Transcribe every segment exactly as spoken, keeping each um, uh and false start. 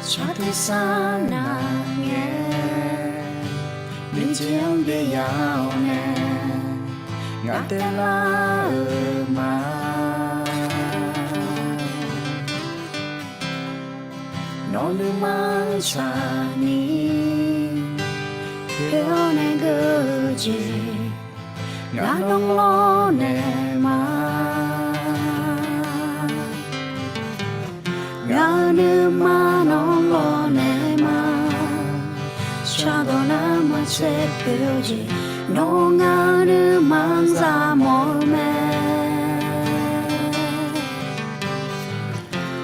Shar tersar navngae, nuijeq-anr byav-awr nae, ngaq taev lar-euq ma. Nawq nuima-anr tsaqni, poeq-awr nae geur-eu jeq, ngaq nawr lawrnaeq ma. Ngaq-euq nuima nawr lawrnaeq ma. Shardawq nar maqtser poeq-eu jeq, nawr ngaq-euq nuima-anr za mawf-eu mae.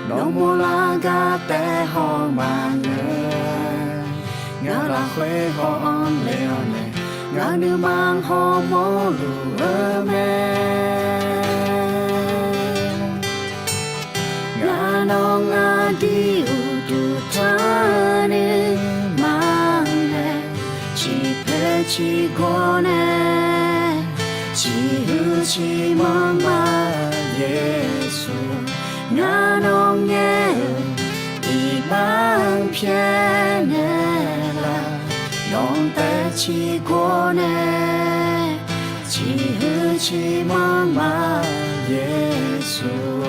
Nawmawr lar gar taef haw maqngeur, ngaq lafkhoer haw-anr le-awr nae, ngaq nuima hawmawr luf-eu mae. Ngaq nawr ngaq dui uqduq tanr nuima nae, ciqpoeq ciqgawr nae, ciqhuiq ciqmanr ma Yeqsur. Ngaq nawr ngaer-euq iqbax-anr pyaeqnaeq laf, nawq taev ciqgawr nae, ciqhuiq ciqmanr ma Yeqsur.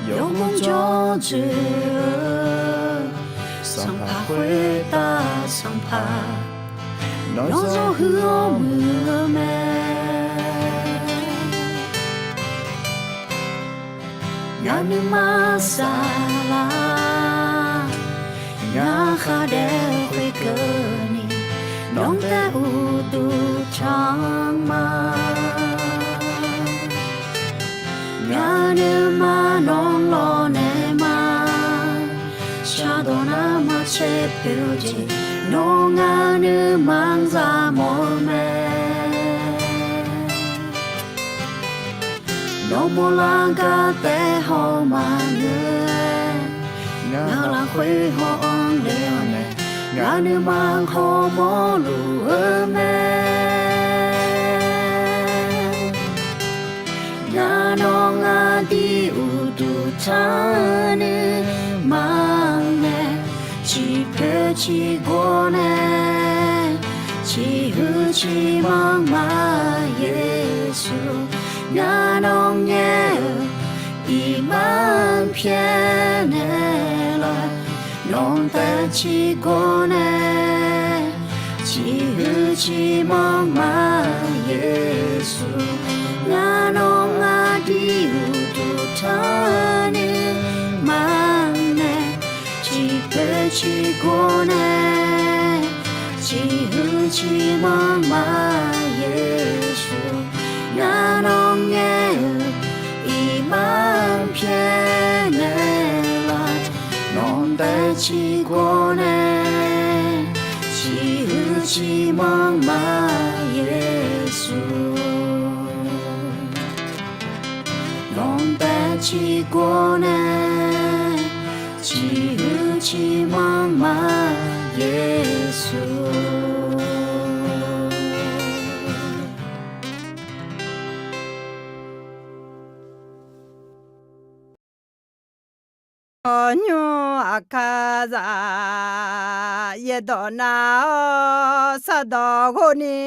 Yawmuiq jawr dzoeq-eu sanqpaq khoertav sanqpaq, nawr zawr huiq-awr muiq-eu mae. Ngaq nuima saflar, ngaq khar daef khoerkeuvni, nawq taev uqduq tanr ma. Ngaq nuima nawr lawrnaeq ma. Shardawq nar maqtser poeq-eu jeq, nawr ngaq nuima-anr za mawf-eu mae. Nawmawr lar gar taef haw maqngeur-aer, ngaq lafkhoer haw-anr le-awr nae, ngaq nuima hawmawr luf-eu mae. Ngaq nawr ngaq dui uqduq tanr nuima nae, ciqpoeq ciqgawr nae, ciqhuiq ciqmanr ma Yeqsur. Ngaq nawr ngaer-eu iqbax-anr pyaeqnaeq laf, nawq taev ciqgawr nae, ciqhuiq ciqmanr ma Yeqsur. Ngaq nawr ngaq dui uqduq tanr nuima nae, ciqpoeq ciqgawr nae, ciqhuiq ciqmanr ma Yeqsur. Ngaq nawr ngaer-eu iqbax-anr pyaeqnaeq laf, nawq taev ciqgawr nae, ciqhuiq ciqmanr ma Yeqsur. Nawq taev ciqgawr nae, ciqhuiq ciqmanr ma Yeqsur. Aqkaq nymr aqkaq zaq yaerdawq nav-awr sardawq ghov ni.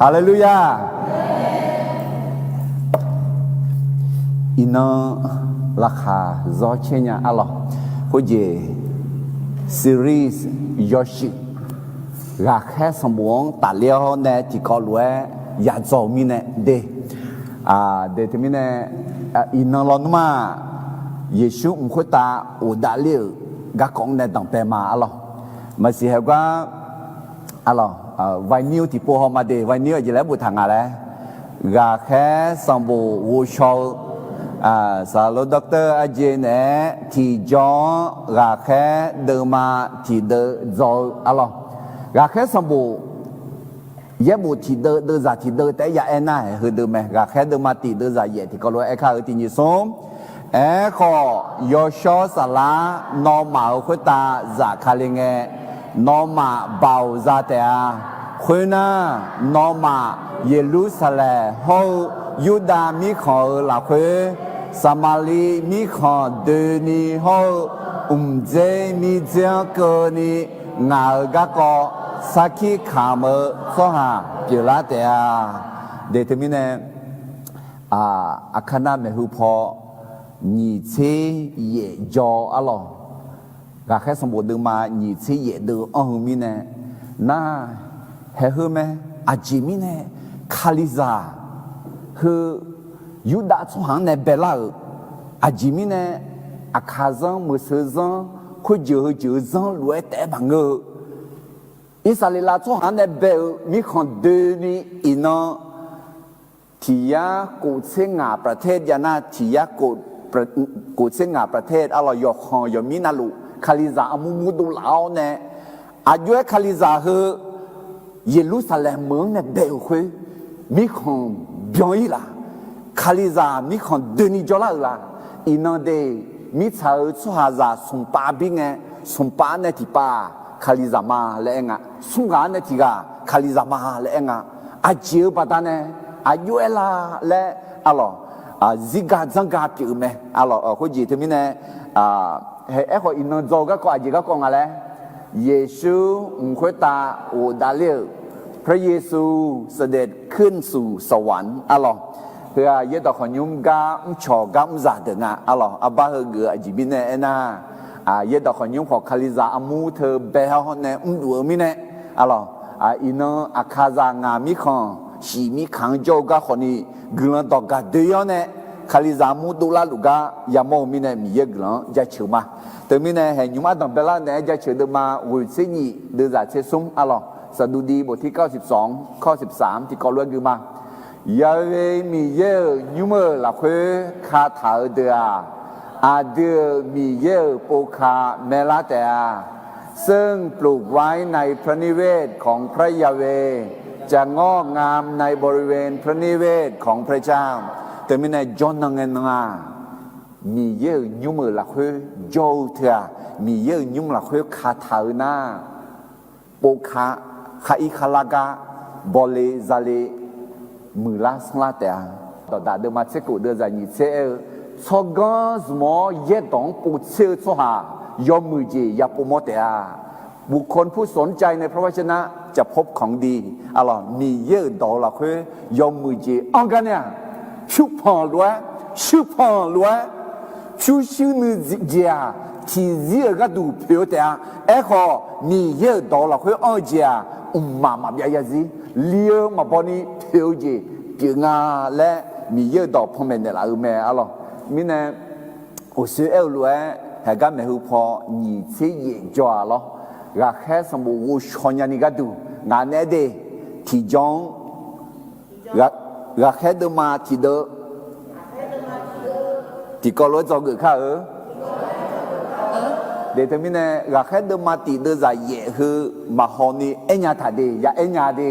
Haleluya! Iqnan laqkhaq zawr caer nya arlawq. Khoerjeq series yawshuif ghaqkhaer sanqbof-anr tafler-awr nae tiqkawv lof-aer yadzawq-eu mirnae de. De teumirnae, iqnan lawnmr-aq, Yeqsur mq khoertav ghofdav ler-euq garkawv-anr nae danqbae ma arlawq. Maqsiq haegar arlawq, vinyl tiqpov haw ma de, vinyl aqjeq laer boftaq nga laer. Ghaqkhaer sanqbof ghovshaw-eu, saqlaq Doctor Ajeq naeq-aer tiqjawr-anr ghaqkhaer deuvma tiqdeuv dzaw-eu arlawq. Ghaqkhaer sanqbof yaerbof tiqdeuv deuvzaq tiqdeuv taef-aer ya aer nar-aq heudeuv mae. Ghaqkhaer deuvma tiq deuvzaq yaef tiqkawv lof-aer aerkar-eu tiq nyiq smr. Aerkhawf, yawshawr saflar nawmaf-euq khoertav zafkale ngae, nawmaf baoq za taef-a. Khoernar, nawmaf Yeqlursaqlaeq hawr-eu Yurdav mirkhanq-euq lafkhoer, Saqmaqliv mirkhanq doeni hawr-eu mqdzer mirdzer-anr keuvni ngaq-euq garkawv sarkir kamq-eu tsawrhaq pyeuflar taef-a. De teumirnae, Aqkaq nar maeqhu paw nyiq tser yaef jawr-awr lawq. Ghaqkhaer sanqbof deuvma nyiq tser yaef deuv-eu anr-eu mirnae, nar, haeq heu mae, aqjeq mirnae Kalizaq heu Yurdav tsawrhaq-anr nae baelar-euq, aqjeq mirnae Aqkaqzanr, meuqseu zanr, khoerjeuq heujeuq-eu zanr lof-aer taef-aer maqngeur-eu, Irsaqleqlav tsawrhaq-anr nae bae-euq mirkhanq doeni iqnan tiq yar kof tser ngaq ประเทศ jav nar, tiq yar kof tser ngaq ประเทศ arlawq, yawqkhanq yawqmir navluf Kalizaq armur murdov laf-awr nae, aqjox-aer Kalizaq heu Yeqlursaqlaeq meuq-anr nae bae-euq khoer, mirkhanq byan-ir laf, Kalizaq mirkhanq doeni jawrlar-euq laf, iqnan de, mirtsaq-euq tsawrhaqzaq smq pav bir ngae, smq pav-anr nae tiqpav-aq Kalizaq ma laer aer nga, smr ghaq-anr nae tiq ghaq Kalizaq ma laer aer nga. Aqjeq-eu baqdanae aqjox-aer la laer arlawq, zirga dzanrga pyeuf-eu mae arlawq. Khoerjeq teumirnae, hae aerkhawf iqnan dzaw-eu garkawv aqjeq garkawv nga laer, Yeqsur mq khoertav ghofdav ler-euq, พระเยซูเสด็จขึ้นสู่สวรรค์ arlawq. Heu-aq yaerdawq khawqnymr gar mrcawq gar mrzaq deuq nga arlawq. Arbar heugeuf-eu aqjeq mirnae aernar, yaerdawq khawqnymr khawf Kalizaq armur teu bae-awr nae mrluf-eu mirnae arlawq, iqnan Aqkaqzaq ngaq mirkhanq shif mirkaq-anr jawr-eu gar khawfni guiqlanq dawq gaq doe-awr nae Kalizaq armur dovlar luf gar yamawr-eu mirnae Miqyaer guiqlanq-anr jaceuq ma. Teumirnae haeq nymr ardanq baelar naeq-aer jaceuq deuvma ghoeq tser nyif deuvzaq tser smr arlawq. Saqduqdi boftir kar-eu siqsawq-anr kar-eu siqsaq-anr tiqkawv lof-aer gui ma. Ya'we Miqyaer-euq nymr-euq lafkhoer kataq-eu deuq-aq, aqdui-euq Miqyaer-euq povka maelar taef-a. ซึ่งปลูกไว้ในพระนิเวศของพระยาเวห์ จะงอกงามในบริเวณพระนิเวศของพระเจ้า Teumirnae jawrnan ngae nan-aq, Miqyaer-euq nymr-euq lafkhoer jawr-eu teu-aq, Miqyaer-euq nymr lafkhoer kataq-eu nar, povka khar-ir kharlar gar bawle zale muiqlar sanrlar taef-a. Dawqdaq deuvma tser kof deuvzaq nyiq tser aer-eu, tsawrganr zmq-awr yaerdawq-anr povtser-eu tsawrhaq yawmuiq jeq ya povmawr taef-a. บุคคลผู้สนใจในพระวจนะจะพบของดี arlawq. Miqyaer-euq dawq-eu lafkhoer yawmuiq jeq anr gar nae-aq, pyurpanq lof-aer, shuirpanq lof-aer, pyurshuir nuijeq-aq, tiqzir-euq gharduq poeq-eu taef-a. Aerkhawf Miqyaer-euq dawq-eu lafkhoer anr-eu jeq-aq, mqmaq maqbyav zarzir li-eu maqbaw ni poeq-eu jeq pyeuf nga laer Miqyaer-euq dawq panmaeq naeqlaf-eu mae arlawq. Mirnae, uqshoe aer-eu lof-aer haeqgar maeqhu paw nyiq tser yaef jawr-aq lawr. Ghaqkhaer sanqbof ghovshaw nyani gharduq ngaq naeq-aer de, tiqjawr-anr ghaqkhaer deuvma tiqdeuv tiqkawv lof-aer dzawgeuf kar-eu. De teumirnae ghaqkhaer deuvma tiq deuvzaq yaef heu maqhaw ni aernya taq de, ya aernya de.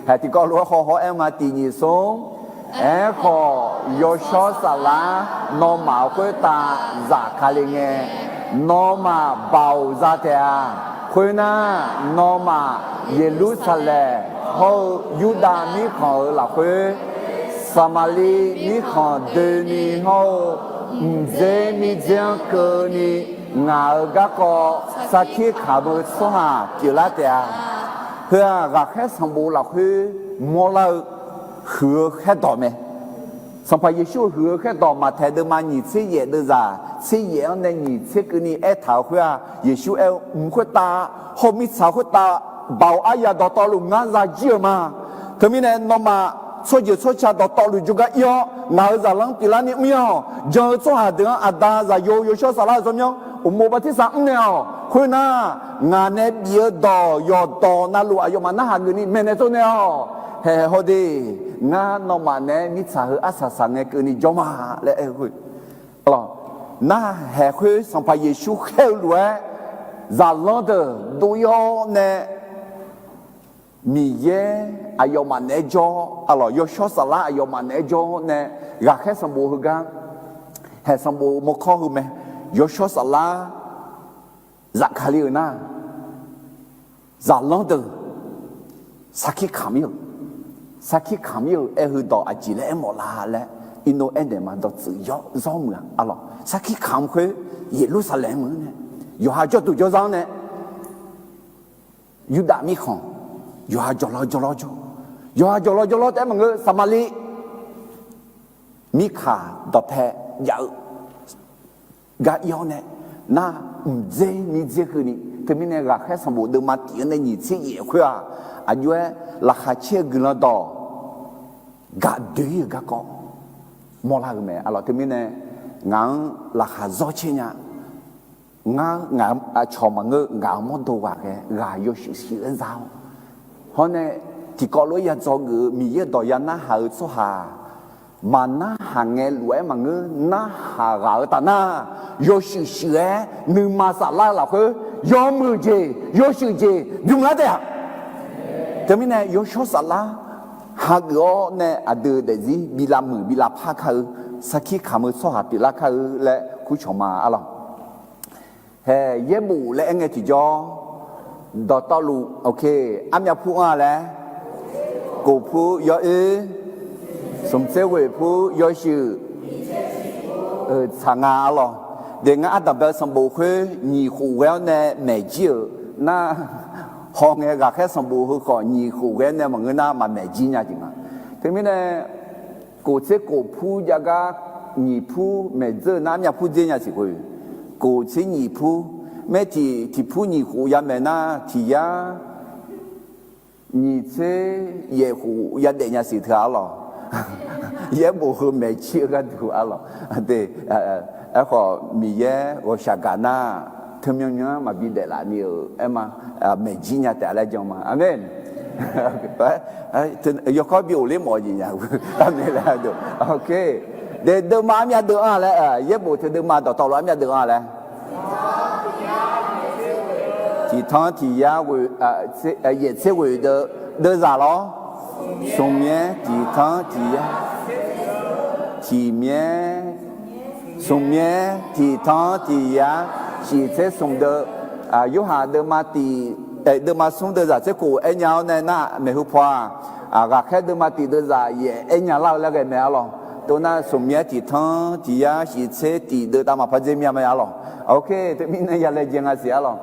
Haeq tiqkawv lof-aer haw hawr aer ma, tiq nyiq smr. Aerkhawf, yawshawr saflar nawmaf khoertav zafkale ngae, nawmaf baoq za taef-a. Khoernar, nawmaf Yeqlursaqlaeq hawr-eu Yurdav mirkhanq-euq lafkhoer, Saqmaqliv mirkhanq doeni hawr-eu mqdzer mirdzer-anr keuvni ngaq-euq garkawv sarkir kamq-eu tsawrhaq pyeuflar taef-a. Heu-aq, ghaqkhaer sanqbof lafkhoer mawrlar-eu huiq-eu khaerdawq mae. Sanqpaq Yeqsur-euq huiq-eu khaerdawq Maqtaeq deuvma nyiq tser yaef deuvzaq tser yaef-anr nae nyiq tser keuvni aertaq-euq khoer-aq, Yeqsur aer-eu, mq khoertav hawr-eu mirtsaq khoertav baoq aryaq dawqtawvluf ngar zajir-euq ma. Teumirnae nawmaf tsawrjeuq tsawrca dawqtawvluf jawrgar ir-awr, ngaq-euq zaqlanr pyeuflarni mr-ir-awq. Jan-eu tsawrhaq deuq-anr Aqda, Zaqyo, Yawshawr Saflar-euq tsawrmyanr uqmov bartirsaq mr naeq-awq. Khoernar, ngaq nae bif-eu dawq yawqdawq navluf aqyawfmaf narhaq geufni maeqnaeq tsovnaeq-awq. Haeq haeq haw de, ngar nawmaf naeq-aer mirtsaq heu arsaq saq ngae keuvni jawr ma laer aer-eu khoer, nar, haeq khoer Sanqpaq Yeqsur khaer-eu lof-aer, zaqlanr deuq dov-ir-awr nae, Miqyaer aqyawfmaf naeq-aer jawr, arlawq, Yawshawr Saflar aqyawfmaf naeq-aer jawr nae, ghaqkhaer sanqbof heugar, haeq sanqbof mawrkawr heu mae, Yawshawr Saflar zafkale-euq nar, zaqlanr deuq, Sarkir kamq-ir-euq, sarkir kamq-ir-euq aer-eu dawq aqjeq laer aermawf la laer, irno aernaeq ma dawqtsuif yawr zawr muiq-a arlawq. Sarkir kamq khoer Yeqlursaqlaeq meuq-eu nae, yawqha jawrduq jawrzar-anr nae, Yurdav mirkhanq, yawqha jawqlawr jawrlawr jawr, yawqha jawqlawr jawrlawr taef-aer maqngeur, Saqmaqliv mirkaq dawqpae jav-eu gar ir-awr nae, nar mqdzer mirdzer keuvni, teumirnae Ghaqkhaer sanqbof deuvma tif-anr nae nyiq tser yaef khoer-aq, aqjox-aer laqkhaq caer-eu guiqlanq dawq gaq doe-ir-euq garkawv mawrlar-euq mae arlawq. Teumirnae ngaq-anr laqkhaq zawr caer nya. Ngar, ngaq-euq aqcawq maqngeur, ngaq-euq mawrdo ghaq ghae ghaq yawshuif shuif-aer za-awr, hawr nae tiqkawv lof-aer ya dzawgeuf-eu Miqyaer-euq dawq ya narhaq-eu tsawrhaq maqnarhaq ngae lof-aer maqngeur, narhaq ghaq-eu taf nar, yawshuif shuif-aer nuima saflar-eu lafkhoer yawmuiq jeq yawshuif jeq bymq lar taef-a. Teumirnae yawshawr saflar hageuf-awr nae aqdui daefzir bi lavmuiq bi lavpar kar-eu, sarkir kamq-eu tsawrhaq pyeuflar kar-eu laer kurcawq ma arlawq. Hae, yaerbof laer aer ngae tiqjawr, dawqtawvluf, ok, armyav pur anr-a laer, kof pur yawoer, smq tser ghoeq pur yawshuif, euq tsaq nga arlawq. De ngar ardanqbae-eu sanqbof khoer nyiq khof ghae-awr nae maeq jir-euq nar, hawngae Ghaqkhaer sanqbof heu khawf nyiq khof ghae-awr nae maqngeur nar maqmaeq jir nya jeq nga. Teumirnae kof tser kof pur jav gar nyiq pur maeq dzeur-eu nar armyav pur dzer nya siq khof, kof tser nyiq pur, maer tiq tiq pur nyiq khof ya maeq nar tiq yar nyiq tser yaef khof ya daef nya siq teu-a arlawq. Yaerbof heu maeq jir-eu gharduq arlawq. De, aerkhawf Miqyaer ghawqshaq gaq nar, teumyanr myanr-anr maqbi daeflaf ni-euq aer ma, maeq jir nya taef laer jan ma. Aqmeq. Yawkawr bi of ler mawf-eu jeq nya. Aqmeq laer, ok. De deuvma armyav deuv anr-a laer, yaerbof teu deuvma dawqtawvluf armyav deuv anr-a laer. Tiqtanr tiq yar ghoe, yaef tser ghoeq deuv, deuvzaq lawr. Smq myaer tiqtanr tiq yar, tiq myaer, smq myaer tiqtanr tiq yar, shif tser smq deuv, Yorhaq deuvma tiq, deuvma smr deuvzaq tser kof aer nya-awr nae nar maeqhu paw-aq, Ghaqkhaer deuvma tiq deuvzaq yaef aer nya lar-eu laer ghae mae arlawq. Tov nar smq myaer tiqtanr tiq yar shif tser tiq deuv tav maqpar dzer myav mae arlawq. Ok, teumirnae ya laejae nga siq arlawq.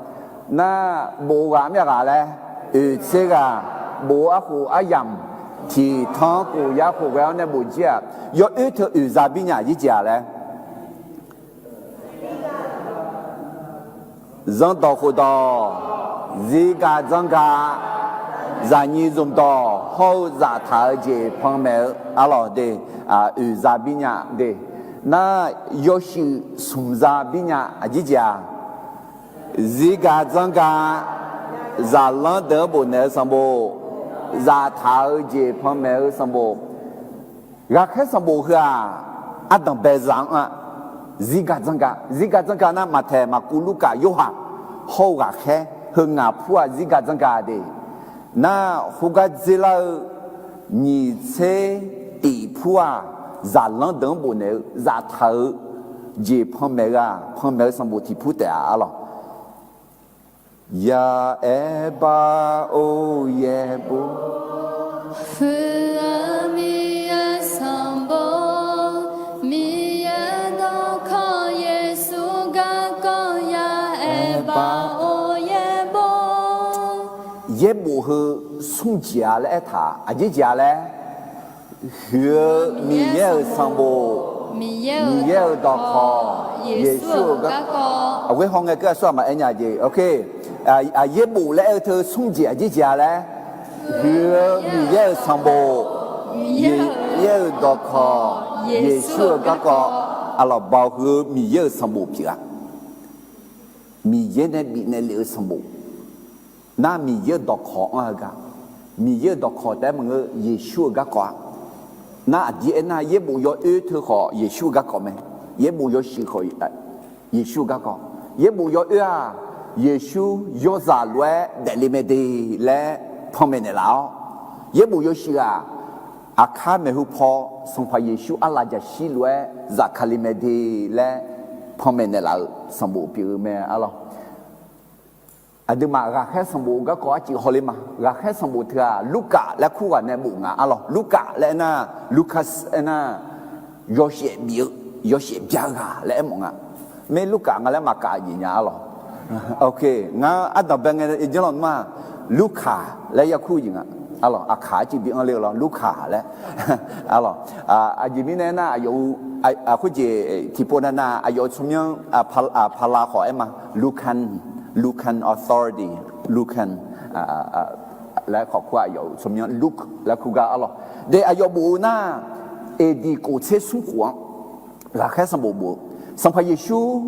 Nar bof-eu ghaq armyav ghaq laer, oeq tser ghaq, bof-eu arkhof aryamq, tiqtanr khof yar khof ghae-awr nae bof jir-aq, yawoer teu oeq za bir nya aqjir jeq-a laer. Zanrdawq khofdawq, zirgaq dzanrgaq, zaqnyiq zmqdawq hawr-eu zaftaq-eu jeq panmaeq-eu arlawq de, oeq za bir nya de. Nar yawshuif smq za bir nya aqjir jeq-a. Zirgaq dzanrgaq, zaqlanr deuq-anr bofnaeq-eu sanqbof, zaftaq-eu jeq panmaeq-eu sanqbof. Ghaqkhaer sanqbof heu-aq, ardanqbae za-anr-a. Zirgaq dzanrgaq, zirgaq dzanrgaq nar Maqtaeq, Maqkuv, Lurkaf, Yorhaq hawr-eu Ghaqkhaer heu ngaq pur-aq zirgaq dzanrgaq de. Nar khoergar dzerlar-eu nyiq tser tif pur-aq, zaqlanr deuq-anr bofnaeq-eu zaftaq-eu jeq panmaeq-eu-aq, panmaeq-eu sanqbof tiq pur taef-a arlawq. Yaaer bar or yaerbof. Huiq-eu Miqyaer-euq sanqbof, Miqyaer-euq dawqkawq, Yeqsur garkawv, yaaer bar or yaerbof. Yaerbof heu smr jeq-a laer aertaq, aqjeq jeq-a laer. Huiq-eu Miqyaer-euq sanqbof, Miqyaer-euq dawqkawq, Yeqsur-euq garkawv. Aqghoer hawngae keuv aqsur aqma aer nya jeq. Ok. Yaerbof laer aer-eu teu smr jeq aqjeq jeq-a laer. Huiq-eu Miqyaer-euq sanqbof, Miqyaer-euq dawqkawq, Yeqsur-euq garkawv. Arlawq, baoq huiq-eu Miqyaer-euq sanqbof pyeuf-a. Miqyaer nae bifnaeq lef-eu sanqbof. Nar Miqyaer-euq dawqkawq anr-eu gar, Miqyaer-euq dawqkawq taef-aer maqngeur, Yeqsur-euq garkawv-a. Nar aqdir aernar, yaerbof yawoer teu khawf Yeqsur-euq garkawv mae. Yaerbof yawshuif khawf Yeqsur-euq garkawv. Yaerbof yawoer-aq, Yeqsur yawzaq lof-aer daefle mae de laer panmaeq naeqlaf-awr, yaerbof yawshuif-aq, aqkar maeqhu paw Sanqpaq Yeqsur arlaf jaqshir lof-aer zafkale mae de laer panmaeq naeqlaf-euq sanqbof pyeuf-eu mae arlawq. Aqduimaf ghaqkhaer sanqbof garkawv arcuif hawler ma. Ghaqkhaer sanqbof teu-aq, Lurkaf laer kur ghaq nae bof nga arlawq. Lurkaf laer aernar, Lucas aernar, yawshaef bif-eu, yawshaef bya-eu ghaq laer aermawf nga. Maer Lurkaf nga laer maqkaf jeq nya arlawq. Ok, ngar ardanqbae ngae janr lawq nmr-aq, Lurkaf laer yakur jeq nga arlawq. Aqkaq arcuif bi anr ler-eu lawr, Lurkaf laer arlawq. Aqjeq mirnae aernar, aqyawf-eu khoerjeq tiqpov nav nav aqyawf-eu tsawrmyanr pala khawf aer ma, Lucan, Lucan authority, Lucan laer khawf kur-aq, aqyawf-eu tsawrmyanr Luke laer kur gar arlawq. De aqyawf bof-eu nar, A D kof tser smr khof-anr ghaqkhaer sanqbof bof-eu, Sanqpaq Yeqsur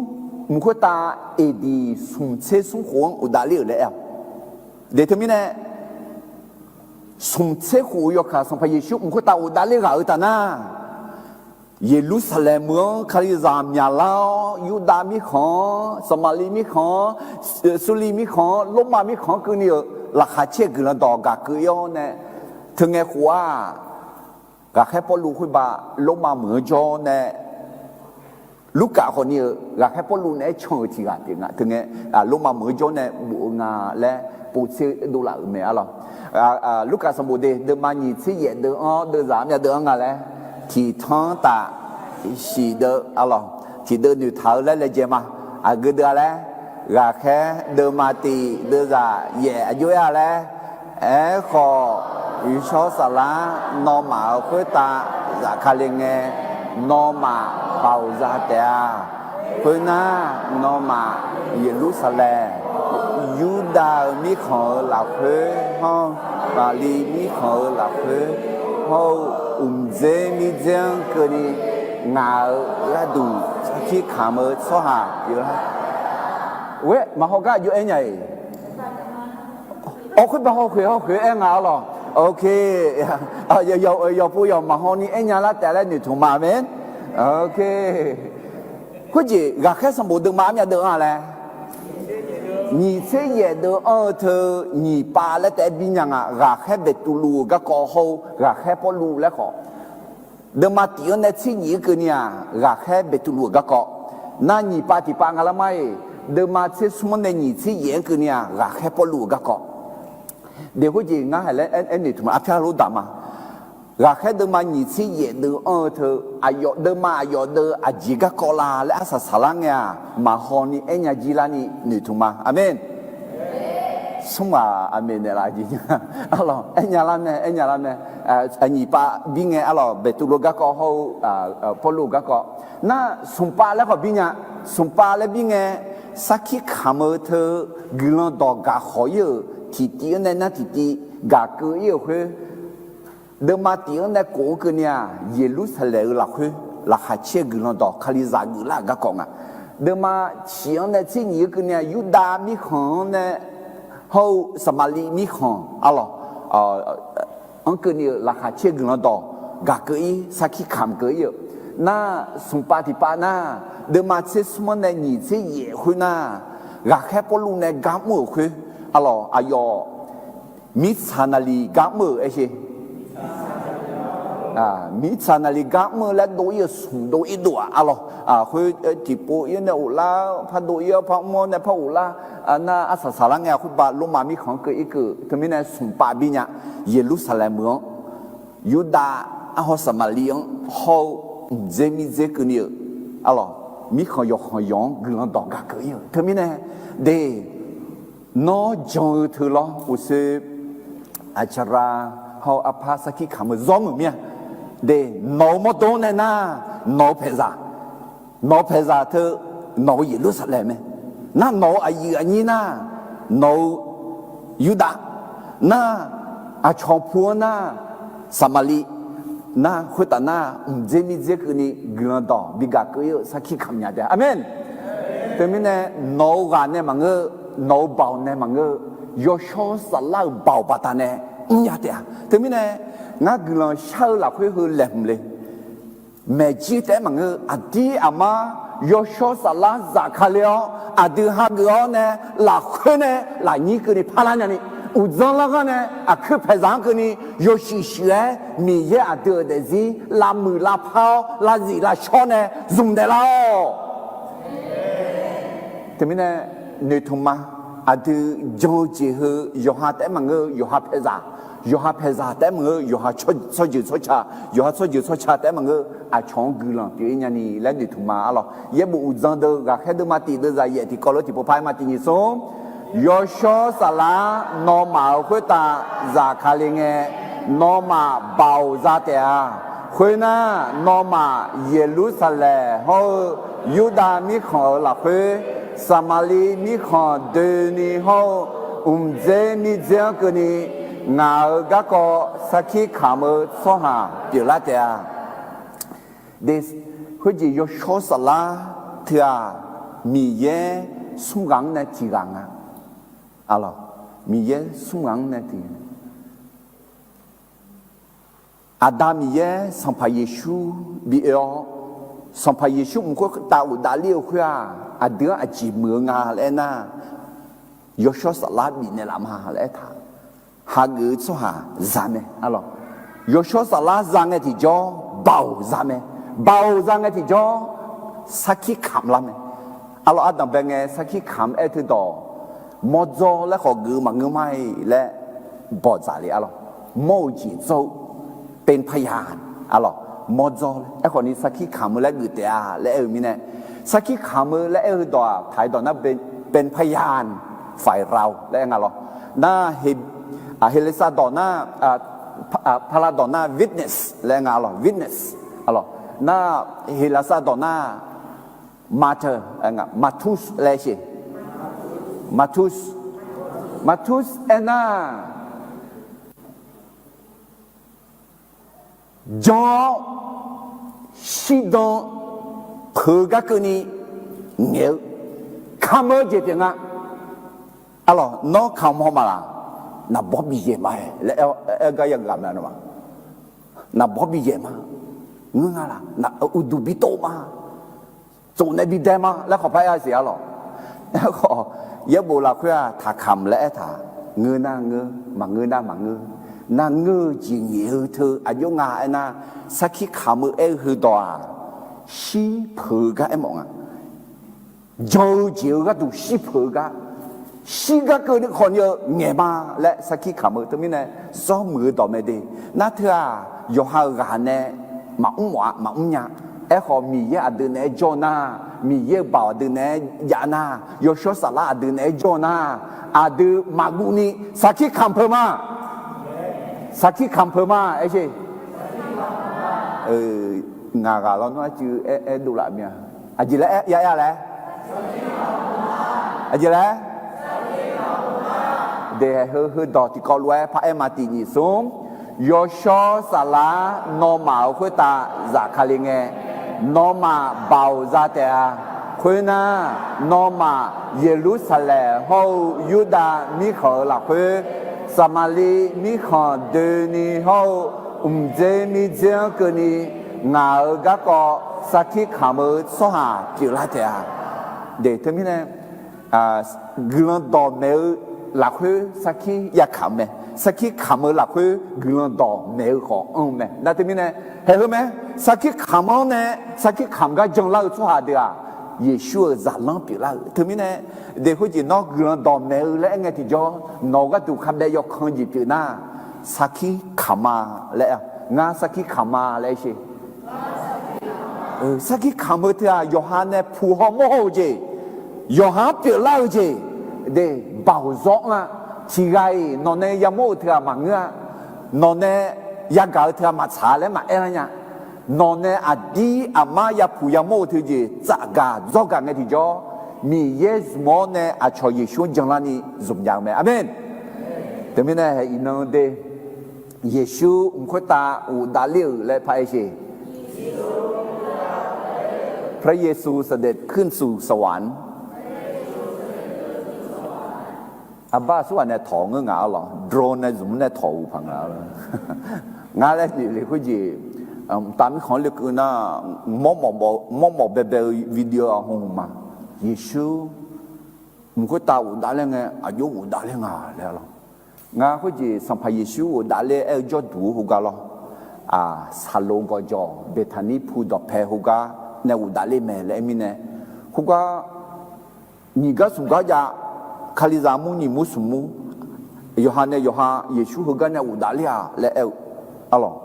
mq khoertav A D smq tser smr khof-anr uqdav ler-euq laer aer-awq. De teumirnae, smq tser khof-eu yawkaq Sanqpaq Yeqsur mq khoertav uqdav ler ghaq-eu taf nar, Yeqlursaqlaeq meuq-anr Kalizaq myaqlar-awr, Yurdav mirkhanq-anr, Saqmaqliv mirkhanq-anr, Surliv mirkhanq-anr, Lormav mirkhanq-anr keuvni-euq laqkhaq caer-eu guiqlanq dawq gaq keuv-ir-awr nae, teungae khof-aq, ghaqkhaer Pawrluv khoerba Lormav meuq-anr jawr-awr nae, Lurkaf khawfni-euq ghaqkhaer Pawrluv naeq-aer can-euq tiq ghaq pyeuf nga. Teungae, Lormav meuq-anr jawr nae bof-eu nga laer povtser dovlaf-euq mae arlawq. Lurkaf sanqbof de deuvma nyiq tser yaef deuv-anr deuvzaq armyav deuv-anr nga laer tiqtanr taf siq deuv arlawq. Tiqdeuv noeqtaq-eu laer laejae ma. Aqgeu deuv-a laer, ghaqkhaer deuvma tiq deuvzaq yaef aqjox-aer-a laer, Aerkhawf, Ghiqshawr Saflar nawmaf-euq khoertav zafkale ngae, nawmaf baoq za taef-a. Khoernar, nawmaf Yeqlursaqlaeq, Yurdav-euq mirkhanq-euq lafkhoer hawr-eu, Saqmaqliv mirkhanq-euq lafkhoer hawr-eu, uqdzer mirdzer-anr keuvni ngaq-euq gharduq sarkir kamq-eu tsawrhaq pyeuflar. Oe, maqhaw gar aqjox-aer nya-iq. Awq, khoerba hawkhoeq hawkhoeq-aer nga arlawq. Ok. Yawqpov yawq maqhaw ni aer nya lar taef laer noeqtmq ma, aqmeq. Ok. Khoerjeq ghaqkhaer sanqbof deuvma armyav deuv-anr-a laer, nyiq tser yaef deuv-anr-eu teu nyiq pav laer taef-aer bi nya nga. Ghaqkhaer Beqtuvluv-euq garkawv hawr-eu ghaqkhaer Pawrluv laer khawf, deuvma tiq-anr nae tser nyiq-anr keuvni-aq, ghaqkhaer Beqtuvluv-euq garkawv. Nar nyiq pav tiq pav nga lar mar-iq, deuvma tser smr-anr nae nyiq tser yaef-anr keuvni-aq, ghaqkhaer Pawrluv-euq garkawv. De khoerjeq ngar haiq laer aer noeqtmq-a, arpyar lor daq ma. Ghaqkhaer deuvma nyiq tser yaef deuv-anr-eu teu, aqyawf deuvma aqyawf deuv aqjeq garkawv la laer arsaq saqlar ngae-aq, maqhaw ni aer nya jir larni noeqtmq ma. Aqmeq. Smr ghaq aqmeq naeqlaf jeq nya. Arlawq, aer nya lar mae, aer nya lar mae. Nyiq pav bir ngae arlawq, Beqtuvluv garkawv hawr-eu Pawrluv garkawv. Nar smq pav laer khawf bir nya. Smq pav laer bir ngae, sarkir kamq-eu teu guiqlanq dawq gaq khawq-ir-euq tiqtiv-anr nae nar tiqtiv gaq keuv-ir-euq khoer, deuvma tiq-anr nae kof-anr keuvni-aq, Yeqlursaqlaeq-euq lafkhoer laqkhaq caer-eu guiqlanq dawq, Kalizaq geuflar-euq garkawv nga. Deuvma ciq-anr nae tser nyiq-anr keuvni-aq, Yurdav mirkhanq-anr nae hawr-eu Saqmaqliv mirkhanq arlawq, anr keuvni-euq laqkhaq caer-eu guiqlanq dawq gaq keuv-ir, sarkir kamq keuv-ir-euq. Nar smq pav tiq pav nar, deuvma tser smr-anr nae nyiq tser yaef khoer nar, ghaqkhaer Pawrluv nae gar mr-euq khoer, arlawq, aqyawf mirtsaq naqliq gar mr-euq aer sher. Mirtsaq naqliq gar mr-eu laer dov-ir-euq smq dov-ir dov-aq arlawq. Khoer tiqpov ir nae ghoflar, par dov-ir-awr par mr-awr nae par ghoflar. Nar arsaq saqlar ngae-a khoerba Lormav mirkhanq-anr keuv-ir keuv. Teumirnae smq pav bir nya. Yeqlursaqlaeq meuq-anr, Yurdav, arhaw Saqmaqliv-anr hawr-eu mqdzer mirdzer keuvni-euq arlawq, mirkhanq yawqkhanq yawq-anr guiqlanq dawq gaq keuv-ir-euq. Teumirnae de, nawr jan-eu teu lawr uqshoe aqcaqra hawr-eu arpar sarkir kamq-eu zawr meuq mir-a. De, nawq-euq mawrdo-anr nae nar, nawq-eu paeqzaq, nawq-eu paeqzaq teu, nawq-eu Yeqlursaqlaeq mae. Nar nawq-eu aqyuif aqnyir nar, nawq-eu Yurdav nar, aqcawq pu-anr nar, Saqmaqliv nar, khoertaf nar, mqdzer mirdzer keuvni guiqlanq dawq bi gaq keuv-ir-eu sarkir kamq nya taef-a. Aqmeq. Teumirnae nawq-eu ghaq nae maqngeur-eu, nawq-eu baoq nae maqngeur-eu, Yawshawr Saflar-euq baoq baqdanae mrnya taef-a. Teumirnae ngar guiqlanq shar-eu lafkhoer heu laeqhmq le. Maeqjir taef-aer maqngeur, aqdir aqmar Yawshawr Saflar zafkale-awr, aqdui hageuf-awr nae lafkhoer nae lafnyir keuvni parlar nyani, uqdzan larghar nae aqkuir paeqzaq-anr keuvni yawshuif shuif-aer Miqyaer aqdui-euq daefzir lavmuiq lavpar-awr lavzif lavshawr nae zmq daeflar-awq. Teumirnae noeqtmq ma. Aqdui jan-eu jeq heu yawqha taef-aer maqngeur-eu, yawqha paeqzaq, yawqha paeqzaq taef-aer maqngeur-eu, yawqha tsawrjeuq tsawrca, yawqha tsawrjeuq tsawrca taef-aer maqngeur-eu, aqcawq-anr guiqlanq pyeuf-ir nyani laer noeqtmq ma arlawq. Yaerbof uqdzan deuv ghaqkhaer deuvma tiq deuvzaq yaef tiqkawv lof tiqpov par-aer ma tiq nyiq smr. Yawshawr Saflar nawmaf-euq khoertav zafkale ngae, nawmaf baoq za taef-a. Khoernar, nawmaf Yeqlursaqlaeq hawr-eu Yurdav mirkhanq-euq lafkhoer, Saqmaqliv mirkhanq doeni hawr-eu mqdzer mirdzer-anr keuvni, ngaq-euq garkawv sarkir kamq-eu tsawrhaq pyeuflar taef-a. Khoerjeq Yawshawr Saflar teu-aq, Miqyaer smr ghaq-anr nae tiq ghaq nga. Arlawq, Miqyaer smr ghaq-anr nae tiq ghaq. Aqda Miqyaer Sanqpaq Yeqsur bi oe-awr, Sanqpaq Yeqsur mq khoertav ghofdav ler-eu khoer-aq, aqdui-anr aqjeq muiq-eu nga laer aernar, Yawshawr Saflar bifnaeq laf ma laer aertaq. Hageuf-eu tsawrhaq za mae arlawq. Yawshawr Saflar za ngae tiqjawr, baoq za mae. Baoq za ngae tiqjawr, sarkir kamq lar mae. Arlawq, ardanqbae ngae sarkir kamq aer-eu teudawq, mawrdzawr laer khawf geuf-eu maqngeur ma-iq laer bawqdzaq le arlawq. Mawr-eu jeq dzawr-eu เป็นพยาน arlawq. Mawrdzawr aerkhawf ni sarkir kamq-eu laer geuf taef-a laer aer-eu mirnae, sarkir kamq-eu laer aer-eu dawq-aq, taq-eu dawq nar เป็นพยานฝ่ายเรา laer aer nga lawr. Nar, Heqlaqsar dawq nar, Paqlaq dawq nar witness laer aer nga lawr, witness. Arlawq, nar, Heqlaqsar dawq nar martyr, martus laer aer-eu, martus, martus aernar, jan-awr shirdan peuq-eu gar keuvni ngaeq-eu kamq-eu jeq pyeuf nga. Arlawq, nawr kamq haw ma laq? Naqbawr biyaeq ma-aer laer aer-eu gar yaghaq mae. Naqbawr biyaeq ma, ngeur nga laq? Uqduq bitov ma, tsof nae bidae ma laer khawf par aer-a siq arlawq. Aerkhawf, yaerbof lafkhoer-aq, taqkamq laer aertaq, ngeur nar ngeur, maqngeur nar maqngeur. Nar ngeur-eu jeq ngaeq-eu teu aqjox nga aernar, sarkir kamq-eu aer-eu heudawq-aq, shir peuq-eu gar aermawf nga. Jan-eu jeq-eu gharduq shir peuq-eu gar, shir gar keuvni khawf ni-eu ngaeq ma laer sarkir kamq-eu teumirnae, zawr muiq-eu dawq mae de. Nar teu-aq, yawqha-euq ghaq nae maqmr mawf-a, maqmr nya. Aerkhawf, Miqyaer aqdui naeq-aer jawr nar, Miqyaer-euq baoq aqdui naeq-aer jav nar, Yawshawr Saflar aqdui naeq-aer jawr nar, aqdui maqguv ni sarkir kamq peuq ma. Sarkir kamq peuq ma, aer sher. Ngaq ghaq lawnmr arcuiv aer dovlaf mir-a. Aqjeq laer aer ya aer laer? Aqjeq laer? Deq heu heudawq tiqkawv lof-aer par aer ma tiq nyiq smr. Yawshawr Saflar nawmaf-euq khoertav zafkale ngae, nawmaf baoq za taef-a. Khoernar, nawmaf Yeqlursaqlaeq hawr-eu Yurdav mirkhanq-euq lafkhoer, Saqmaqliv mirkhanq doeni hawr-eu mqdzer mirdzer-anr keuvni, ngaq-euq garkawv sarkir kamq-eu tsawrhaq pyeuflar taef-a. Deq teumirnae, guiqlanq dawqmaeq-eu lafkhoer sarkir yakamq mae. Sarkir kamq-eu lafkhoer guiqlanq dawqmaeq-eu khawf anr-eu mae. Nar teumirnae, haeq heu mae, sarkir kamq-anr nae sarkir kamq gar janlar-eu tsawrhaq deuq-aq, Yeqsur-euq zaqlanr pyeuflar-euq teumirnae, deq khoerjeq nawr guiqlanq dawqmaeq-eu laer aer ngae tiqjawr, nawq-euq gharduq khabae yawkan jeq pyeuf nar, sarkir kamq ma laer, ngar sarkir kamq ma laer sher. Sarkir kamq-eu teu-aq, yawqha nae puq haw mawr haw-eu jeq, yawqha-anr pyeuflar-eu jeq, de, baoq zawr anr-a. Tiqghaq-iq nawq nae yamawr-eu teu-aq maqngeur-a. Nawq nae yagaq-eu teu-aq maqtsaq-a laer maqaer lar nya. Nawq nae aqdir aqmar yapuq yamawr-eu teu jeq tsafgaq dzawrgaq ngae tiqjawr, Miqyaer zmq-awr nae aqcawq Yeqsur-anr janlarni zmq nya-eu mae. Aqmeq. Teumirnae haeq iqnan de, Yeqsur mq khoertav ghofdav ler-euq laer paraer sher. พระเยซูเสด็จขึ้นสู่สวรรค์ Aqbar aqsurghaq nae tawq ngeur ngaq arlawq, drone nae zmq nae tawq-euq paq nga. Ngar laer noeq le khoerjeq, mqtav mirkhanq-anr lekeuv nar, mawrmawf baebae-eu video-aq hmq ma. Yeqsur mq khoertav ghofdav ler ngae, aqjox ghofdav ler nga laer arlawq. Ngar khoerjeq Sanqpaq Yeqsur ghofdav ler aer-eu jawrduq-eu khoergar lawr, saqlo gawqjawq Beqtaqnir pu dawqpae khoergar nae ghofdav ler mae laer aer mirnae, khoergar nyiq gar smq gar jav, Kalizaq mur nyiq mur smq mur, yawqha nae yawqha Yeqsur heugar nae ghofdav ler-aq laer aer-eu, arlawq.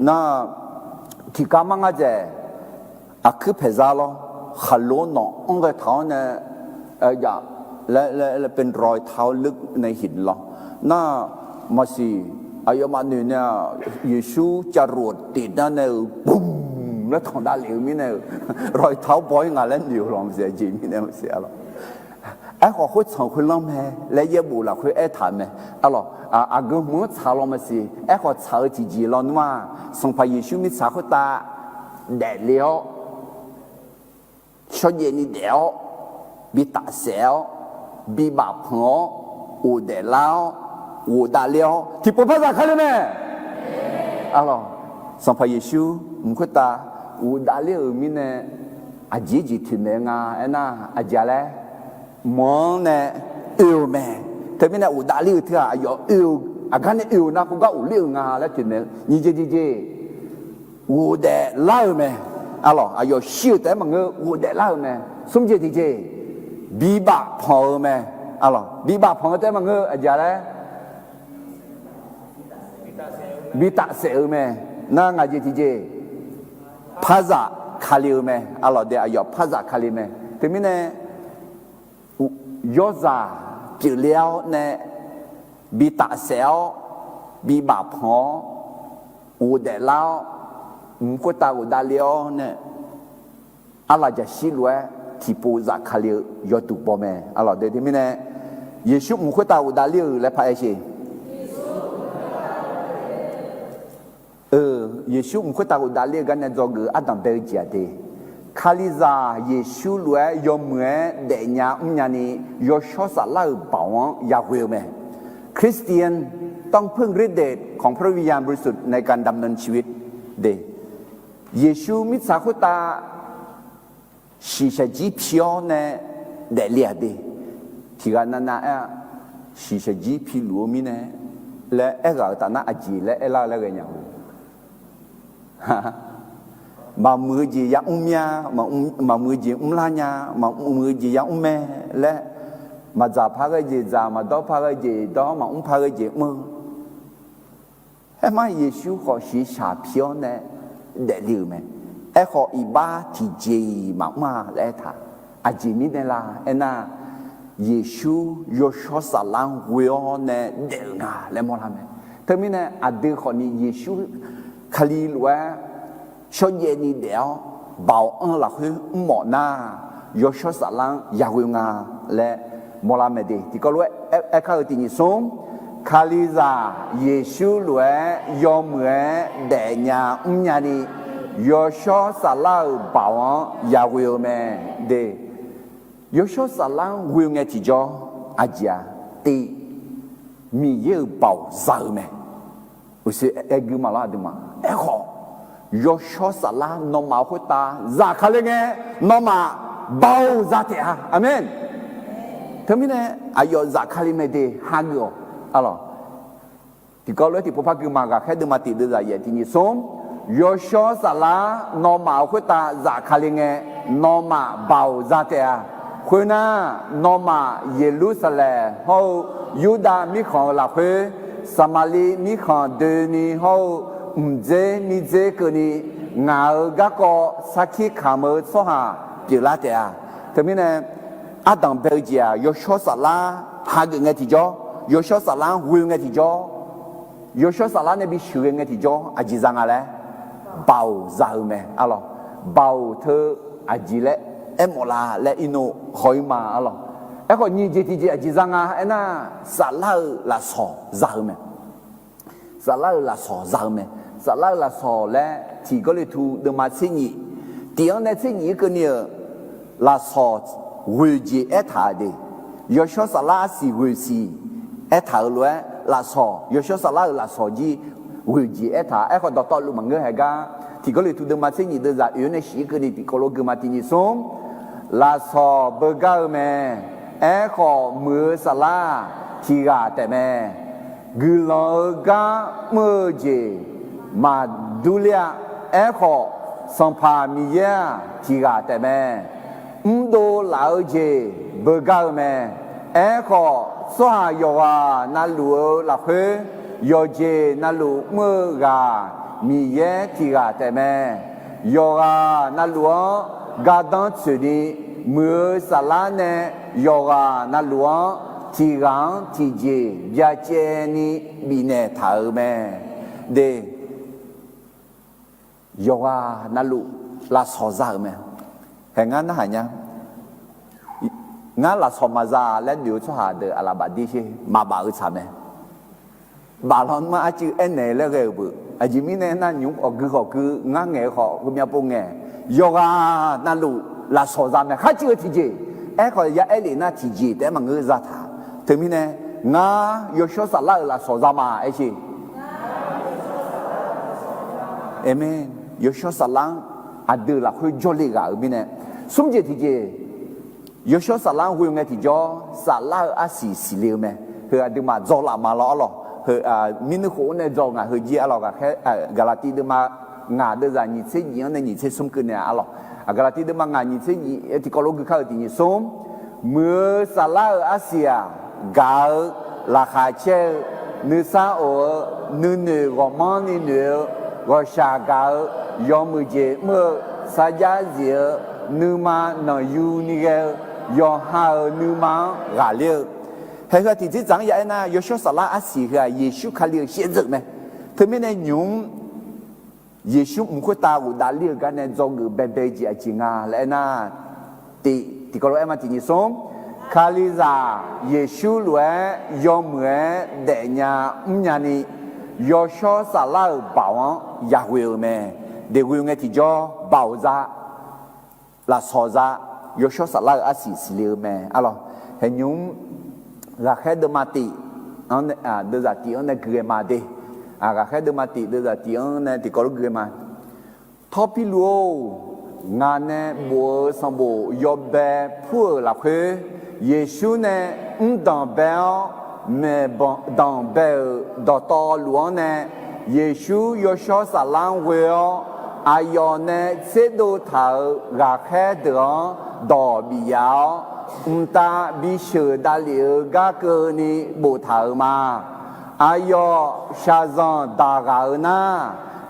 Nar, tiqkar mar nga dzaeq, aqkuir paeqzar lawr, khaqlo nawq-anr ghae taq-awr nae, jav, laer, laer, laer เป็นรอยเท้าลึก nae hiq lawr. Nar, maqsiq, aqyawfmaf noeq nae-aq, Yeqsur จรวด tiqnar nae-euq ปุ้ง laer tanqdav lef-eu mirnae-euq, รอยเท้า baw-ir nga laer noeq-eu lawq maqsiq, aqjeq mirnae maqsiq, arlawq. Aerkhawf khoertsanq khoerlanr mae laer yaerbof lafkhoer aertaq-euq mae, arlawq. Aqgeu hmq-anr tsaq law maqsiq, aerkhawf tsaq-eu tiqjeq lawnmr-aq, Sanqpaq Yeqsur mirtsaq khoertav daefle-awr, shawrjaev ni daef-awr, bi tafsaef-awr, bi bafpanq-awr, ghofdaef lar-awr, ghofdav ler-awr tiqpov par zaq kali mae, arlawq. Sanqpaq Yeqsur mq khoertav ghofdav ler-euq mirnae, aqjeq jeq toeqmaeq-eu nga aernar, aqjeq laer, mq-anr nae oe-eu mae. Teumirnae ghofdav ler-eu teu-aq, aqyawf oe-eu, aqgar nae oe-eu nar khoergar ghofler-eu nga laer toeqmaeq-eu. Nyiq jeq tiqjeq, ghofdaef lar-eu mae, arlawq. Aqyawf shir-euq taef-aer maqngeur, ghofdaef lar-eu mae. Smr jeq tiqjeq, bi bafpanq-eu mae, arlawq. Bi bafpanq-eu taef-aer maqngeur, aqjeq laer, bi tafsaef-eu mae. Nar, ngaq jeq tiqjeq, par zaq kali-eu mae, arlawq. De, aqyawf par zaq kali mae. Teumirnae, yawzaq pyeufle-awr nae, bi tafsaef-awr, bi bafpanq-awr, ghofdaef lar-awr, mq khoertav ghofdav le-awr nae, arlaqjaqshir lof-aer tiqpov zafkale-eu yawduq baw mae, arlawq. De, teumirnae, Yeqsur mq khoertav ghofdav ler-euq laer paraer sher. Yeqsur mq khoertav ghofdav ler-eu gar nae dzawgeuf-eu ardanq bae-eu jeq-aq de, Kalizaq Yeqsur lof-aer yawmuiq-aer daefnya mrnya ni, yawshawr saflar-euq baoq-anr yaghoe-eu mae. คริสเตียนต้องพึ่งฤทธิ์เดชของพระวิญญาณบริสุทธิ์ในการดำเนินชีวิต de, Yeqsur mirtsaq khoertav shiqshaq jir pi-awr nae daefle-aq de. Tiqghaq navnav aer-a, shiqshaq jir piluf-eu mirnae laer aerghaq-euq taf nar aqjeq laer aerlar-eu laer ghaenya-eu, maqmuiq-eu jeq yamr mya, maqmuiq-eu jeq mrlar nya, maqmuiq-eu jeq yamr mae laer, maqdzaq par ghae jeq dzaq, maqdawr par ghae jeq dawr, maqmr par ghae jeq mr-eu Aermar Yeqsur khawf shiqshaq pi-awr nae daefle-euq mae. Aerkhawf iqbax tiqjeq-iq maqmr-a laer aertaq. Aqjeq mirnae la aernar, Yeqsur yawshawr saflar-anr ghoe-awr nae daef-euq nga laer mawrlar mae. Teumirnae aqdui khawfni Yeqsur Kali lof-aer shawrjaev ni daef-awr, baoq anr-eu lafkhoer mrmawf nar, yawshawr saflar-anr yaghoe nga laer mawrlar mae de. Tiqkawv lof-aer aerkar-eu tiq nyiq smr, Kalizaq Yeqsur lof-aer yawmuiq-aer daefnya mrnya ni, yawshawr saflar-euq baoq-anr yaghoe-eu mae de. Yawshawr saflar-anr ghoe ngae tiqjawr, aqjeq-aq, tiq, Miqyaer-euq baoq za-eu mae. Uqshoe aer gui maqlar aqduimaf. Aerkhawf, yawshawr saflar nawmaf-euq khoertav zafkale ngae, nawmaf baoq za taef-a. Aqmeq. Teumirnae aqyawf zafkale mae de hageuf-awq. Arlawq, tiqkawv lof-aer tiqpov par gui ma ghaqkhaer deuvma tiq deuvzaq yaef tiq nyiq smr, yawshawr saflar nawmaf-euq khoertav zafkale ngae, nawmaf baoq za taef-a. Khoernar, nawmaf Yeqlursaqlaeq hawr-eu Yurdav mirkhanq-euq lafkhoer, Saqmaqliv mirkhanq doeni hawr-eu mqdzer mirdzer keuvni, ngaq-euq garkawv sarkir kamq-eu tsawrhaq pyeuflar taef-a. Teumirnae, ardanq bae-eu jeq-aq, yawshawr saflar hageuf ngae tiqjawr, yawshawr saflar-anr ghoe ngae tiqjawr, yawshawr saflar nae bisheuq ghae ngae tiqjawr, aqjeq za nga laer, baoq za-eu mae. Arlawq, baoq teu aqjeq laer aermawf la laer irnov haw-ir ma. Arlawq, aerkhawf nyiq jeq tiqjeq aqjeq za nga aernar, saflar-euq lafsawq za-eu mae. Saflar-euq lafsawq za-eu mae. Saflar-euq lafsawq laer tiq Gawrliqtu deuvma tser nyif, tiq-anr nae tser nyif-ir keuvni-euq lafsawq ghoeq jeq aertaq-euq de. Yawshawr saflar arsiq ghoeq siq aertaq-euq lof-aer, lafsawq, yawshawr saflar-euq lafsawq jir ghoeq jeq aertaq. Aerkhawf, dawqtawvluf maqngeur haeq gar, tiq Gawrliqtu deuvma tser nyif deuvzaq oeq-anr nae shif-ir keuvni tiqkawv lof gui ma tiq nyiq smr, lafsawq beugar-eu mae. Aerkhawf, muiq-eu saflar tiq ghaq taef mae. Guiqlanq-eu gar mr-eu jeq maqdur ler-a. Aerkhawf, Sanqpaq Miqyaer-aq, tiq ghaq taef mae. Mrdov laf-eu jeq beugar-eu mae. Aerkhawf, tsawrhaq yawqghaq navluf-eu lafkhoer, yawqjeq navluf mr-eu ghaq Miqyaer tiq ghaq taefmae. Yawqghaq navluf-anr gardanr tsoeqni, muiq-eu saflar nae yawqghaq navluf-anr tiq ghaq-anr tiqjeq byacaevni bifnaeq taq-euq mae. De, yawqghaq navluf lafsawq za-euq mae. Hae ngar narhaq nya. Ngar lafsawq maqza laer noeq-eu tsawrhaq deuq aqlaf bafdir sher, maqbaf-eu tsaq mae. Baflanr mar arcuiv aernaeq laer ghae-euq beuq. Aqjeq mirnae nar, nymq-mr khawf gui khawf gui, ngar ngaeq-eu khawf heumyav pov ngaeq. Yawqghaq navluf lafsawq za mae, khar cuiv-eu tiqjeq. Aerkhawf ya aer lef nar, tiqjeq taef-aer maqngeur zataq. Teumirnae, ngar yawshawr saflar-euq lafsawq za ma aer sher. Aqmeq. Yawshawr saflar-anr aqdui lafkhoer jawrle ghaq-euq mirnae, smr jeq tiqjeq, yawshawr saflar-anr ghoe ngae tiqjawr, saflar-eu arsiq siqle-eu mae. Heu aqduimaf dzaw laf ma lawr arlawq. Heu, mirnuir khof-anr nae dzaw ngaq heujir arlawq, ghaqkhaer, Gaqlaqtiv deuvma ngaq deuvzaq nyiq tser nyiq-anr nae nyiq tser smr keuv naeq-a arlawq. Gaqlaqtiv deuvma ngaq nyiq tser nyiq, tiqkawv lof gui kar-euq tiq nyiq smr. Muiq-eu saflar-euq arsiq-aq, gaq-eu, laqkhaq caer-eu, nuisar of-eu, nuinoeq ghawqmanrni noeq-eu, ghawqshaq gaq-eu, yawmuiq jeq mr-eu, sarjax zif-eu, nuima nanqyuni ghae-eu, yawqha-euq nuima-anr ghaqler-eu. Haeq heu-aq tiqdzerdzaq-anr ya aernar, yawshawr saflar arsiq heu-aq Yeqsur Kali-euq shaevdzeuf mae. Teumirnae nymq-mr Yeqsur mq khoertav ghofdav ler-eu gar nae dzawgeuf baebae jeq aqjeq nga laer aernar, tiq, tiqkawv lof-aer ma tiq nyiq smr. Kalizaq Yeqsur lof-aer yawmuiq-aer daefnya mrnya ni, yawshawr saflar-euq baoq-anr yaghoe-eu mae. Deuq ghoe ngae tiqjawr, baoq za, lafsawq za, yawshawr saflar-euq arsiq siqle-eu mae arlawq. Haeqnymr ghaqkhaer deuvma tiq, deuvzaq tiq-anr nae gui ghae ma de. Ghaqkhaer deuvma tiq deuvzaq tiq-anr nae tiqkawv lof gui ghae ma. Tawrpirluv-or, ngaq nae bof-eu sanqbof yawbae pur-euq lafkhoer, Yeqsur nae mrdanq bae-awr maeqbanq danqbae-euq dawqtawvluf-anr nae, Yeqsur yawshawr saflar-anr ghoe-awr, aqyawf nae tserdov taq-euq ghaqkhaer deuq-anr dawq bif yaf-awr, mqtav bisheuq davlef-eu gar keuvni boftaq-euq ma. Aqyawf shaqzanq daq ghaq-eu nar,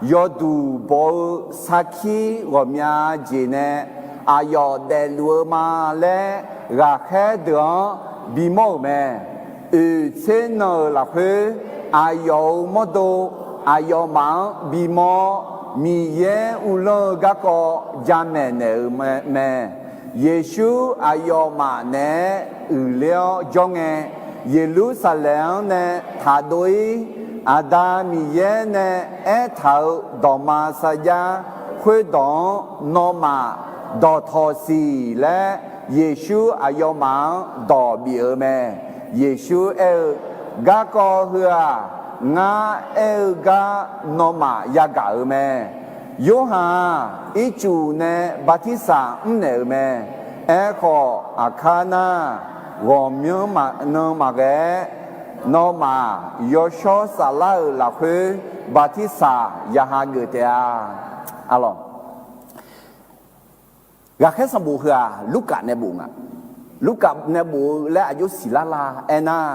yawduq baw-eu sarkir ghawqmya jeq nae aqyawf daefluf-eu ma laer, ghaqkhaer deuq-anr bimawr-euq mae. Oeq tser nan-euq lafkhoer, aqyawf-euq mawrdo aqyawfmaf-anr bimawr-awr, Miqyaer uvlanr-eu garkawv jamaeq naeq-euq mae. Yeqsur aqyawfmaf naeq-aer uiqler-awr jawr ngae, Yeqlursaqlaeq-anr nae taqdov-ir. Aqda Miqyaer nae aertaq-euq dawqma sarjax khoerdawq-anr nawmaf dawqtawq siq laer, Yeqsur aqyawfmaf-anr dawq bif-euq mae. Yeqsur aer-eu, Garkawv heu-aq, ngar aer-eu gar nawmaf yagaq-euq mae. Yorhaq-aq, ircuf nae bartirsaq mrnaeq-euq mae. Aerkhawf, aqkar nar, ghawqmyanr maqnan maqghae-aer, nawmaf yawshawr saflar-euq lafkhoer bartirsaq ya hageuf taef-a. Arlawq. Ghaqkhaer sanqbof heu-aq, Lurkaf nae bof nga. Lurkaf nae bof-eu laer aqjox siqlar la aernar,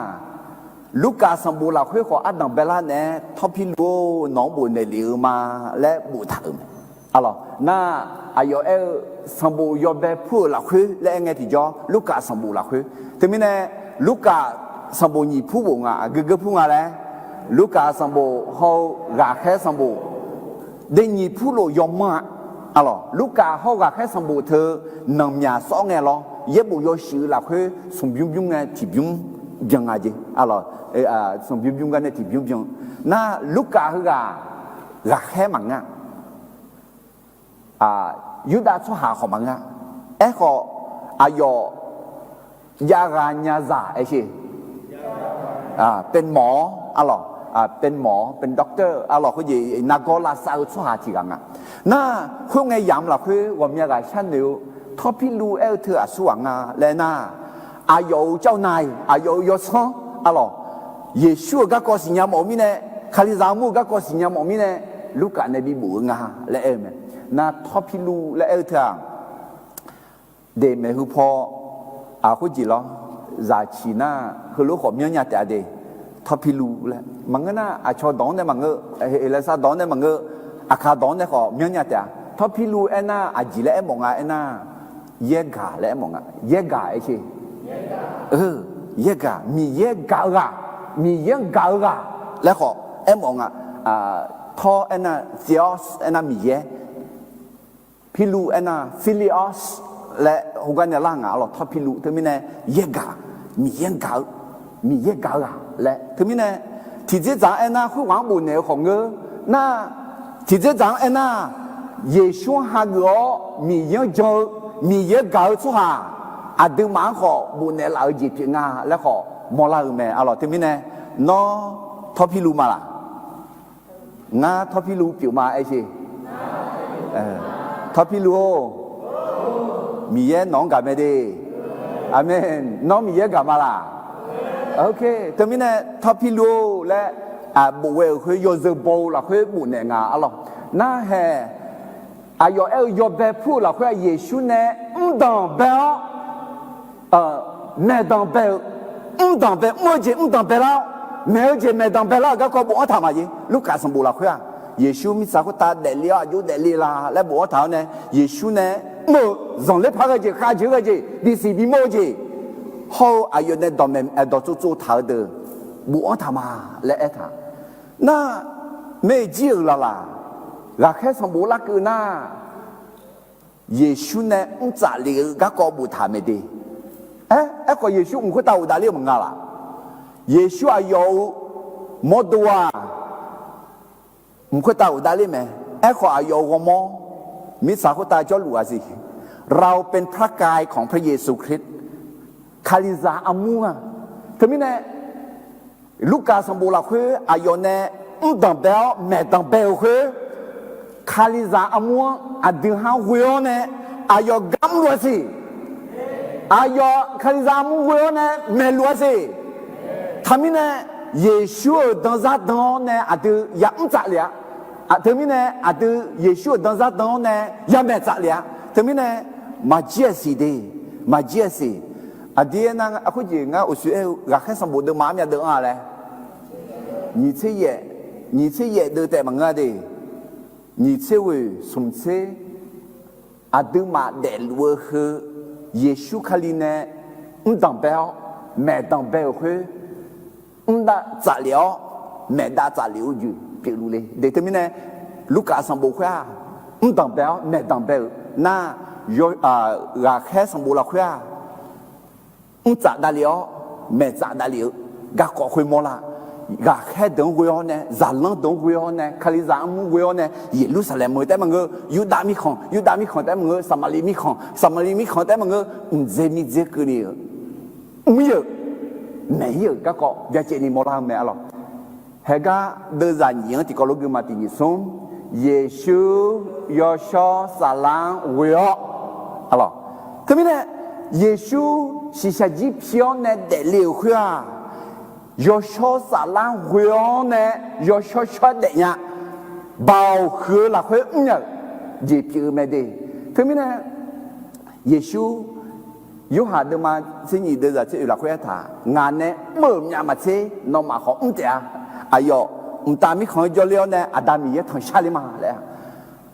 Lurkaf sanqbof lafkhoer khawf ardanq baelar naeq-aer, Tawrpirluv-or, nawq-anr bofnaeq lef-eu ma laer boftaq-euq mae. Arlawq, nar, aqyawf aer-eu sanqbof yawbae pur-euq lafkhoer laer aer ngae tiqjawr, Lurkaf sanqbof lafkhoer. Teumirnae, Lurkaf sanqbof nyiq pur bof nga, aqgeu geu pur nga laer, Lurkaf sanqbof hawr-eu ghaqkhaer sanqbof de nyiq pur lof yawmanr-a. Arlawq, Lurkaf hawr-eu ghaqkhaer sanqbof teu nanqmyaq sawr ngae lawr, yaerbof yawshuif-eu lafkhoer smq bymr bymr ngae tiqbymr byan nga jeq. Arlawq, smq bymr bymr gar nae tiqbymr byan. Nar, Lurkaf heughaq ghaqkhaer maqngeur-a. Yurdav tsawrhaq khawf maqngeur-a. Aerkhawf, aqyawf jav gha nya zaq aer sher. Pemawf-awr arlawq, pemawf-awr, pem doctor arlawq, khoerjeq nargawr lavsav-eu tsawrhaq tiq ghaq nga. Nar, khoerngae yamq lafkhoer ghawqmya ghaq sharnoeq-eu, Tawrpirluv aer-eu teu aqsur ghaq nga laer nar, aqyawf-euq cawv nav-iq, aqyawf-euq yawsanr arlawq, Yeqsur-euq garkawv siqnya mawf-eu mirnae, Kalizaq armur-eu garkawv siqnya mawf-eu mirnae, Lurkaf nae bibof-eu nga laer aer-eu mae. Nar, Tawrpirluv laer aer-eu teu-aq, de maeqhu paw, khoerjeq lawr, zaqciq nar heulof khawf myanrnya taef-a de. Tawrpirluv laer maqngeur nar, aqcawq dawq-anr nae maqngeur, heqlasav dawq-anr nae maqngeur, aqkaq dawq-anr nae khawf myanrnya taef-a. Tawrpirluv aernar, aqjeq laer aermawf nga aernar, yaergaq laer aermawf nga. Yaergaq aer sher. Yaergaq, Miqyaer gaq-eu ghaq, Miqyaer-anr gaq-eu ghaq laer khawf aermawf nga. Tawr aernar theos aernar Miqyaer, pirluv aernar phileos laer heugar nae lar nga arlawq. Tawrpirluv teumirnae yaergaq, Miqyaer-anr gaq-eu, Miqyaer gaq-eu ghaq laer teumirnae tiqdzerdzaq-anr aernar khoerghaq-anr bofnaeq-eu khawf ngeur nar, tiqdzerdzaq-anr aernar, Yeqsur-anr hageuf-awr Miqyaer-anr jan-eu, Miqyaer gaq-eu tsawrhaq aqduimaf-anr khawf bofnaeq laf-eu jeq pyeuf nga laer khawf mawrlar-eu mae arlawq. Teumirnae nawr tawrpirluv ma laq? Ngar tawrpirluv pyeuf ma aer sher. Tawrpirluv-or, Miqyaer nawq-anr gaq mae de. Aqmeq. Nawr Miqyaer gaq ma laq? Teumirnae tawrpirluv-or laer bof ghae-euq khoer yawzeu baw-eu lafkhoer bofnaeq nga arlawq. Narhaeq aqyawf aer-eu yawbae pur-eu lafkhoer-aq, Yeqsur nae mrdanq bae-awr maeqdanq bae-eu, mrdanq bae, mr-eu jeq mrdanq baelar-awr, maeq-eu jeq maeqdanq baelar-euq garkawv bofanr taq maqya. Lurkaf sanqbof lafkhoer-aq, Yeqsur mirtsaq khoertav daefle-awr aqjox daefle la laer bofanr taq-awr nae, Yeqsur nae mr-eu zanqler paq-aer ghae jeq, khavjeq-aer ghae jeq, bisiq bimawr-eu jeq, hawr-eu aqyawf nae dawqmaeq dawqtsov tsov taq-eu deuq bofanr taq ma laer aertaq. Nar, maeq jir-euq laqlaq, ghaqkhaer sanqbof larkeuv nar, Yeqsur nae mrtsaf lef-eu garkawv boftaq mae de. Aer, aerkhawf Yeqsur mq khoertav ghofdav ler-eu maqnga laq? Yeqsur aqyawf-euq mawrdo-aq, mq khoertav ghofdav ler mae. Aerkhawf aqyawf-euq ghawrmawr, mirtsaq khoertav jawrluf-a siq. เราเป็นพระกายของพระเยซูคริสต์ Kalizaq armur-a. Teumirnae Lurkaf sanqbof lafkhoer aqyawf nae mrdanq bae-awr maeqdanq bae-euq khoer, Kalizaq armur-anr aqdui ha ghoe-awr nae aqyawf gar mrluf-a siq. Aqyawf Kalizaq armur ghoe-awr nae maeqluf-a siq. Teumirnae Yeqsur-euq danzar dan-awr nae aqdui ya mrtsaf lef-a. Teumirnae aqdui Yeqsur-euq danzar dan-awr nae ya maeqtsaf lef-a. Teumirnae maqjir-a siq de, maqjir-a siq. Aqdir aernar, khoerjeq ngar uqshoe aer-eu ghaqkhaer sanqbof deuvma armyav deuv-anr-a laer, nyiq tser yaef, nyiq tser yaef deuv taef maqngeur-a de. Nyiq tser ghoeq smq tser, aqduimaf daefluf-eu heu Yeqsur Kali nae mrdanq bae-awr maeqdanq bae-euq khoer, mrdav tsaflef-awr maeqdav tsaflef-eu jeq pyeufluf le de. Teumirnae Lurkaf sanqbof khoer-aq, mrdanq bae-awr maeqdanq bae-euq nar, ghaqkhaer sanqbof lafkhoer-aq, mrtsaf davlef-awr maeqtsaf davlef-eu garkawv khoermawr lar. Ghaqkhaer deuq-anr ghoe-awr nae, zaqlanr deuq-anr ghoe-awr nae, Kalizaq armur ghoe-awr nae, Yeqlursaqlaeq meuq taef maqngeur, Yurdav mirkhanq, Yurdav mirkhanq taef maqngeur, Saqmaqliv mirkhanq, Saqmaqliv mirkhanq taef maqngeur, mqdzer miqdzer keuvni-eu mr-ir-euq, maeq-ir-euq garkawv byacaevni mawrlar-eu mae arlawq. Haegar deuvzaq nyiq-anr tiqkawv lof guima tiq nyiq smr, Yeqsur yawshawr saflar-anr ghoe-awr, arlawq. Teumirnae Yeqsur shiqshaq jir pi-awr nae daefle-euq khoer-aq, yawshawr saflar ghoe-awr nae yawshawr shawr-aer daefnya, baoq huiq-eu lafkhoer mrnya-euq jeq pyeuf-eu mae de. Teumirnae Yeqsur Yorhaq deuvma tser nyiq deuvzaq tser oeq lafkhoer aertaq, ngaq nae mr-euq myav maqtser nawmaf khawf mr taef-a. Aqyawf mqtav mirkhanq-anr jawrler-awr nae Aqda Miqyaer tanqshar ler ma laer-a.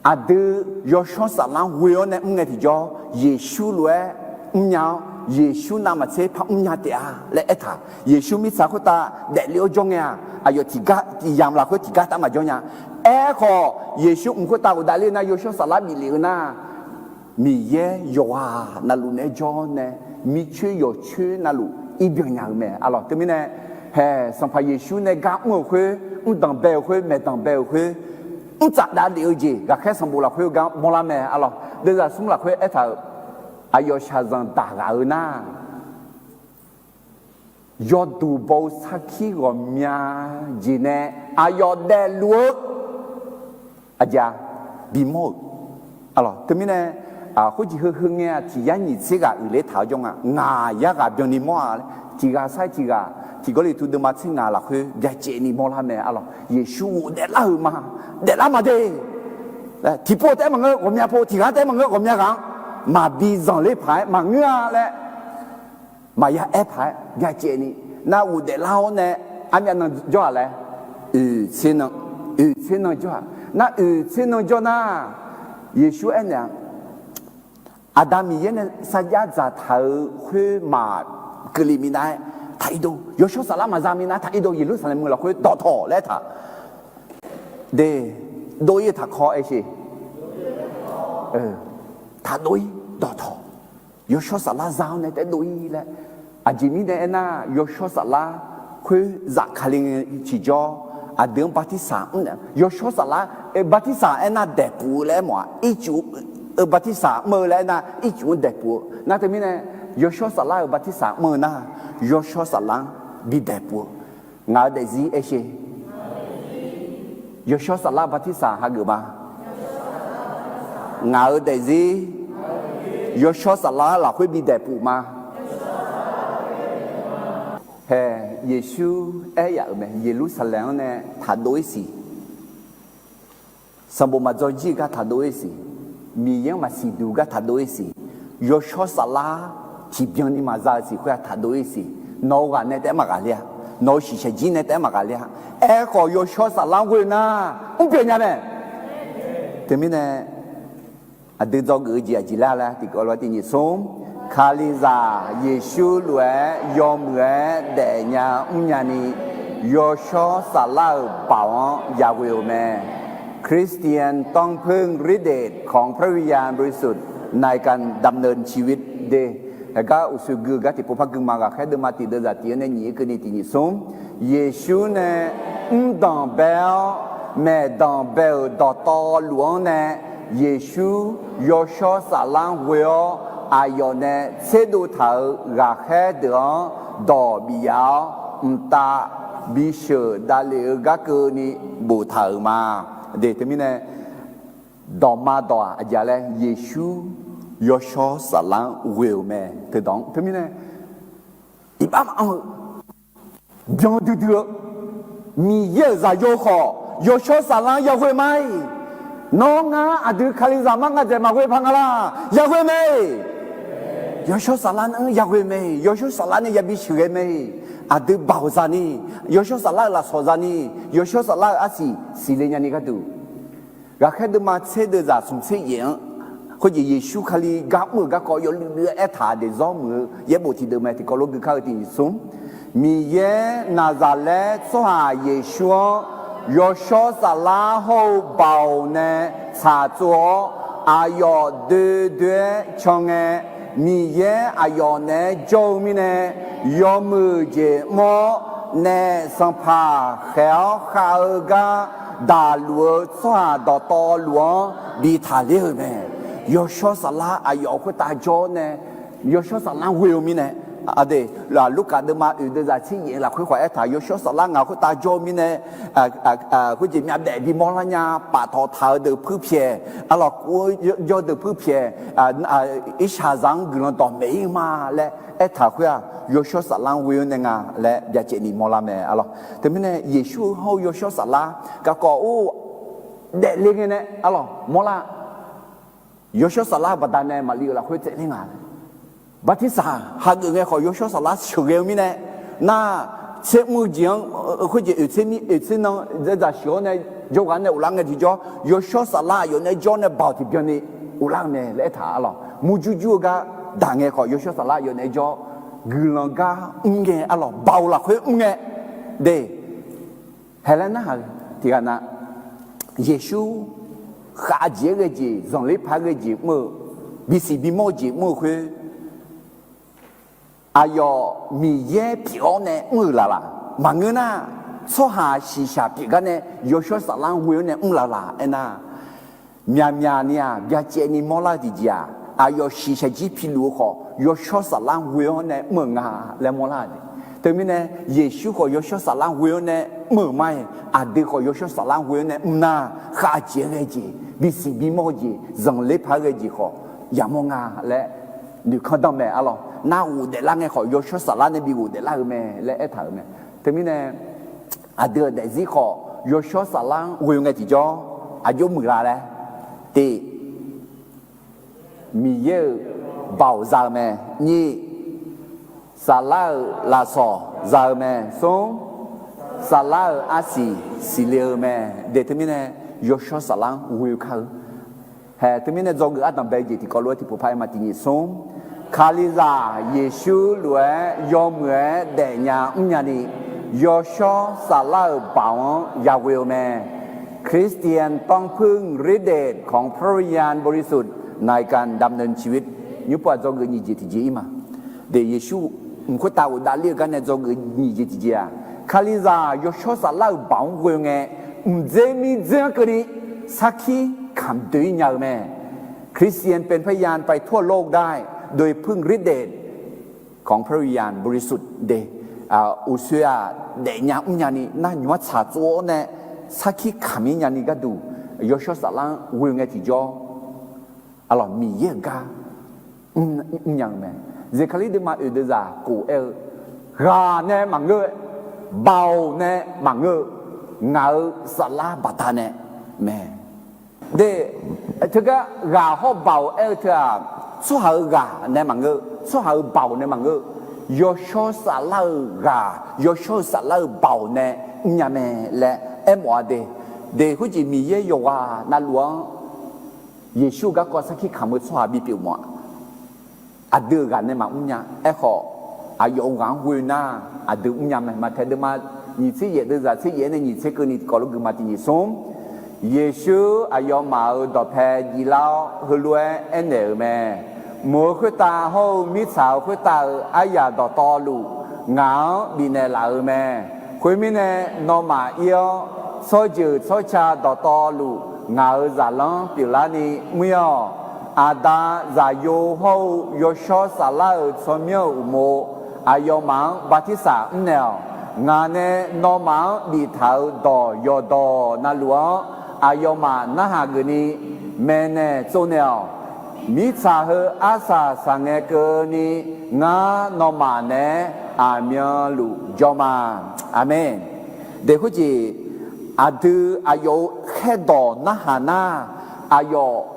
Aqdui yawshawr saflar ghoe-awr nae mr ngae tiqjawr, Yeqsur lof-aer mrnya-awr, Yeqsur navmaqtser par mrnya taef-a laer aertaq. Yeqsur mirtsaq khoertav daefle-awr jawr ngae-aq, aqyawf tiqgar yamq lafkhoer tiqgar tav maqjawr nya. Aerkhawf Yeqsur mq khoertav ghofdav ler nar, yawshawr saflar bif lef-eu nar, Miqyaer yawqghaq navluf naeq-aer jawr nae, mircoer yawqcoer navluf irbyan nya-eu mae arlawq. Teumirnae haeq Sanqpaq Yeqsur nae gar mr-euq khoer, mrdanq bae-euq khoer, maeqdanq bae-euq khoer, mrtsaf davlef-eu jeq ghaqkhaer sanqbof lafkhoer gar mawrlar mae arlawq. Deuvzaq smr lafkhoer aertaq-euq, aqyawf shaqzanq daq ghaq-eu nar, yawduq baw-eu sarkir ghawqmya jeq nae aqyawf daefluf-eu aqjeq-a, bimawr-euq. Arlawq, teumirnae khoerjeq heu heu ngae-aq, tiq yar nyiq tser ghaq uiqler taq-awr jawr nga. Ngaq yar ghaq byanni mawr-a laer, tiq ghaq sar-aer tiq ghaq, Tiq Gawrliqtu deuvma tser ngaq lafkhoer byacaevni mawrlar mae arlawq. Yeqsur ghofdaef lar-euq ma, daeflar ma de. Tiqpov taef-aer maqngeur ghawqmya pov, tiq ghaq taef-aer maqngeur ghawqmya ghaq-anr maqbi zanqler paq-aer maqngeur-a laer, maqya aer paq-aer byacaevni, nar ghofdaef lar-awr nae, armyav nan jawr-aq laer, oeq tser nan, oeq tser nan jawr-aq. Nar oeq tser nan jawr nar, Yeqsur aernaeq-a, Aqda Miqyaer nae sarjax dzaqtaq-euq khoer maq keuvle minav-aer taq irdov, yawshawr saflar maqza minav-aer taq irdov, Yeqlursaqlaeq meuq lafkhoer dawqtawq laer aertaq. De, dov-ir taqkawv aersheq. Taqdov-ir dawqtawq. Yawshawr saflar za-awr nae taef dov-ir laer. Aqjeq mirnae aernar, yawshawr saflar khoer zafkale ngae tiqjawr, aqdui-anr bartirsaq mr-a. Yawshawr saflar, bartirsaq aernar daeqpuf-eu laer aermawf-a. Ircuf-eu bartirsaq mr-eu laer aernar, ircuf-anr daeqpuf-eu nar teumirnae, yawshawr saflar-euq bartirsaq mr-eu nar, yawshawr saflar-anr bi daeqpuf-eu. Ngaq-euq daefzir aersheq. Yawshawr saflar bartirsaq hageuf ma. Ngaq-euq daefzir yawshawr saflar lafkhoer bi daeqpuf ma. Hae, Yeqsur aer yaf-euq mae, Yeqlursaqlaeq-anr nae taqdov-ir siq. Sanqbof maqdzawr jir-eu gar taqdov-ir siq. Miqyaer-anr maqsiq duq gar taqdov-ir siq. Yawshawr saflar tiqbyan ni maqza-eu siq khoer-aq taqdov-ir siq. Nawq-eu ghaq nae taef-aer maqghaqler-a. Nawq-eu shiqshaq jir nae taef-aer maqghaqler-a. Aerkhawf yawshawr saflar-anr ghoe nar, mr pyeuf nya mae. Teumirnae, aqdui dzawgeuf-eu jeq aqjeq laer laer tiqkawv lof-aer tiq nyiq smr, Kalizaq Yeqsur lof-aer yawmuiq-aer daefnya mrnya ni, yawshawr saflar-euq baoq-anr yaghoe-euq mae. คริสเตียนต้องพึ่งฤทธิ์เดชของพระวิญญาณบริสุทธิ์ ในการดำเนินชีวิต de. Heugar uqshoe gui-eu gar tiqpov par gui ma. Ghaqkhaer deuvma tiq deuvzaq tiq-anr nae nyiq-aer keuvni tiq nyiq smr, Yeqsur nae mrdanq bae-awr, maeqdanq bae-euq dawqtawvluf-anr nae, Yeqsur yawshawr saflar-anr ghoe-awr, aqyawf nae tserdov taq-euq ghaqkhaer deuq-anr dawq bif yaf-awr, mqtav bisheuq davlef-eu gar keuvni boftaq-euq ma. De, teumirnae, dawqma dawq-aq aqjeq-a laer, Yeqsur yawshawr saflar-anr ghoe-euq mae. Teudawq-anr teumirnae, iqbax maqanr-eu, byan duidui-eu, Miqyaer-euq zaqyo khawf yawshawr saflar-anr yaghoe ma-iq. Nawr ngar aqdui Kalizaq mar ngadzaeq maqghoe paq nga laq, yaghoe mae. Yawshawr saflar-anr yaghoe mae. Yawshawr saflar nae yabi sheuqghae mae. Aqdui baoq zani, yawshawr saflar-euq lafsawq zani, yawshawr saflar-euq arsiq siqle nyani gharduq, Ghaqkhaer deuvma tser deuvzaq smq tser yaef-anr, khoerjeq Yeqsur Kali gar mr-euq garkawv yawluiv luiv-aer aertaq-euq deuq zawr muiq-eu yaerbof tiqdeuq mae. Tiqkawv lof gui kar-eu tiq nyiq smr, Miqyaer Naqzaqlaer tsawrhaq Yeqsur-anr yawshawr saflar hawr-eu baoq nae tsaqtsov-awr, aqyawf doe doe-aer can ngae, Miqyaer aqyawf naeq-aer jawr-eu mirnae, yawmuiq jeq mr-awr, naef sanqpaq khaeq-awr khav-eu gar daqluf-eu tsawrhaq dawqtawvluf-anr bi taqler-euq mae. Yawshawr saflar aqyawf khoertav jawr-awr nae, yawshawr saflar ghoe-eu mirnae, aqdui, Lurkaf deuvma oeq deuvzaq tser yaef-eu lafkhoer khawf aertaq, yawshawr saflar ngaq khoertav jawr-eu mirnae, khoerjeq myavbaef bimawr lar nya, paftawf taq-eu deuq puirpyaeq, arlawq, jawr deuq puirpyaeq, irshaqzaq-anr guiqlanq dawqmaeq-ir ma laer aertaq khoer-aq, yawshawr saflar-anr ghoe-awr nae nga laer byacaevni mawrlar mae, arlawq. Teumirnae Yeqsur-eu hawr-eu yawshawr saflar garkawv or daefle ngae nae, arlawq, mawrlar. Yawshawr saflar-eu baqdanae maqli-euq lafkhoer tsaevler nga. Bartirsaq hageuf ngae khawf yawshawr saflar sheuqghae-eu mirnae, nar, tser mr-eu jeq-anr, khoerjeq oeq tser mir oeq tser nan dzaq sheuq-awr nae jawrghaq nae ghoflar ngae tiqjawr, yawshawr saflar aqyawf naeq-aer jawr nae baoq tiqbyan ni ghoflar-eu mae laer aertaq, arlawq. Murjur jur-eu gar daq ngae khawf yawshawr saflar aqyawf naeq-aer jawr, guiqlanq gar mr ngae, arlawq, baoq lafkhoer mr ngae, de. Haeq laer narhaq-eu tiqghaq na, Yeqsur khavjeq-aer ghae jeq, zanqler paq-aer ghae jeq mr-eu, bisiq bimawr-eu jeq mr-eu khoer, aqyawf Miqyaer pyeuf-awr nae mr-euq laf laq. Maqngeur nar, tsawrhaq shiqshaq pyeuf gar nae yawshawr saflar-anr ghoe-awr nae mr laf laq aernar, myaqmyaq ni-aq, byacaevni mawrlar-eu tiqjeq-aq, aqyawf shiqshaq jir piluf-eu khawf, yawshawr saflar-anr ghoe-awr nae mr-euq nga laer mawrlar-euq mae. Teumirnae, Yeqsur khawf yawshawr saflar-anr ghoe-awr nae mr-euq ma-iq, aqdui khawf yawshawr saflar-anr ghoe-awr nae mr nar, khavjeq-aer ghae jeq, bisiq bimawr-eu jeq, zanqler paq-aer ghae jeq khawf yamawr nga laer noeqkanr danr mae, arlawq. Nar ghofdaef lar ngae khawf yawshawr saflar nae bi ghofdaef lar-eu mae laer aertaq-euq mae. Teumirnae, aqdui-euq daefzir khawf yawshawr saflar-anr ghoe ngae tiqjawr, aqjox muiqlar laer, tiq, Miqyaer-euq baoq za-eu mae. Nyiq, Saflar-euq lafsawq za-eu mae. Smr, saflar-euq arsiq siqle-eu mae. Deuq teumirnae yawshawr saflar-anr ghoe-eu kar-eu. Haeq teumirnae dzawgeuf ardanqbae jeq tiqkawv lof-aer tiqpov par-aer ma tiq nyiq smr. Kalizaq Yeqsur lof-aer yawmuiq-aer daefnya mrnya ni, yawshawr saflar-euq baoq-anr yaghoe-eu mae. คริสเตียนต้องพึ่งฤทธิ์เดชของพระวิญญาณบริสุทธิ์ในการดำเนินชีวิต Nymrpov-aq dzawgeuf nyiq jeq tiqjeq ir ma. Deuq Yeqsur mq khoertav ghofdav ler-eu gar nae dzawgeuf nyiq jeq tiqjeq-aq, Kalizaq yawshawr saflar-euq baoq-anr ghoe-eu ngae, mqdzer mirdzer-anr keuvni sarkir kamq doe-ir nya-eu mae. คริสเตียนเป็นพยานไปทั่วโลกได้โดยพึ่งฤทธิ์เดชของพระวิญญาณบริสุทธิ์ de. Uqsoe-aq daefnya mrnya ni nar nymq-anr tsaq tsov-awr nae sarkir kamq-ir nya ni gharduq yawshawr saflar-anr ghoe ngae tiqjawr, aqlawq Miqyaer-euq gar mrnya-eu mae. Zeqkaqlir deuvma oeq deuvzaq kof aer-eu, ghaq nae maqngeur-eu, baoq nae maqngeur-eu, ngaq-euq saflar baqdanae mae. De, teugar ghaq hawr baoq aer-eu teu-aq, tsawrhaq-euq ghaq nae maqngeur, tsawrhaq-euq baoq nae maqngeur, yawshawr saflar-euq ghaq, yawshawr-eu saflar-euq baoq nae mrnya mae laer aermawf-a de. De, khoerjeq Miqyaer yawqghaq navluf-anr Yeqsur-eu garkawv sarkir kamq-eu tsawrhaq bipyeuf mawf-aq, aqdui-euq ghaq nae maqmr nya. Aerkhawf, aqyawf-euq ghaq-anr ghoe nar, aqdui mrnya mae. Maqtaeq deuvma nyiq tser yaef deuvzaq tser yaef-aer nae nyiq tser keuvni tiqkawv lof gui ma tiq nyiq smr. Yeqsur aqyawfmaf-euq dawqpae jiflar-awr, heulof-aer aernaeq-euq mae. Mq-euq khoertav hawr-eu mirtsaq-euq khoertav-euq aryaq dawqtawvluf, ngaq-anr bifnaeq laf-euq mae. Khoermirnae, nawmaf ir-awr, tsawrjeuq tsawrca dawqtawvluf ngaq-euq zaqlanr pyeuflarni mr-ir-awq. Aqda, Zaqyo hawr-eu Yawshawr Saflar-euq tsawrmyanr-euq uqmov, aqyawfmaf-anr bartirsaq mrnaeq-awq. Ngaq nae nawmaf-anr biftaq-euq dawq yawqdawq navluf-anr, aqyawfmaf narhaq geufni maeqnaeq tsovnaeq-awq. Mirtsaq heu arsaq saqngae keuvni, ngar nawmaf naeq-aer aqmyanluf jawr ma. Aqmeq. Deq khoerjeq, aqdui aqyawf-euq khaerdawq narhaq nar, aqyawf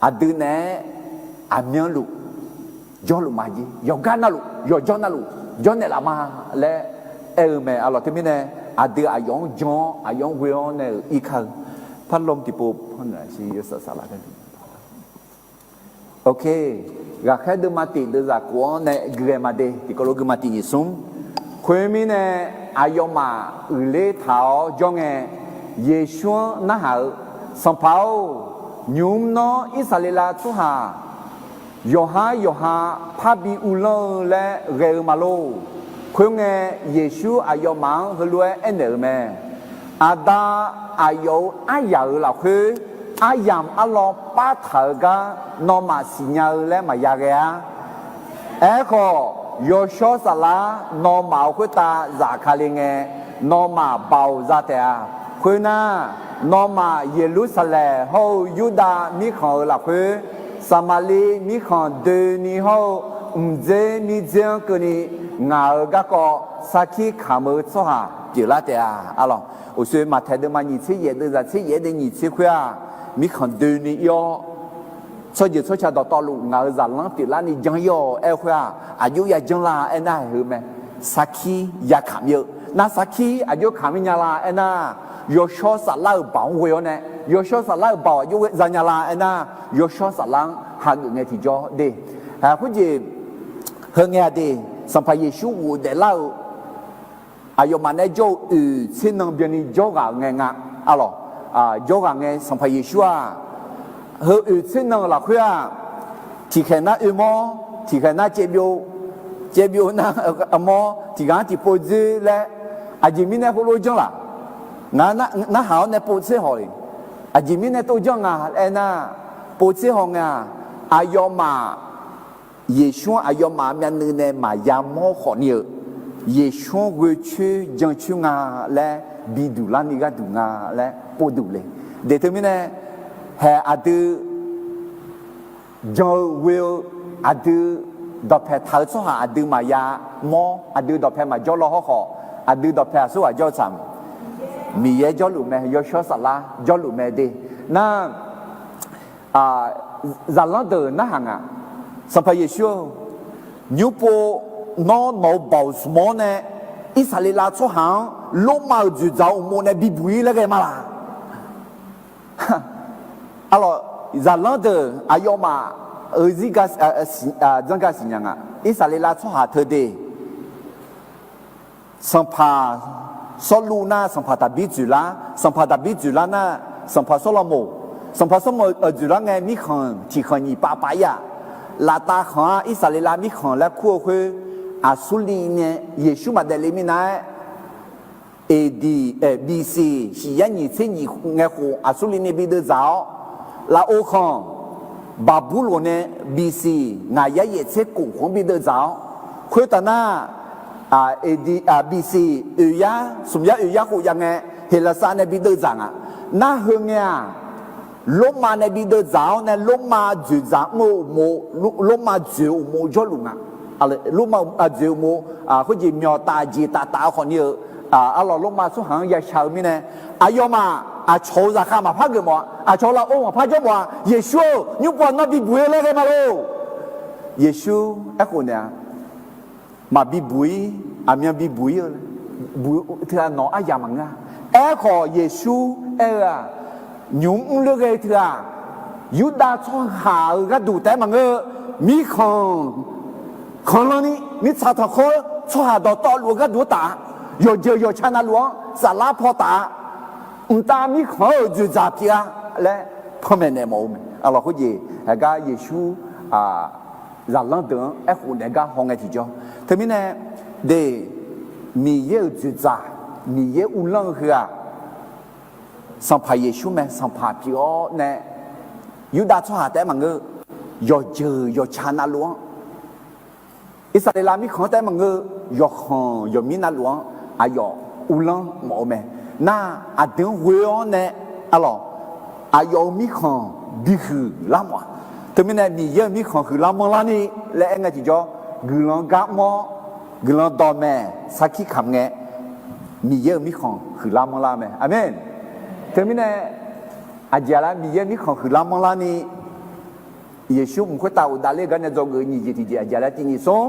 aqdui naeq-aer aqmyanluf jawrluf maqjir, yawqgar navluf, yawqjawr navluf jawrnaeq laf ma laer aer-eu mae. Aqlawq teumirnae, aqdui aqyawf-anr jan-awr, aqyawf-anr ghoe-awr nae-euq irkar-eu, parlawm tiqpov, ok, ghaqkhaer deuvma tiq deuvzaq kof-anr nae guiqghae ma de, tiqkawv lof gui ma tiq nyiq smr. Khoermirnae, aqyawfmaf uiqler taq-awr jawr ngae, Yeqsur-anr narhaq-eu, Sanqpaq-or, nymq-mr nawr Irsaqleqlav tsawrhaq yawqhar yawqha parbi uvlanr-eu laer ghae-eu ma lor. Khoerngae, Yeqsur aqyawfmaf-anr heulof-aer aernaeq-euq mae. Aqda, aqyawf-euq aryaq-euq lafkhoer aryamq arlawr partaq-euq gar nawmaf siqnya-eu laer maqya ghae-ar. Aerkhawf, Yawshawr Saflar nawmaf-euq khoertav zafkale ngae, nawmaf baoq za taef-a. Khoernar, nawmaf Yeqlursaqlaeq hawr-eu Yurdav mirkhanq-euq lafkhoer, Saqmaqliv mirkhanq doeni hawr-eu mqdzer mirdzer-anr keuvni, ngaq-euq garkawv sarkir kamq-eu tsawrhaq pyeuflar taef-a. Aqlawq, uqshoe Maqtaeq deuvma nyiq tser yaef deuvzaq tser yaef-aer nae nyiq tser khoer-aq, mirkhanq doeni ir-awr, tsawrjeuq tsawrca dawqtawvluf ngaq-euq zaqlanr pyeuflarni jan ir-awq aer-eu khoer-aq, aqjox ya janr la aernar-aq heu mae. Sarkir ya kamq ir-eu nar, sarkir aqjox kamq ir nya la aernar, Yawshawr Saflar-euq baoq-anr ghoe-awr nae, Yawshawr Saflar-euq baoq aqjox za nya la aernar, Yawshawr Saflar-anr hageuf ngae tiqjawr de. Khoerjeq, heu ngae-aq de, Sanqpaq Yeqsur ghofdaef lar-eu aqyawfmaf nae jawr-eu oeq tser nan byanni jawrghaq-euq ngae nga. Aqlawq, jawrghaq ngae Sanqpaq Yeqsur-aq, heu oeq tser nan-euq lafkhoer-aq, tiqkhaeq nar oermawr, tiqkhaeq nar caevbyov, caevbyov nar armawr, tiqghaq-anr tiqpov dzoer laer, aqjeq mirnae heulof janr laq? Ngaq narhaq-awr nae pov tser haw-iq, aqjeq mirnae tov janr nga aernar, pov tser haw nga-aq, aqyawfmaf Yeqsur-anr aqyawfmaf myavnuiv nae maqya mawr khawf ni-euq, Yeqsur-anr ghoe coer jan coer nga laer biduq larni gharduq nga laer povduq le. Deq teumirnae, haeq aqdui jan-eu ghoe-eu, aqdui dawqpae taq-eu tsawrhaq aqdui maqya mawr, aqdui dawqpae maqjawr law hawrkhawf, aqdui dawqpae aqsurghaq jawr-eu tsaq, Miqyaer jawrluf mae, Yawshawr Saflar jawrluf mae de. Nar, zaqlanr deuq narhaq nga, Sanqpaq Yeqsur-or, nymrpov Nawr nawq-eu baoq smq-awr nae, Irsaqleqlav tsawrhaq-anr Lormav-euq dzoeqdzaq-eu uqmov nae bibuq-ir laer ghae ma laq? Arlawq, zaqlanr deuq aqyawfmaf-euq zirga, janrga siqnya nga. Irsaqleqlav tsawrhaq teu de, sanqpaq Sawrluv nar sanqpaq Daqbir dzoeqlar, sanqpaq Daqbir dzoeqlar nar sanqpaq Sawrlaqmoq, sanqpaq Sawrlaqmoq dzoeqlar ngae mirkhanq tiqkhanq nyiq pav pav-ir-aq, laftav khanq-anr Irsaqleqlav mirkhanq laer kur-eu khoer, Aqsurliv nae Yeqsur maqdaef le minav-aer, AD, eh, BC shiq yar nyiq tser nyiq ngae khof Aqsurliv nae bi deuvdzaq-awr, lafov khanq Baqburloq nae BC ngaq yar yaef tser kof khof-anr bi deuvdzaq-awr, khoertaf nar, AD, BC oeq yar smq yar oeq yar khof jav ngae, Heqlaqsar nae bi deuvdzaq nga. Nar heu ngae-aq, Lormav nae bi deuvdzaq-awr nae Lormav dzoeqdzaq mr-eu uqmov, Lormav dzoeq-eu uqmov jawrluf nga. Lormav dzoeq uqmov, khoerjeq myawq taf jeq taf taf-eu khawfni-eu, arlawq Lormav tsawrhaq-anr yashaq-eu mirnae, aqyawfmaf aqcawq-euq zaqkhav maqpar geufmawf-a, aqcawq lafov maqpar jawrmawf-a, Yeqsur-or, nymrpov nawr bibuq-ir laer ghae ma lor. Yeqsur aerkhof naeq-a, maqbi buq-ir, aqmyan bibuq-ir-eu, buq teu-aq nawq aryamq maqngeur-a. Aerkhawf Yeqsur aer-eu-aq, nymq mr lor ghae teu-aq, Yurdav tsawrhaq-euq gharduq taef-aer maqngeur-eu, mirkhanq khanqlanni mirtsaq tanqkhawr tsawrhaq dawqtawvluf-eu gharduq-anr taf-a, yawqjeuq yawqca navluf-anr saflar paw taf-a, mqtav mirkhanq-euq dzoeqdzaq pyeuf-a laer panmaeq naeq mawf-eu mae. Arlawq khoerjeq heugar Yeqsur zaqlanr deuq-anr aerkhof naeq gar haw ngae tiqjawr. Teumirnae de, Miqyaer-euq dzoeqdzaq, Miqyaer uvlanr-eu heu-aq, Sanqpaq Yeqsur mae. Sanqpaq pyeuf-awr nae, Yurdav tsawrhaq taef-aer maqngeur, yawqjeuq yawqca navluf-anr, Irsaqleqlav mirkhanq-anr taef-aer maqngeur, yawqkhanq yawqmir navluf-anr aqyawf uvlanr mawf-eu mae. Nar aqdui-anr ghoe-awr nae, arlawq, aqyawf-euq mirkhanq bihuiq lar mawf-a. Teumirnae Miqyaer-euq mirkhanq huiqlar manrlarni laer aer ngae tiqjawr, guiqlanq gar mr-awr, guiqlanq dawqmaeq sarkir kamq ngae, Miqyaer-euq mirkhanq huiqlar manrlar-eu mae. Aqmeq. Teumirnae aqjeq-aq laer Miqyaer mirkhanq huiqlar manrlarni, Yeqsur mq khoertav ghofdav ler-eu gar nae dzawgeuf nyiq jeq tiqjeq aqjeq-aq laer tiq nyiq smr,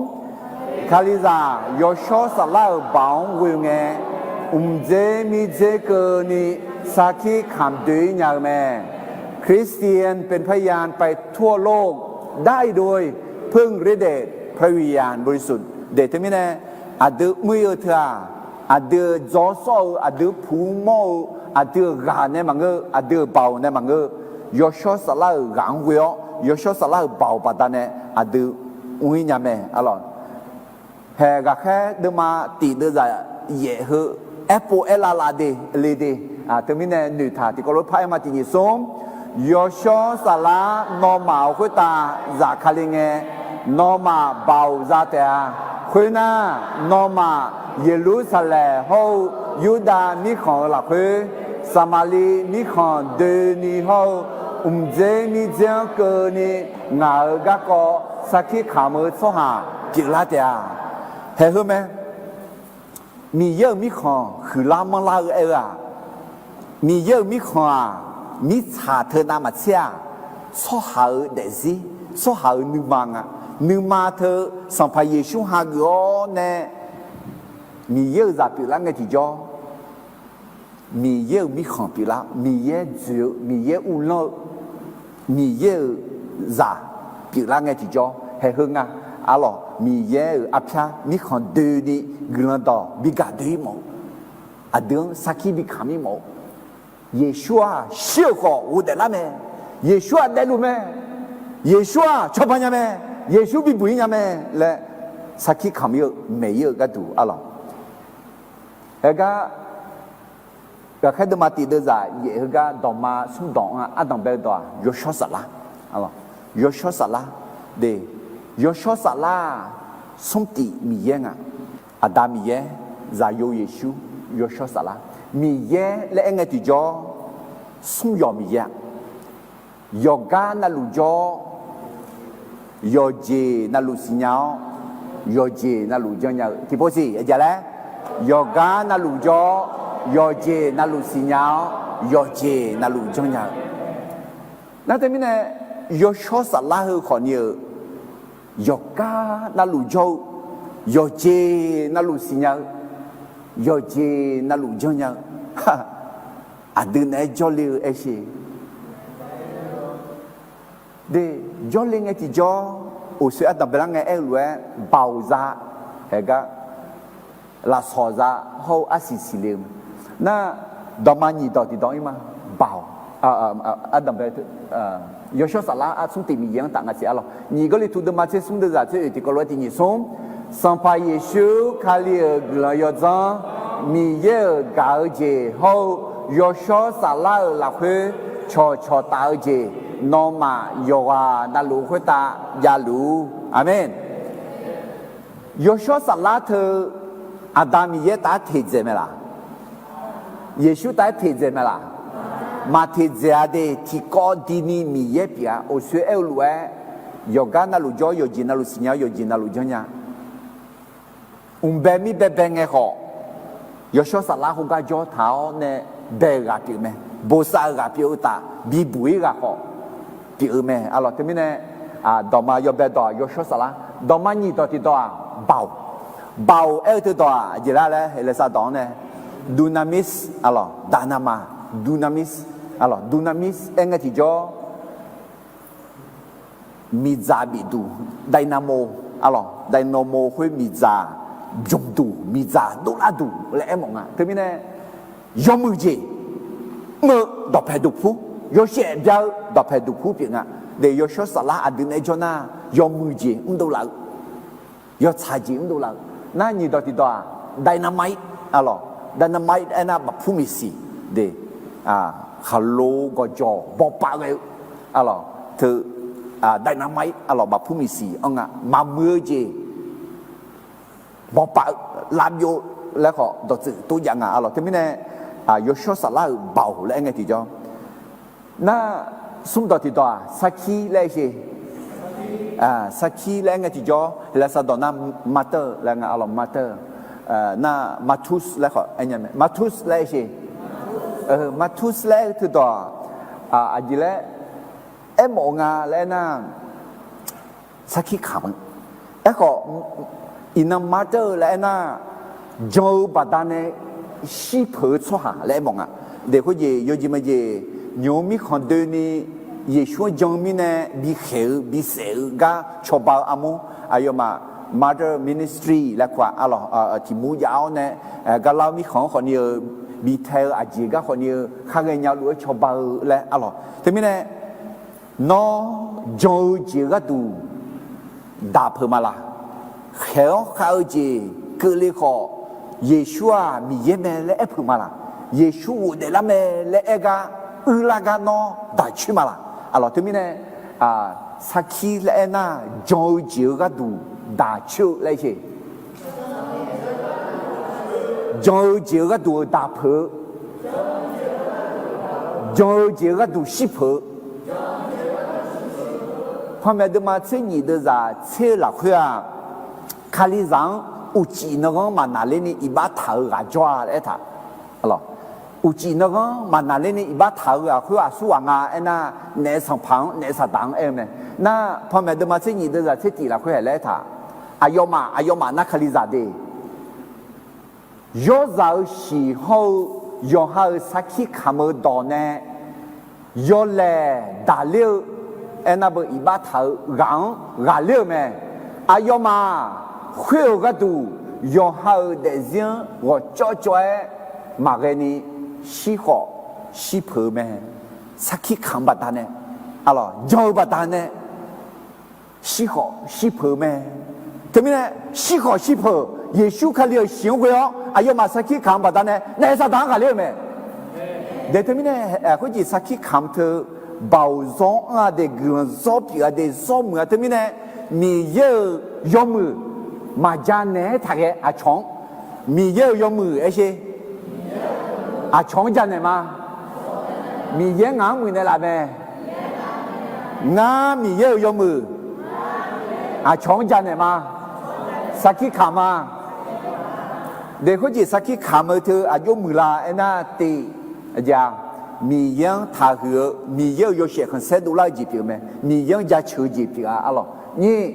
Kalizaq yawshawr saflar-euq baoq-anr ghoe ngae, mqdzer mirdzer keuvni sarkir kamq doe-ir nya-eu mae. คริสเตียนเป็นพยานไปทั่วโลก ได้โดยพึ่งฤทธิ์เดชพระวิญญาณบริสุทธิ์ de. Teumirnae aqdui mr-ir-eu teu-aq, aqdui-euq dzaw sawr-eu, aqdui puq mawr-eu, aqdui-euq ghaq nae maqngeur, aqdui-euq baoq nae maqngeur, yawshawr saflar-euq ghaq-anr ghoe-awr yawshawr saflar-euq baoq baqdanae aqdui mr-ir nya mae. Arlawq, haeq ghaqkhaer deuvma tiq deuvzaq yaef heu aerpov aerlav lav de le de. Teumirnae noeqtaq tiqkawv lof par aer ma. Tiq nyiq smr, yawshawr saflar nawmaf-euq khoertav zafkale ngae, nawmaf baoq za taef-a. Khoernar, nawmaf Yeqlursaqlaeq hawr-eu Yurdav mirkhanq-euq lafkhoer, Saqmaqliv mirkhanq doeni hawr-eu mqdzer mirdzer-anr keuvni ngaq-euq garkawv sarkir kamq-eu tsawrhaq pyeuflar taef-a. Haeq heu mae. Miqyaer-euq mirkhanq huiqlar manrlar-eu aer-eu-aq, Miqyaer-euq mirkhanq-aq, mirtsaq teu navmaqtser-aq, tsawrhaq-euq daefzir, tsawrhaq-euq nuima nga. Nuima teu Sanqpaq Yeqsur hageuf-awr nae Miqyaer-euq zaq pyeuflar ngae tiqjawr, Miqyaer-euq mirkhanq pyeuflar, Miqyaer dzoeq-eu, Miqyaer uvlanr-eu, Miqyaer-euq zaq pyeuflar ngae tiqjawr haeq heu nga. Arlawq, Miqyaer-euq arpyar mirkhanq doeni guiqlanq dawq bi gaq doe-ir mawf-eu, aqdui-anr sarkir bi kamq-ir mawf-eu, Yeqsur-aq shir-euq khawf ghofdaef lar mae. Yeqsur-aq daefluf mae. Yeqsur-aq cawba nya mae. Yeqsur bibuq-ir nya mae laer sarkir kamq-ir-eu maeq-ir-eu gharduq arlawq. Aergar, ghaqkhaer deuvma tiq deuvzaq yaef heugar dawqma smr dawq-anr ardanq bae-eu dawq-aq, yawshawr saflar. Yawshawr saflar de. Yawshawr saflar-aq, smr tif Miqyaer nga. Aqda Miqyaer, Zaqyo Yeqsur, yawshawr saflar. Miqyaer laer aer ngae tiqjawr, smr yawq Miqyaer-aq, yawqgar navluf jawr-awr, yawqjeq navluf siqnya-awr, yawqjeq navluf janrnya-eu tiqpov siq aqjeq laer, yawqgar navluf jawr-awr, yawqjeq navluf siqnya-awr, yawqjeq navluf janrnya-eu. Nar teumirnae, yawshawr saflar heu khawfni-euq, yawqgar navluf jawr-eu, Yawqjeq navluf siqnya-eu, yawqjeq navluf janrnya-eu, aqdui naeq-aer jawrle-eu aershe. De, jawrle ngae tiqjawr, uqsoer ardanq baelar ngae aer-eu lof-aer, baoq za, haegar, lafsawq za, hawr-eu arsiq siqle-eu mae. Nar, dawqma nyiq dawq tiqdawq-ir ma. Baoq, ardanq bae, Yawshawr Saflar arsmr tiq Miqyaer-anr taf nga siq arlawq. Nyiq Gawrliqtu deuvma tser smr deuvzaq tser oeq tiqkawv lof-aer tiq nyiq smr. Sanqpaq Yeqsur Kali-euq guiqlanq yawdzanr, Miqyaer-euq gaq-eu jeq hawr-eu Yawshawr Saflar-euq lafkhoer cawqcawq taf-eu jeq, nawmaf yawqghaq navluf khoertav javluf-ur. Aqmeq. Yawshawr Saflar teu Aqda Miqyaer taf-aer teqdzaeq mae laq? Yeqsur taf-aer teqdzaeq mae laq? Maq teqdzaeq-a de. Tiqkawv dini Miqyaer pyeuf-a. Uqsoer aer-eu lof-aer, yawqgar navluf jawr, yawqjeq navluf siqnya, yawqjeq navluf janrnya. Mqbae mir baebae ngae khawf, Yawshawr Saflar khoergar jawr taq-awr nae bae-euq ghaq pyeuf mae. Bosav-eu ghaq pyeuf-eu taf bibuq-ir ghaq khawf pyeuf-eu mae arlawq. Teumirnae, dawqma yawbae dawq-aq Yawshawr Saflar, dawqma nyiq dawq tiqdawq-aq, baoq. Baoq aer-eu teudawq-aq aqjeq lar laer Heqlaeqsav dawq-anr nae, dunamis arlawq, dynamite, dunamis arlawq, dunamis aer ngae tiqjawr, miqdzaq bifduq, dynamo arlawq, dynamo khoer miqdzaq bymqduq, miqdzaq dovlar duq laer aermawf nga. Teumirnae, yawmuiq jeq mr-eu dawqpae duqpur, yawshaef bya-eu dawqpae duqpur pyeuf nga. De, Yawshawr Saflar aqdui naeq-aer jawr nar, yawmuiq jeq mrdov laf-eu, yawtsaq jeq mrdov laf-eu. Nar nyiq dawq tiqdawq-aq, dynamite arlawq, dynamite aernar bafpur miqsiq, de, khaqlo gawqjawq bawpav ghae-eu arlawq, teu, dynamite arlawq, bafpur miqsiq-anr nga. Maqmuiq-eu jeq bawpav-eu, lavbyov laer khawf dawqtsuif tov jav nga arlawq. Teumirnae, Yawshawr Saflar-euq baoq laer aer ngae tiqjawr. Nar, smr dawq tiqdawq-aq, sarkir laer aer she. Sarkir laer aer ngae tiqjawr, Heqlaeqsav dawq nar, martyr laer nga arlawq, martyr. Nar, martus laer khawf aer nya mae, martus laer aer she. Martus laer aer-eu teudawq-aq, aqjeq laer aermawf-eu nga laer aernar, sarkir kamq-eu. Aerkhawf, iqnan martyr laer aernar, jan-eu baqdanae shirpeuq-eu tsawrhaq laer aermawf nga. De, khoerjeq yawjeq majeq, nymq-mr mirkhanq doeni Yeqsur-anr jan-eu mirnae bikhaeq-eu bisaef-eu gar cawba-eu armur, aqyawfmaf martyr ministry laer kur-aq arlawq, tiq mur jav-awr nae, gar lar-eu mirkhanq-anr khawfni-eu, bitae-eu aqjeq gar khawfni-eu khar ghaenya luf-aer cawba-eu laer arlawq. Teumirnae, nawr jan-eu jeq-eu gharduq daq peuq ma laq? Khaeq-awr khav-eu jeq keuvle khawf, Yeqsur-aq Miqyaer mae laer aer peuq ma laq? Yeqsur ghofdaef lar mae laer aer gar, uir lar gar nawr daq coer ma laq? Arlawq, teumirnae, sarkir laer aernar, jan-eu jeq-eu gharduq daq coer-eu laer aer she. Jan-eu jeq-eu gharduq-eu daq peuq-eu, jan-eu jeq-eu gharduq shirpeuq-eu, panmaeq deuvma tser nyif deuvzaq tser-eu lafkhoer-aq, Kalizaq-anr uqcif nanghanr maqnaqlerni iqbax taq-eu ghaq jawr-a laer aertaq. Uqcif nanghanr maqnaqlerni iqbax taq-eu ghaq khoer aqsur ghaq nga aernar, naef sanqpaq-anr naef saqdaq-anr aer-eu mae. Nar, panmaeq deuvma tser nyif deuvzaq tser tif lafkhoer haeq laer aertaq. Aqyawfmaf aqyawfmaf nar Kalizaq de. Yawrzaq-eu shiq hawr-eu yawqha-euq sarkir kamq-eu dawq nae yawlaeq daqler-eu, aernar beu iqbax taq-eu ghaq-anr ghaqler-euq mae. Aqyawfmaf khoer-euq gharduq yawqha-euq daefzir-anr ghawqcawv cawv-aer maqghae ni shirkhawf shirpeuq-eu mae. Sarkir kamq-eu baqdanae, arlawq, jan-eu baqdanae shirkhawf shirpeuq-eu mae. Teumirnae, shirkhawf shirpeuq, Yeqsur Kali-euq shiq-anr ghoe-awr aqyawfmaf sarkir kamq-eu baqdanae naef saqdaq-anr ghaqler-euq mae. De, teumirnae, khoerjeq sarkir kamq teu, baoq zawr-anr-a de, guiqlanq zawr pyeuf-a de, zawr muiq-a. Teumirnae, Miqyaer-euq yawmuiq maqja naeq-aer taqghae aqcawq-anr. Miqyaer-euq yawmuiq aer sher. Aqcawq-anr janaeq ma. Miqyaer ngaq-anr muiqnaeq laf mae. Ngar Miqyaer-euq yawmuiq aqcawq-anr janaeq ma. Sarkir kamq ma. De, khoerjeq sarkir kamq-eu teu aqjox muiqlar aernar tiv, Miqyaer-anr taqhuiq-eu, Miqyaer-euq yawshaef khanqsaer dovlar-eu jeq pyeuf-eu mae. Miqyaer-anr jaceuq-eu jeq pyeuf-a arlawq. Nyiq,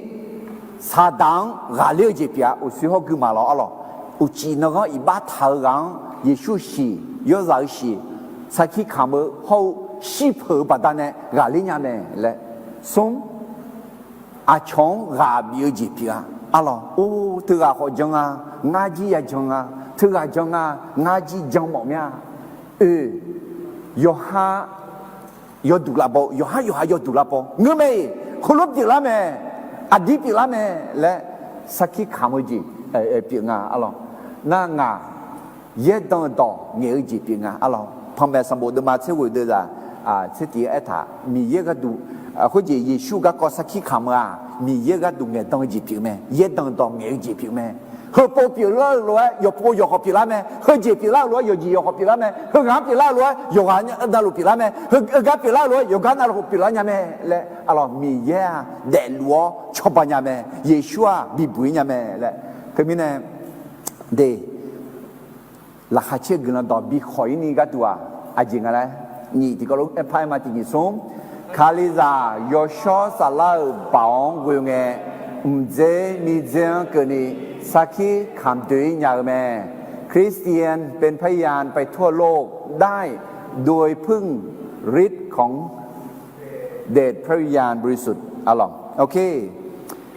Saqdaq-anr ghaqler-eu jeq pyeuf-a. Uqshoe hawr gui maqlawr arlawq. Uqcif nanghanr iqbax taq-eu ghaq-anr Yeqsur shiq, yawrzaq-eu shiq, sarkir kamq-eu hawr-eu shirpeuq-eu baqdanae ghaqler nya mae laer. Smr, aqcawq-anr ghaq bif-eu jeq pyeuf-a. Arlawq, or, teughaq khawf jan nga, ngar jir ya jan nga, teughaq jan nga, ngar jir jan mawf mir-a. Oe, yawqha yawduq lavbaw, yawqhar yawqha yawduq lavbaw ngeur mae-iq, heulof pyeuflar mae, aqdir pyeuflar mae laer sarkir kamq-eu jeq pyeuf nga arlawq. Nar ngaq yaerdan-eu dawq ngaeq-eu jeq pyeuf nga arlawq. Panmaeq sanqbof deuvma tser ghoeq deuvzaq tser tiq-aer aertaq, Miqyaer gharduq, khoerjeq Yeqsur garkawv sarkir kamq-eu-aq, Miqyaer gharduq ngaeqdan-eu jeq pyeuf mae, yaerdan dawq ngaeq-eu jeq pyeuf mae. Heupov pyeuflar-eu lof-aer yawqpov yawqkhawf pyeuflar mae, heujeq pyeuflar-eu lof-aer yawqjeq yawqkhawf pyeuflar mae, heughaq-anr pyeuflar-eu lof-aer yawqghaq navluf pyeuflar mae, heugar pyeuflar-eu lof-aer yawqgar navluf pyeuflar nya mae laer arlawq, Miqyaer-aq daefluf-awr cawba nya mae, Yeqsur-aq bibuq-ir nya mae laer. Teumirnae de, laqkhaq caer-eu guiqlanq dawq bikhawf-ir ni gharduq-aq, aqjeq nga laer, nyiq tiqkawv lof-aer par-aer ma. Tiq nyiq smr, Kalizaq yawshawr saflar-euq baoq-anr ghoe ngae, mqdzer mirdzer-anr keuvni sarkir kamq doe-ir nya-eu mae. Kristian เป็นพยานไปทั่วโลก ได้โดยพึ่งฤทธิ์ของเดชพระวิญญาณบริสุทธิ์ arlawq. Ok.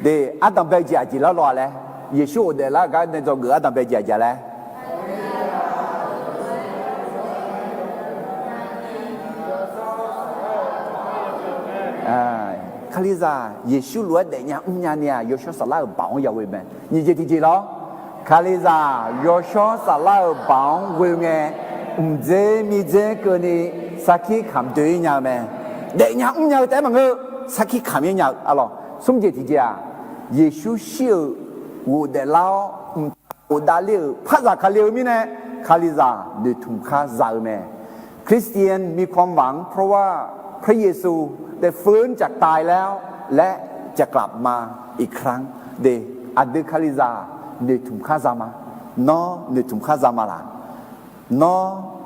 De, ardanq bae-eu jeq aqjeq lar law-a laer, Yeqsur ghofdaef lar-eu gar nae dzawgeuf ardanq bae-eu jeq aqjeq laer Kalizaq Yeqsur lof-aer daefnya mrnya ni-aq, yawshawr saflar-euq baoq-anr ya ghoe mae. Nyiq jeq tiqjeq lawr, Kalizaq yawshawr saflar-euq baoq-anr ghoe ngae, mqdzer mirdzer keuvni sarkir kamq doe-ir nya-eu mae. Daefnya mrnya-eu taef-aer maqngeur, sarkir kamq-ir nya-eu arlawq. Smr jeq tiqjeq-aq, Yeqsur shir-euq ghofdaef lar-awr mqtav ghofdav ler-euq par zaq Kali-eu mirnae, Kalizaq noeqtmq kar za-eu mae. คริสเตียนมีความหวัง เพราะว่าพระเยซูได้ฟื้นจากตายแล้ว และจะกลับมาอีกครั้ง De, aqdui Kalizaq noeqtmq kar za ma. Nawr noeqtmq kar za ma laq? Nawr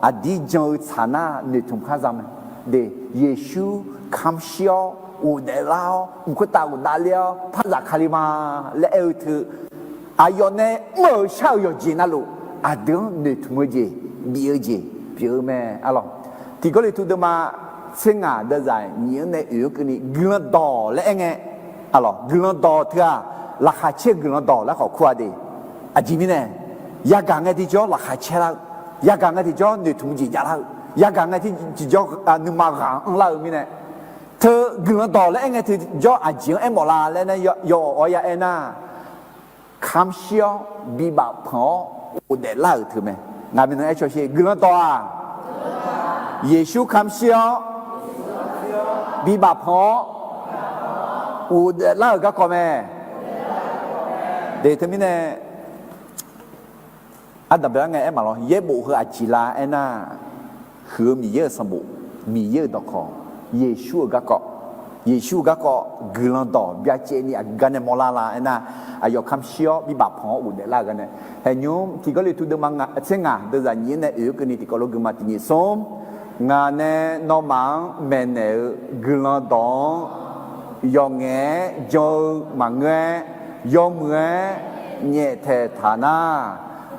aqdir jan-eu tsaq nar noeqtmq kar za mae. De, Yeqsur kamq shir-awr ghofdaef lar-awr mq khoertav ghofdav ler-awr par zaq Kali ma laer aer-eu teu, aqyawf nae mr-euq shar-euq yawqjeq navluf aqdui-anr noeqtmq-eu jeq, bif-eu jeq pyeuf-eu mae arlawq. Tiq Gawrliqtu deuvma tser ngaq deuvzaq nyiq-anr nae oeq-anr keuvni guiqlanq dawq laer aer ngae, arlawq, guiqlanq dawq teu-aq, laqkhaq caer-eu guiqlanq dawq laer khawf kur-a de. Aqjeq mirnae, yagaq ngae tiqjawr laqkhaq caer lar-eu, yagaq ngae tiqjawr noeqtmq jeq jav lar-eu, yagaq ngae tiqjawr nuima ghaq anrlar-eu mirnae, teu guiqlanq dawq laer aer ngae tiqjawr aqjeq-anr aermawf la laer nar, yawawq awr ya aer nar, kamq shir-awr bibaf panq-awr ghofdaef lar-euq teu mae. Ngaq maeqnan aer caw sher, guiqlanq dawq-aq, Yeqsur kamq shir-awr bibaf panq-awr ghofdaef lar-euq garkawv mae. De, teumirnae, ardanq bae-awr ngae aer maqlawr, yaerbof heu aqjeq la aernar, huiq-eu Miqyaer-euq sanqbof, Miqyaer-euq dawqkawq, Yeqsur-euq garkawv, Yeqsur-euq garkawv guiqlanq dawq byacaevni aqgeu gar nae mawrlar la aernar, aqyawf kamq shir-awr bibaf panq-awr ghofdaef lar-euq gar nae. Haeqnymr tiq Gawrliqtu deuvma tser ngaq deuvzaq nyiq-anr nae oeq-anr keuvni tiqkawv lof gui ma. Tiq nyiq smr, ngaq nae nawmaf-anr maeqnaeq-eu guiqlanq dawq-anr yawqngaef-aer jan-eu maqngeur-aer, yawmuiq-aer nyaeftaeq taq nar,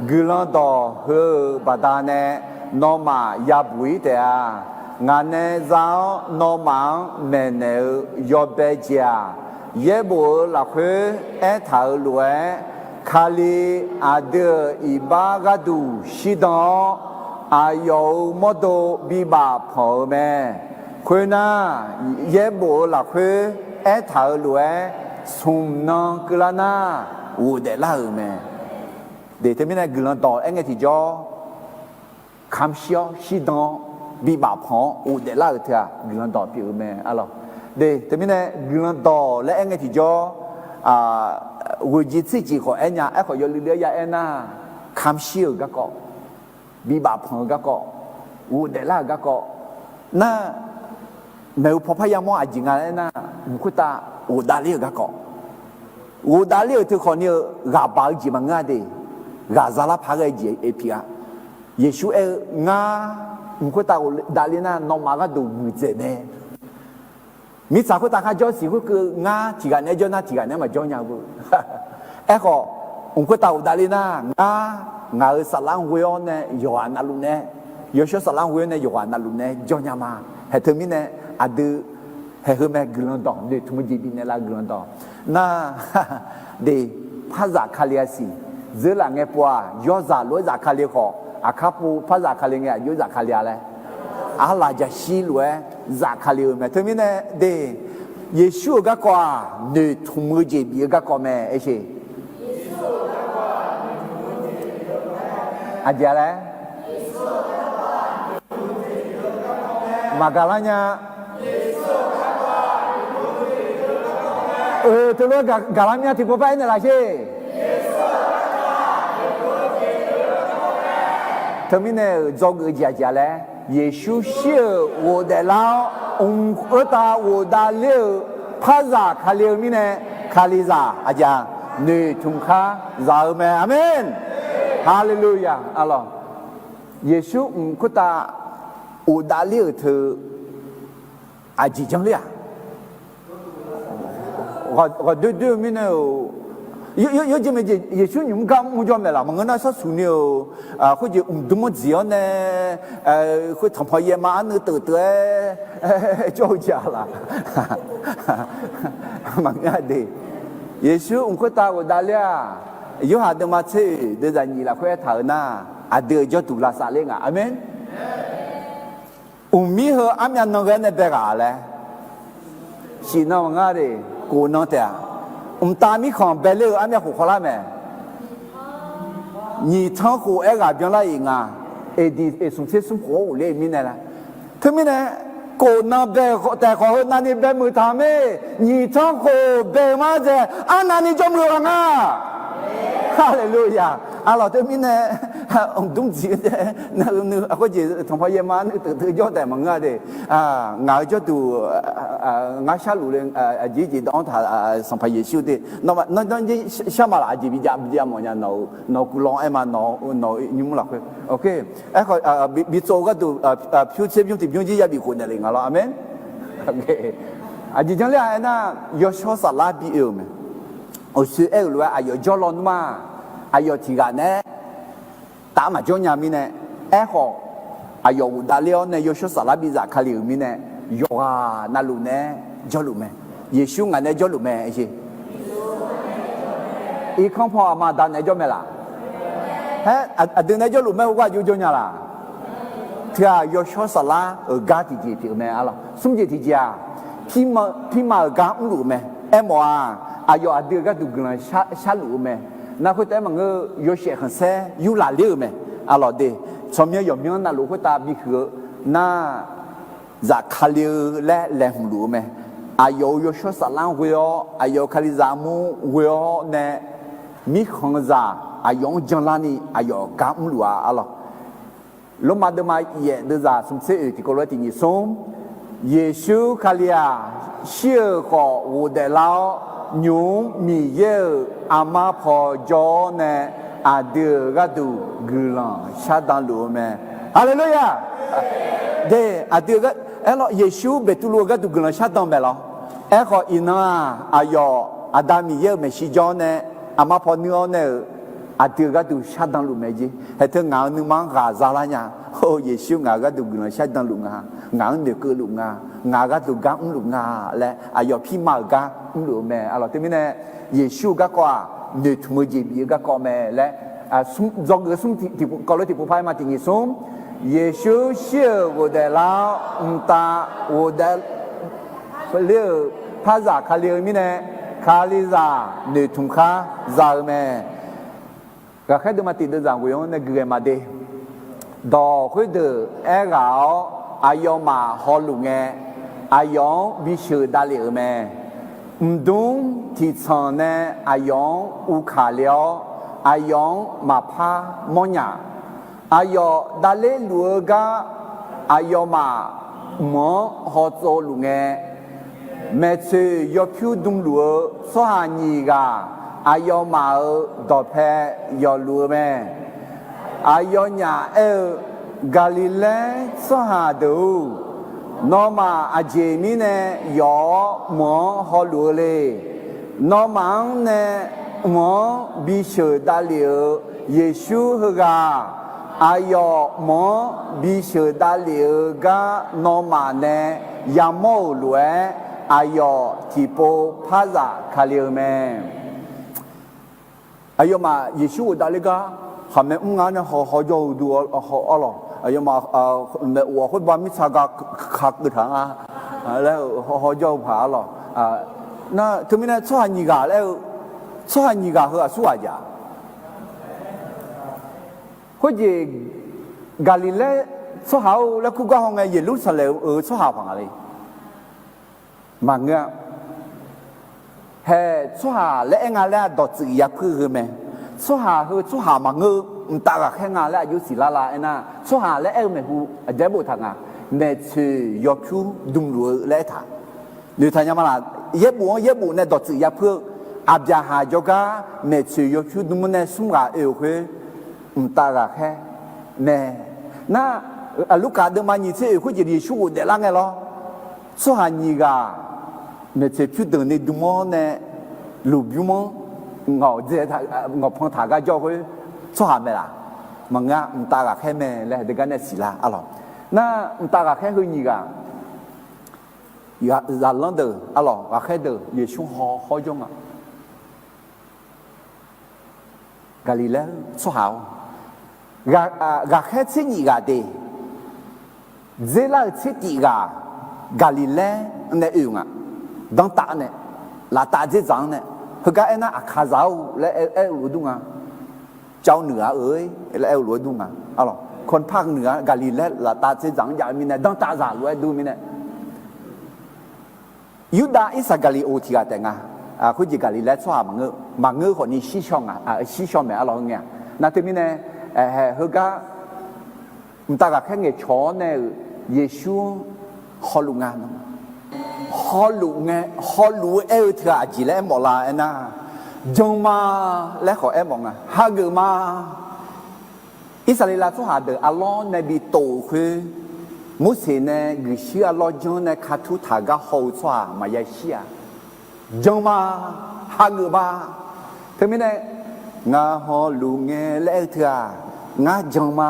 guiqlanq dawq heu-euq baqdanae nawmaf yabuq-ir taef-a. Ngaq nae za-awr nawmaf-anr maeqnaeq-eu yawbae jeq-aq, yaerbof-eu lafkhoer aertaq-euq lof-aer, Kali aqdui-euq iqbax gharduq shirdan-awr, aqyawf-euq mawrdo bibaf panq-eu mae. Khoernar, yaerbof-eu lafkhoer aertaq-euq lof-aer, smq nan keuvlar nar, ghofdaef lar-euq mae. De, teumirnae guiqlanq dawq aer ngae tiqjawr, kamq shir-awr shirdan-awr bibaf panq-awr ghofdaef lar-euq teu-aq, guiqlanq dawq pyeuf-eu mae arlawq. De, teumirnae guiqlanq dawq laer aer ngae tiqjawr, ghoeqjeq tserjeq khawf aer nya. Aerkhawf yawluiv luiv-aer ya aer nar, kamq shir-euq garkawv, bibaf panq-eu garkawv, ghofdaef lar-euq garkawv nar, maeq-eu pawqpar yamawr aqjeq nga laer aer nar, mq khoertav ghofdav ler-euq garkawv, ghofdav ler-euq teu khawfni-eu ghaq baq-eu jeq maqngeur-a de. Ghaq zalar paq ghae jeq-aer pyeuf-a. Yeqsur aer-eu, ngar mq khoertav ghofdav ler nar, nawmaf gharduq muiqdzaeq mae. Mirtsaq khoertav kharjawr siq khoerkeuv ngar tiqghaq naeq-aer jawr nar tiqghaq naeq-aer maqjawr nya beu. Aerkhawf, mq khoertav ghofdav ler nar ngar, ngaq-euq saflar ghoe-awr nae yawqghaq navluf nae, yawshawr saflar ghoe-awr nae yawqghaq navluf nae jawr nya ma. Haeq teumirnae aqdui haeq heu mae guiqlanq dawq noeqtmq-eu jeq bifnaeq laf-eu guiqlanq dawq nar, de, parzaq Kali-a siq. Dzeurlaf ngae pov-aq, yawrzaq lof-aer zafkale khawf, aqkar pov parzaq Kali ngae aqjox zafkale-a laer, arlaq jaqshir lof-aer zafkale-eu mae. Teumirnae de, Yeqsur-euq garkawv-aq noeqtmq-eu jeq bif-eu garkawv mae aersheq. Aqjeq-a laer maqgaq lar nya. Oe, teulof-aer gaq, gaq lar mya tiqpov par aernaeq laf sher. Teumirnae-euq dzawgeuf-eu jeq aqjeq-a laer, Yeqsur shir-euq ghofdaef lar-awr, mq khoertav ghofdav ler-euq parzaq Kali-eu mirnae, Kalizaq aqjeq-a noeqtmq khar zaq-eu mae. Aqmeq. Haleluya. Arlawq, Yeqsur mq khoertav ghofdav ler-euq teu aqjeq janr ler-aq? Ghawqdoer doer-eu mirnae-euq, yawjeq maeqjeq Yeqsur nymq mr gar mr jawr maeq laf maqngeur nar, sharsuq ni-euq khoerjeq mqdmr-anr dziq-awr nae, khoer tanqpanq yaevma arnuiv teuf teuf-aer jawr-eu jeq-a laf? Maqngeur-a de. Yeqsur mq khoertav ghofdav ler-aq, Yorhaq deuvma tser oeq deuvzaq nyiq lafkhoer aertaq-euq nar, aqdui-euq jawrduq lavsav ler nga. Aqmeq. Mqmir heu armyav nan ghae-aer nae bae ghaq laer, siqnan maqngeur de, kof nan taef-aq, mqtav mirkhanq baeler-eu armyav khof khawvlar mae. Nyiq tsanr khof-aer ghaq byanlar-iq nga, eqdiq eqsmq tser smr khof-awr ghofler-eu mirnae laer. Teumirnae, kof nan bae taef khawf heu navni bae muiq taq-euq mae. Nyiq tsanr khof bae-eu mar dzae arnavni jawrmuiq-eu ghaq nga. Haleluya. Arlawq, teumirnae mqdmr dziq-eu navni khoerjeq tanqpanq yaevma nuiteuf teuf jawr taef maqngeur-a de. Ngaq-euq jawrduq ngar sharluf le, aqjeq jeq dawv-anr taq, Sanqpaq Yeqsur de, nawr, nawr jeq shar ma laf, aqjeq bijav bijav mawf nya, nawq-euq guiqlanq aer ma, nawq-euq nymr lafkhoer. Aerkhawf, bitsov-eu gharduq pyur tser bymr tiqbymr jir yabif khof naeq le nga lawr. Aqmeq. Aqjeq janr ler-aq aernar, yawshawr saflar bi oe-euq mae. Uqshoe aer-euq lof-aer aqyawf jawrlaw nmr-aq, aqyawf tiqghaq naeq-aer taf maqjawr nya mirnae, aerkhawf, aqyawf ghofdav ler-awr nae yawshawr saflar bi zafkale-euq mirnae, yawqghaq navluf naeq-aer jawrluf mae. Yeqsur ngaq naeq-aer jawrluf mae aersheq. Irkanr paw aqma aqda naeq-aer jawr mae laf? Haer, aqdui naeq-aer jawrluf mae, heugar aqjox jawr nya laf? Teu-aq, yawshawr saflar-euq gar tiqjeq pyeuf-eu mae. Arlawq, smr jeq tiqjeq-aq, pirma, pirma-euq gar mrluf-eu mae. Aermawf-aq, aqyawf aqdui-euq gharduq guiqlanq sharluf-eu mae. Nar khoertav-aer maqngeur, yawshaef khanqsaer yurlaf ler-euq mae. Arlawq de, tsawrmyanr yawqmyanr navluf khoertav bihuiq-eu nar, zafkale-eu laer laeqhmq luf-eu mae. Aqyawf-euq yawshawr saflar-anr ghoe-awr, aqyawf-euq Kalizaq armur ghoe-awr nae, mirkhanqzaq aqyawf-anr janlarni aqyawf gar mrluf-a. Arlawq, Lormav deuvma yaef deuvzaq smq tser oeq tiqkawv lof-aer tiq nyiq smr, Yeqsur Kali-aq, shir-euq khawf ghofdaef lar-awr, nymq-mr Miqyaer-euq aqma paw jawr-awr nae, aqdui-euq gharduq guiqlanq shardan luf-eu mae. Haleluya! De, aqdui-eu gar, aerlawr, Yeqsur Beqtuvluv-euq gharduq guiqlanq shardan maeq lawr. Aerkhawf, iqnan-aq, aqyawf Aqda Miqyaer-euq maeqshi jawr-awr nae, aqma paw nuir-awr nae-euq, aqdui-euq gharduq shardan luf mae jeq. Haeq teu ngaq-euq nuima-anr ghaq zalar nya. Or, Yeqsur ngaq-euq gharduq guiqlanq shardan luf nga, ngaq-anr noeqkeuv luf nga, ngaq-euq gharduq gar mrluf nga laer, aqyawf pirma-euq gar mrluf-eu mae. Arlawq, teumirnae, Yeqsur-eu garkawv-aq, noeqtmq-eu jeq bif-eu garkawv mae laer, dzawgeuf smr tiqkawv lof tiqpov par-aer ma tiq nyiq smr, Yeqsur shir-euq ghofdaef lar-awr, mqtav ghofdaef ler-euq parzaq Kali-eu mirnae, Kalizaq noeqtmq khar za-eu mae. Ghaqkhaer deuvma tiq deuvzaq ghoeq-anr nae guiqghae ma de. Dawq khoerdeuq aerghaq-awr aqyawfmaf hawluf ngae, aqyawf-anr bisheuq davlef-euq mae. Mqdmr tiqtsanq nae aqyawf-anr uvkaq le-awr, aqyawf-anr maqpar mawrnya. Aqyawf davler luf-eu gar aqyawfmaf mq-anr hawtsov luf ngae, maeqtsoeq yawpyur dmluf-eu tsawrhaq nyiq ghaq aqyawfmaf-euq dawqpae yawfluf-eu mae. Aqyawfnyaf aer-eu, Gaqliqlaer tsawrhaq deuq-or, Nawmaf aqjeq mirnae yawf-awr mq-anr hawluf-eu le? Nawmaf-anr nae mq-anr bisheuq davlef-euq Yeqsur heughaq, aqyawf mq-anr bisheuq davlef-eu gar nawmaf nae yamawr-euq lof-aer, aqyawf tiqpov par zaf Kali-eu mae. Aqyawfmaf Yeqsur ghofdav ler gar khaqmae mr nga nae haw haw jawr-eu du, arlawq. Aqyawfmaf maeqof-awq khoerba mirtsa ga kakeuv taq nga laer-eu haw haw jawr-eu paq, arlawq. Nar teumirnae tsawrhaq nyiq ghaq laer-eu, tsawrhaq nyiq ghaq heu aqsurghaq jav? Khoerjeq Gaqliqlaer tsawrhaq-or laer kur gar haw ngae, Yeqlursaqlaeq-euq tsawrhaq paq nga le? Maqngeur-a. Hae, tsawrhaq laer aer nga laer-aq dawqtsuif yapuir-eu mae. Tsawrhaq heu tsawrhaq maqngeur-eu, mqtav ghaqkhaer nga laer aqjox siqlar la aernar, tsawrhaq laer aer-eu maeqhu aqjeq boftaq nga. Maeqtsoeq yawpyur dmluf-eu laer aertaq. Noeqtaq nya ma laq? Yaerbof-anr yaerbof nae dawqtsuif yapuir-eu, Aqbyaqhaq jawrgar maeqtsoeq yawpyur dm-anr nae smr ghaq oe-euq khoer, mqtav ghaqkhaer mae. Nar, Lurkaf deuvma nyiq tser oeq khoerjeq Yeqsur ghofdaef lar ngae lawr. Tsawrhaq nyiq ghaq maeqtsoeq pyur deuq ni dm-anr nae lmqbymr-anr ngawqdzae, ngawqpan taq gar jawr khoer tsawrhaq mae laq? Maqngeur-a, mqtav ghaqkhaer mae laer deugar nae siqlar, arlawq. Nar, mqtav ghaqkhaer heu nyiq ghaq, zaqlanr deuq, arlawq, ghaqkhaer deuq Yeqsur haw hawr jawr nga. Gaqliqlaer-eu tsawrhaq-or, ghaqkhaer tser nyif ghaq de, dzerlar-euq tser tif ghaq Gaqliqlaer nae oe nga. Danrtav nae, laftav dzerdzaq-anr nae, heugar aernar, Aqkaqzaq-or laer aer-eu lof-aer dur nga. Cawv nuiq-a-eu laer aer-eu lof-aer dur nga. Arlawq, Kawrpar nuiq-a, Gaqliqlaer laftav dzerdzaq-anr jav-eu mirnae, danrtav zaq lof-aer aer dur mirnae, Yurdav Irsaqgaqliqoq tiq ghaq taef nga. Khoerjeq Gaqliqlaer tsawrhaq maqngeur, maqngeur khawfni shirshawr nga, shirshawr maeq, arlawq, heu ngae-aq. Nar teumirnae, hae, heugar mqtav ghaqkhaer ngaeqcawq-awr nae-euq Yeqsur-anr hawluf nga. Hawluf ngae, hawluf-eu aer-eu teughaq aqjeq laer aermawf la aernar, jan ma laer khawf aermawf nga, hageuf ma. Irsaqleqlav tsawrhaq deuq arlawr nae bi tov-euq khoer, Morseq nae guiqshuir arlawr janr nae katur taq gar haw-eu tsawrhaq maqya shir-a. Jan ma, hageuf ma. Teumirnae, ngar hawluf ngae laer aer-eu teughaq, ngar jan ma,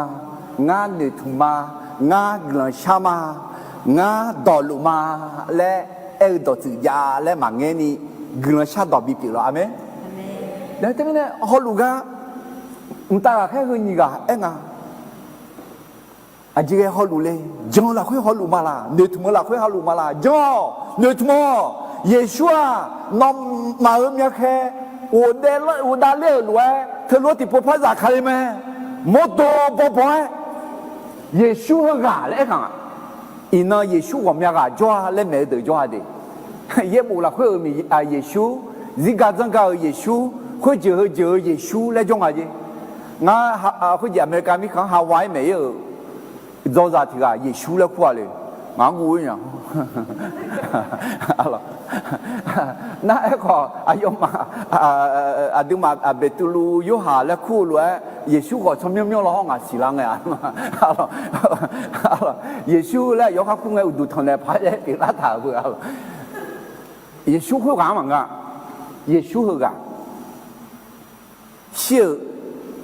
ngar noeqtmq ma, ngar guiqlanq shar ma, ngar dawqluf ma laer aer-eu dawqtsuif jav laer maqngaer ni, guiqlanq shardawq bipyeuf lawq. Aqmeq. Teumirnae hawluf gar mqtav ghaqkhaer heu nyiq ghaq aer nga. Aqjeq ghae hawluf le? Jan-eu lafkhoer hawluf ma laq? Noeqtmq-eu lafkhoer hawluf ma laq? Jan-awq, noeqtmq-awq. Yeqsur-aq, nawmaf-euq myavkhae ghofdav ler-euq lof-aer teulof-aer tiqpov par zaf Kali mae. Mawrdo bawbaw-aer Yeqsur heughaq laer aer kaq nga. Iqnan Yeqsur ghawqmya ghaq jawr-a laer maeq-eu deuq jawr-a de. Yaerbof lafkhoer-euq Miq, Yeqsur, zirga dzanrga-euq Yeqsur, khoerjeuq heujeuq-eu Yeqsur laer jawr nga jeq. Ngar, khoerjeq America mirkhanq-anr Hawaii maeq-ir-euq dzawzaq tiq ghaq Yeqsur laer kur-a le. Ngaq-anr guv-ir nya. Nar aerkhawf aqyawfmaf, aqduimaf Beqtuvluv Yorhaq laer kur-eu lof-aer Yeqsur khawf tsawrmyanr myanr law hawr ngaq siqlar ngae-a. Yeqsur laer aqyawf khar kur ngae uqduq tanqnaeq paq-aer pyeuflar taq-euq beu-a. Yeqsur khoerghaq-anr maqngeur-a. Yeqsur heughaq, shir-euq,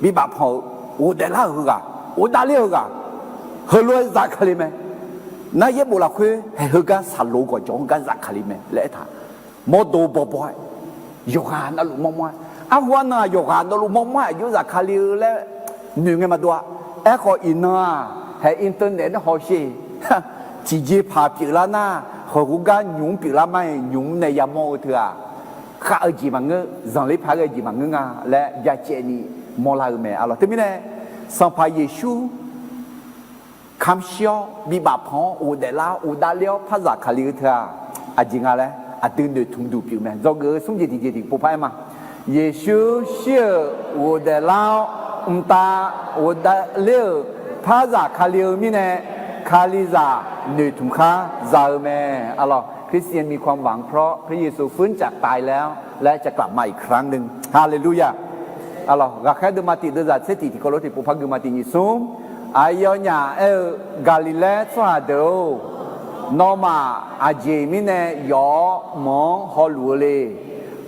bibaf panq-euq, ghofdaef lar-euq heughaq, ghofdav ler-eu heughaq, heulof-aer zaf Kali mae. Nar yaerbof lafkhoer haeq heugar saqloq gawqjawq-anr gar zaf Kali mae laer aertaq. Mawrdo bawbaw-aer, yawqghaq navluf mawrmawr-aer, arhu arnan-aq yawqghaq navluf mawrmawr-aer aqjox zaf Kali-eu laer noeq ngae maqdov-a. Aerkhawf iqnan-aq haeq internet nae hawsher. Tiqjeqpaq pyeuflar nar, heuq khoergar nymq-mr pyeuflar mar-iq nymq-mr nae yamawr-eu teu-aq, khav-eu jeq maqngeur, zanqler paq ghae jeq maqngeur nga laer byacaevni mawrlar-eu mae, arlawq. Teumirnae Sanqpaq Yeqsur kamq shir-awr bibaf panq-awr ghofdaef lar-awr ghofdav ler-awr par zaf Kali-eu teu-aq, aqjeq nga laer aqdui noeqtmq duq pyeuf mae. Dzawgeuf-eu smr jeq tiqjeq tiqpov par-aer ma. Yeqsur shir-euq ghofdaef lar-awr, mqtav ghofdav ler-euq par zaf Kali-eu mirnae, Kalizaq noeqtmq khar za-eu mae, arlawq. คริสเตียนมีความหวังเพราะพระเยซูฟื้นจากตายแล้ว และจะกลับมาอีกครั้งหนึ่ง Haleluya. Arlawq, ghaqkhaer deuvma tiq deuvzaq tser tiq tiqkawv lof tiqpov par geufma tiq nyiq smr. Aqyawfnyaf aer-eu, Gaqliqlaer tsawrhaq deuq-or, Nawmaf aqjeq mirnae yawf-awr mq-anr hawluf-eu le.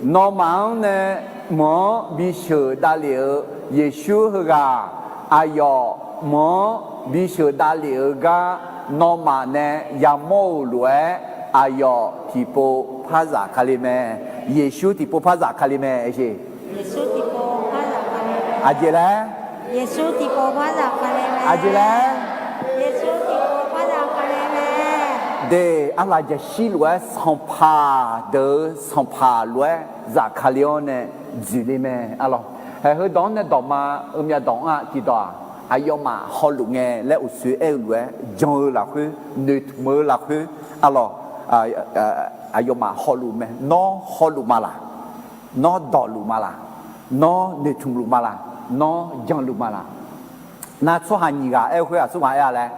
Nawmaf-anr nae mq-anr bisheuq davlef-eu Yeqsur heughaq, aqyawf mq-anr bisheuq davlef-eu gar nawmaf nae yamawr-euq lof-aer, aqyawf tiqpov par zafkale mae. Yeqsur tiqpov par zafkale mae. Aqjeq laer? Yeqsur tiqpov par zafkale mae. Aqjeq laer? Yeqsur tiqpov par zafkale mae. De, arlaf jaqshir lof-aer sanqpaq deuq-eu sanqpaq lof-aer zafkale-awr nae dzoeqle mae. Arlawq, haeq heudawq-anr nae dawqma-eu myavdawq-anr-aq tiqdawq-aq, aqyawfmaf hawluf ngae laer uqshoe aer-eu lof-aer jan-eu lafkhoer, noeqtmq-eu lafkhoer, arlawq, aqyawfmaf hawluf mae. Nawr hawluf ma laq? Nawr dawqluf ma laq? Nawr noeqtmq luf ma laq? Nawr janluf ma laq? Nar tsawrhaq nyiq ghaq aer-eu khoer aqsur ghaq aer-a laer,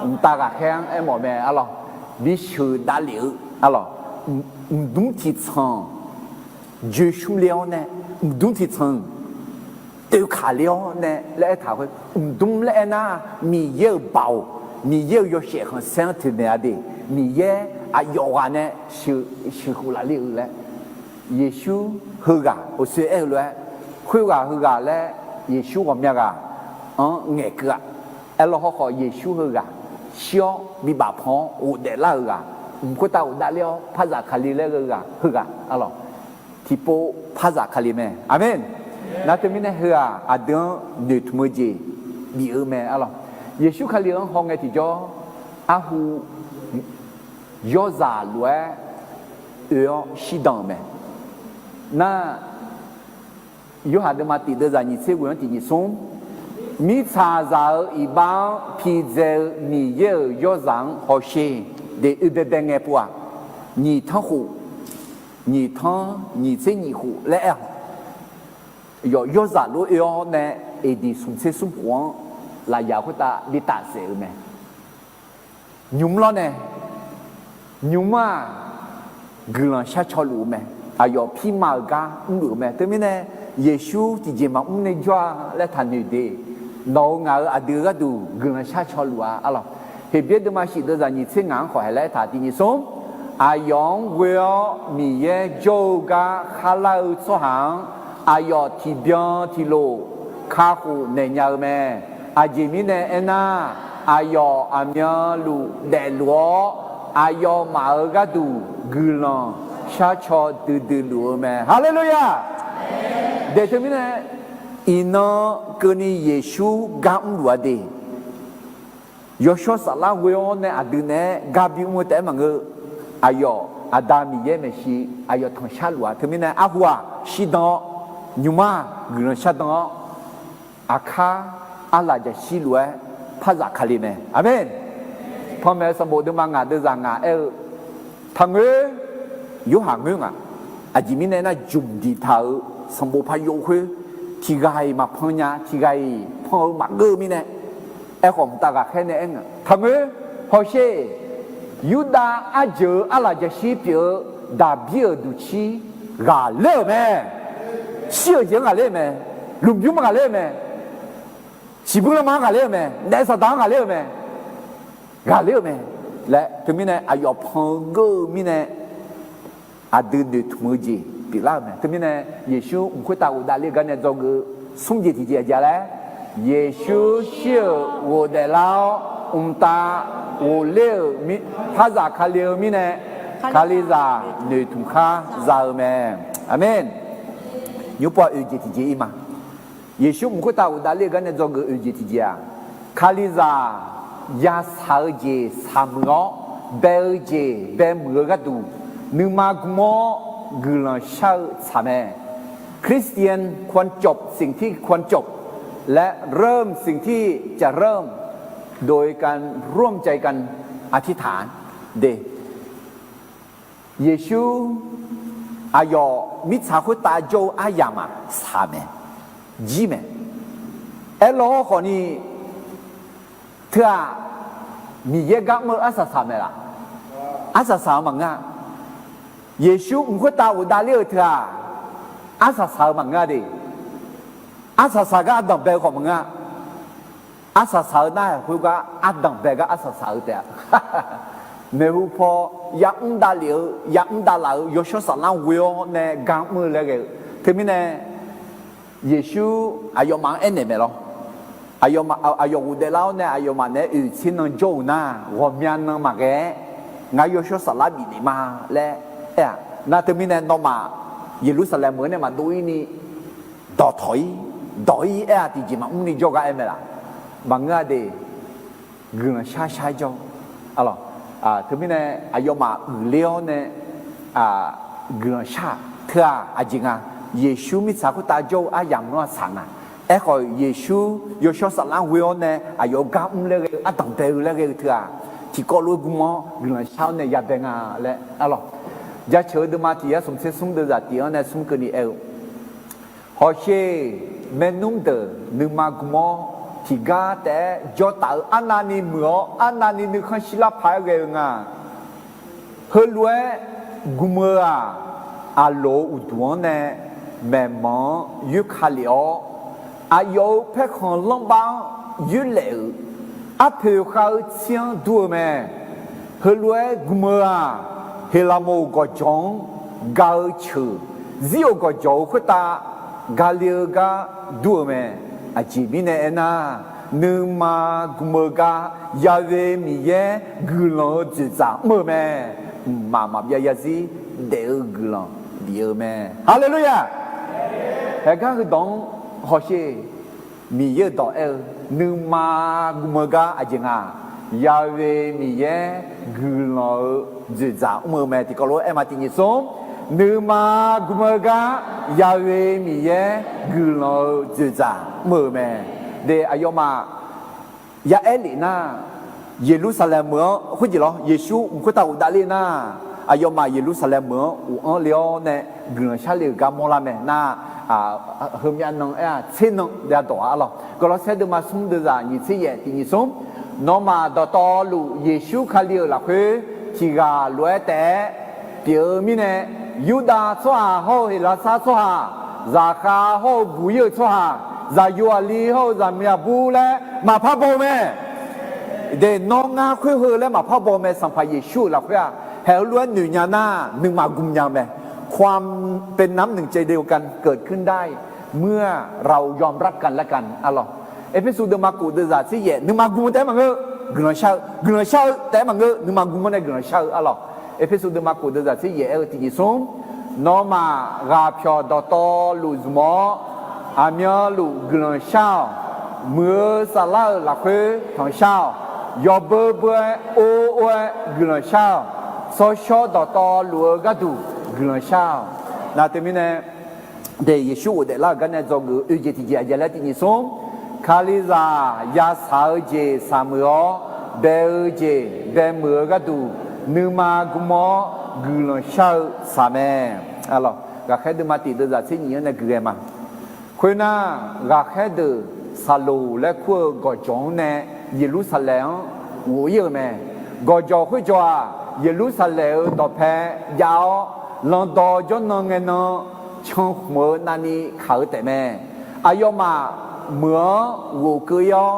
mqtav ghaqkhaer-anr aermawf mae. Arlawq, bisheuq davlef-eu, arlawq, mqdmr tiqtsanq joeqsmr le-awr nae, mqdmr tiqtsanq toeqkaq le-awr nae laer aertaq khoer, mqdmr laer aernar, Miqyaer-euq baoq, Miqyaer-euq yawshaef khanqsaer-anr toeqmaeq-a de. Miqyaer aqyawf ghaq nae sheuqkhof laf le-eu laer, Yeqsur heughaq uqshoe aer-eu lof-aer, khoerghaq heughaq laer Yeqsur ghawqmya ghaq-anr ngaeqkeuv-a. Aerlawr hawrkhawf, Yeqsur heughaq shir-awr bibaf pan-awr ghofdaef lar-euq ghaq, mq khoertav ghofdav ler-awr par zafkale laer-eu ghaq heughaq, arlawq, tiqpov par zafkale mae. Aqmeq. Nar teumirnae heughaq aqdui-anr noeqtmq-eu jeq bif-eu mae. Arlawq, Yeqsur Kali-anr hawngae tiqjawr, arhu yawrzaq lof-aer oe-awr shirdan-euq mae. Nar, Yorhaq deuvma tiq deuvzaq nyiq tser ghoe-anr tiq nyiq smr, mirtsaqzaq-euq iqbax-anr pidzae-eu Miqyaer-euq yawrzaq-anr hawsher de, oe baebae ngae pov-aq, nyiq tanr khof, nyiq tanr nyiq tser nyiq khof laer aer-awq. Yawf yawrzaq lof-aer oe-awr nae, eqdiq smq tser smr khof-anr lafyaq khoertav bi tafsaef-eu mae. Nymq-mr lawr nae, nymq-mr-aq, guiqlanq sharcaw luf-eu mae. Aqyawf pirma-euq gar mrluf-eu mae. Teumirnae, Yeqsur tiqjeq maqmr nae jawr-a laer taqnoeq de. Nawq-euq ngaq-euq aqdui-eu gharduq guiqlanq sharcaw luf-a, arlawq. Heqbyaer deuvma shif deuvzaq nyiq tser ngaq-anr khawf haeq laer aertaq tiq nyiq smr, aqyawf-anr ghoe-awr Miqyaer jawr-eu gar kharlar-eu tsawrhaq-anr, aqyawf tiqbyan tiqlof kakhof naeqnya-eu mae. Aqjeq mirnae aernar, aqyawf aqmyanluf daefluf-awr, aqyawfmaf-euq gharduq guiqlanq sharcaw duidui luf-eu mae. Haleluya! Daeq teumirnae, iqnan keuvni Yeqsur gar mrluf-a de. Yawshawr saflar ghoe-awr nae aqdui naeq-aer gar bimr-eu taef-aer maqngeur. Aqyawf Aqda Miqyaer maeqshi aqyawf tanqshar luf-a. Teumirnae arhu-aq shirdan-awr, nymq-mr-aq guiqlanq shardan-awr, aqkar arlaf jaqshir lof-aer par zafkale mae. Aqmeq. Panmaeq-eu sanqbof deuvma ngaq deuvzaq ngaq aer-eu, taqngoer, Yorhaq ngoer ngaq. Aqjeq mirnae aernar, jmq diqtaq-euq sanqbof par yov khoer, tiqghaq-iq maqpan nya, tiqghaq-iq pan-eu maqgeur-eu mirnae, aerkhawf mqtav ghaqkhaer nae aer nga, taqngoer, hawsher, Yurdav arjeuq-eu arlaf jaqshir pyeuf-eu Daqbir-euq duqcir ghaqler-euq mae. Shir-euq jeq-anr ghaqler-eu mae. Lmqbymr ghaqler-eu mae. Siqbymr lanma-anr ghaqler-eu mae. Naef Saqdaq-anr ghaqler-eu mae. Ghaqler-euq mae laer, teumirnae aqyawf pan-eu geur-eu mirnae, aqdui noeqtmq-eu jeq pyeuflar-euq mae. Teumirnae, Yeqsur mq khoertav ghofdav ler-eu gar nae dzawgeuf-eu smr jeq tiqjeq aqjeq laer, Yeqsur shir-euq ghofdaef lar-awr, mqtav ghofler-euq mir, par zafkale-eu mirnae, Kalizaq noeqtmq khar za-eu mae. Aqmeq. Nymrpov-aq oeq jeq tiqjeq ir ma. Yeqsur mq khoertav ghofdav ler-eu gar nae dzawgeuf oeq jeq tiqjeq-aq, Kalizaq yashaq-eu jeq shaqmuiq-awr, bae-eu jeq bae muiq-eu gharduq, nuima gm-awr guiqlanq shar-eu tsaq mae. คริสเตียนควรจบสิ่งที่ควรจบ และเริ่มสิ่งที่จะเริ่ม โดยการร่วมใจกันอธิษฐาน de. Yeqsur aqyawf mirtsaq khoertav jawr-eu aryamq-aq shaq mae, jir mae. Aerlawr khawfni, teu-aq, Miqyaer gar mr-eu arsaq saq mae laf? Arsaq saq-eu maqngeur-a. Yeqsur mq khoertav ghofdav ler-euq teu-aq, arsaq saq-eu maqngeur-a de. Arsaq saq gar ardanq bae-eu khawf maqngeur-a. Arsaq saq-eu nar-aq khoergar ardanq bae gar arsaq saq-eu taef-a. maeqhu paw ya'mr davlef-eu ya'mr davlaf-euq yawshawr saflar ghoe-awr nae gar mr-eu laer ghae-eu. Teumirnae Yeqsur aqyawfmaf-anr aernaeq mae lawr. Aqyawf ghofdaef lar-awr nae aqyawfmaf naeq-aer oeq tser nan jawr-euq nar, ghawqmya nan maqghae-aer ngar yawshawr saflar bifnaeq ma laer aer-aq. Nar teumirnae nawmaf Yeqlursaqlaeq meuq-anr nae maqdov-ir ni dawqtawq-ir dawq-ir aer-aq tiqjeq maqmr ni jawrgar aer mae laf. Maqngeur-a de. Guiqlanq shar shar-aer jawr-eu. Arlawq, teumirnae aqyawfmaf uiqler-awr nae guiqlanq shar-aq teu-aq aqjeq nga. Yeqsur mirtsaq khoertav jawr-eu aryamq-anr aqsaq nga. Aerkhawf Yeqsur yawshawr saflar ghoe-awr nae aqyawf-euq gar mr laer ghae-eu ardanq bae-eu laer ghae-eu teu-aq, tiqkawv lof-aer gm-awr guiqlanq shar-awr nae yadae nga laer. Arlawq, jaceuq-eu deuvma tiq yar smq tser smr deuvzaq tiq-anr nae smr keuvni aer-eu, Hawsher, maernmr deuq nuima gm-awr tiqgar taef-aer jawr taf-eu arnavni muiq-awr arnavni nuikhanr shirlar paq-aer ghae-eu nga. Heulof-aer gm-eu-aq, aqloq-eu uqduq-anr nae maeqmanq-anr yoerka lef-awr, aqyawf-euq paerkhanq lanrbaf-anr yoerlaef-euq arpoeq khav-eu tsir-anr dur-eu mae. Heulof-aer gm-eu-aq, Heqlaqmoq gawqjawq-anr ga-eu ceuq zir-euq gawqjawq-eu khoertav ga le-eu gar dur-eu mae. Aqjeq mirnae aernar, nuima gm-eu gar Yahweh Miqyaer guiqlanq-eu dzoeqdzaq mr-eu mae. Mqmaq maqbyav zarzir daef-eu guiqlanq bif-eu mae. Haleluya! Haeqgar heudawq-anr hawsher, Miqyaer-euq dawq aer-eu, nuima gm-eu gar aqjeq nga, Yahweh Miqyaer guiqlanq-eu dzoeqdzaq mr-eu mae. Tiqkawv lof-aer aer ma tiq nyiq smr, nuima gm-eu gar Yahweh Miqyaer guiqlanq-eu dzoeqdzaq mr-eu mae. De aqyawfmaf ya aer lef nar, Yeqlursaqlaeq meuq-anr khoerjeq lawr, Yeqsur mq khoertav ghofdav ler nar, aqyawfmaf Yeqlursaqlaeq meuq-anr ghof-anr le-awr nae guiqlanq shar le-euq gar mawrlar mae nar, heumyav nan aer-aq tser nan dae dawq-a arlawq. Gawrlawrsaer deuvma smr deuvzaq nyiq tser yaef tiq nyiq smr, nawmaf dawqtawvluf Yeqsur Kali-euq lafkhoer tiq ghaq lof-aer taef-aer pyeuf-eu mirnae, Yurdav tsawrhaq hawr-eu Heqlaqsar tsawrhaq, zaqkhav hawr-eu buq-ir-euq tsawrhaq, zaqyo aqli hawr-eu zaqmiq aqbur laer maqpar baw-eu mae. De nawr ngar khoer heu laer maqpar baw-eu mae. Sanqpaq Yeqsur-euq lafkhoer-aq, haeq heulof-aer noeq nya nar nuima gm nya-eu mae. ความเป็นน้ำหนึ่งใจเดียวกันเกิดขึ้นได้เมื่อเรายอมรับกันและกัน arlawq. Erpersu deuvma kof deuvzaq tser yaef nuima gm-eu taef-aer maqngeur, guiqlanq shar-eu, guiqlanq shar-eu taef-aer maqngeur, nuima gm-anr nae guiqlanq shar-eu arlawq. Erpersu deuvma kof deuvzaq tser yaef aer-eu tiq nyiq smr, nawmaf ghaqpyawq dawqtawvluf zmq-awr, aqmyanluf guiqlanq shar-awq. Muiq-eu saflar-euq lafkhoer tanqshar-awq. Yawbeu beu-aer or or-aer guiqlanq shar-awq. Tsawrshawr dawqtawvluf-eu gharduq guiqlanq shar-awq. Nar teumirnae, de Yeqsur ghofdaef lar-euq gar nae dzawgeuf-eu oeq jeq tiq jeq aqjeq laer tiq nyiq smr, Kalizaq yasaq-eu jeq saqmuiq-awr, bae-eu jeq bae muiq-eu gharduq nuima gm-awr guiqlanq shar-eu saq mae. Arlawq, ghaqkhaer deuvma tiq deuvzaq tser nyiq-anr nae guiqghae ma. Khoernar, ghaqkhaer deuq Saqloq laer kur-eu gawqjawq-anr nae Yeqlursaqlaeq-anr ghof-ir-euq mae. Gawqjawq khoerjawq-aq, Yeqlursaqlaeq-euq dawqpae jav-awr, landawv jawrnan ngae nan cankhmq-eu navni kaq-eu taef mae. Aqyawfmaf meuq-anr ghof keuv-ir-awr,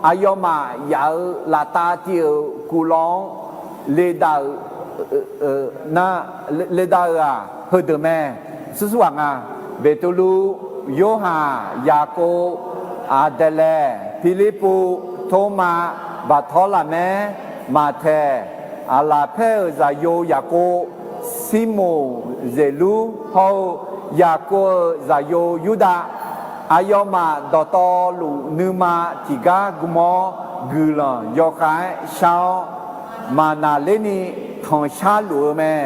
aqyawfmaf yaf-euq laftav tiv-euq kuvlawv-anr ledav-euq nar, ledav-euq-aq heudeuq mae. Sursur ghaq nga. Beqtuvluv, Yorhaq, Yaqkov, Aqdaeqlaeq, Pirlirpuv, Tormav, Baqtawrlaqmaer, Maqtaeq, Aqlaqpaer-euq zaqyo Yaqkov, Sirmoq Zeqlur hawr-eu Yaqkov-euq zaqyo Yurdav, aqyawfmaf dawqtawvluf nuima tiqgar gm-awr guiqlanq yawkhav-aer shar-awr, maqnaqlerni tanqshar luf-eu mae.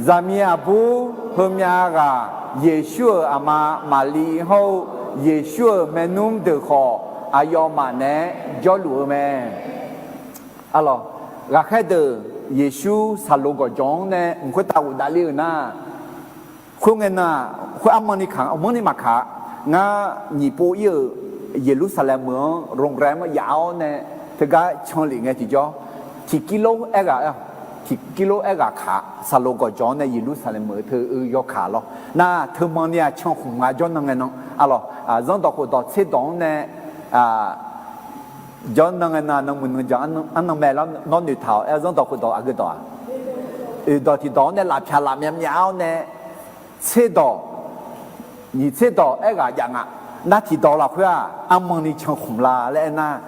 Zaqmiq aqbur heumyav ghaq Yeqsur-euq aqma Maqli hawr-eu Yeqsur-euq maernmr deuq khawf, aqyawfmaf naeq-aer jawrluf-eu mae. Arlawq, ghaqkhaer deuq Yeqsur Saqloq gawqjawq-anr nae mq khoertav ghofdav ler-euq nar, khoerngae nan-aq, khoer armanrni kaq-a, aqmanrni maqkaq-a. Ngar nyiq pov-ir-euq Yeqlursaqlaeq meuq-anr โรงแรม-anr yaf-awr nae teugar canlef ngae tiqjawr, tiqkirlor aerghaq, tiqkirlor aerghaq kaq-a. Saqloq gawqjawq-anr nae Yeqlursaqlaeq meuq teu-eu yawkaq lawr. Nar teumanni-aq cankhmq nga jawrnan ngae nan. Arlawq, zanrdawq khofdawq tserdawq-anr nae Jawr nan ngae nan, nan muiq nan jaq, arnan mae lar nawr noeqtaq-awq. Aer zanrdawq khofdawq aqgeu dawq-aq, oeqdawq tiqdawq-anr nae lafpyaq laf myavmyav-awr nae, tserdawq nyiq tserdawq aerghaq jav nga. Nar tiqdawq lafkhoer-aq, armanni cankhmq la laer aernar,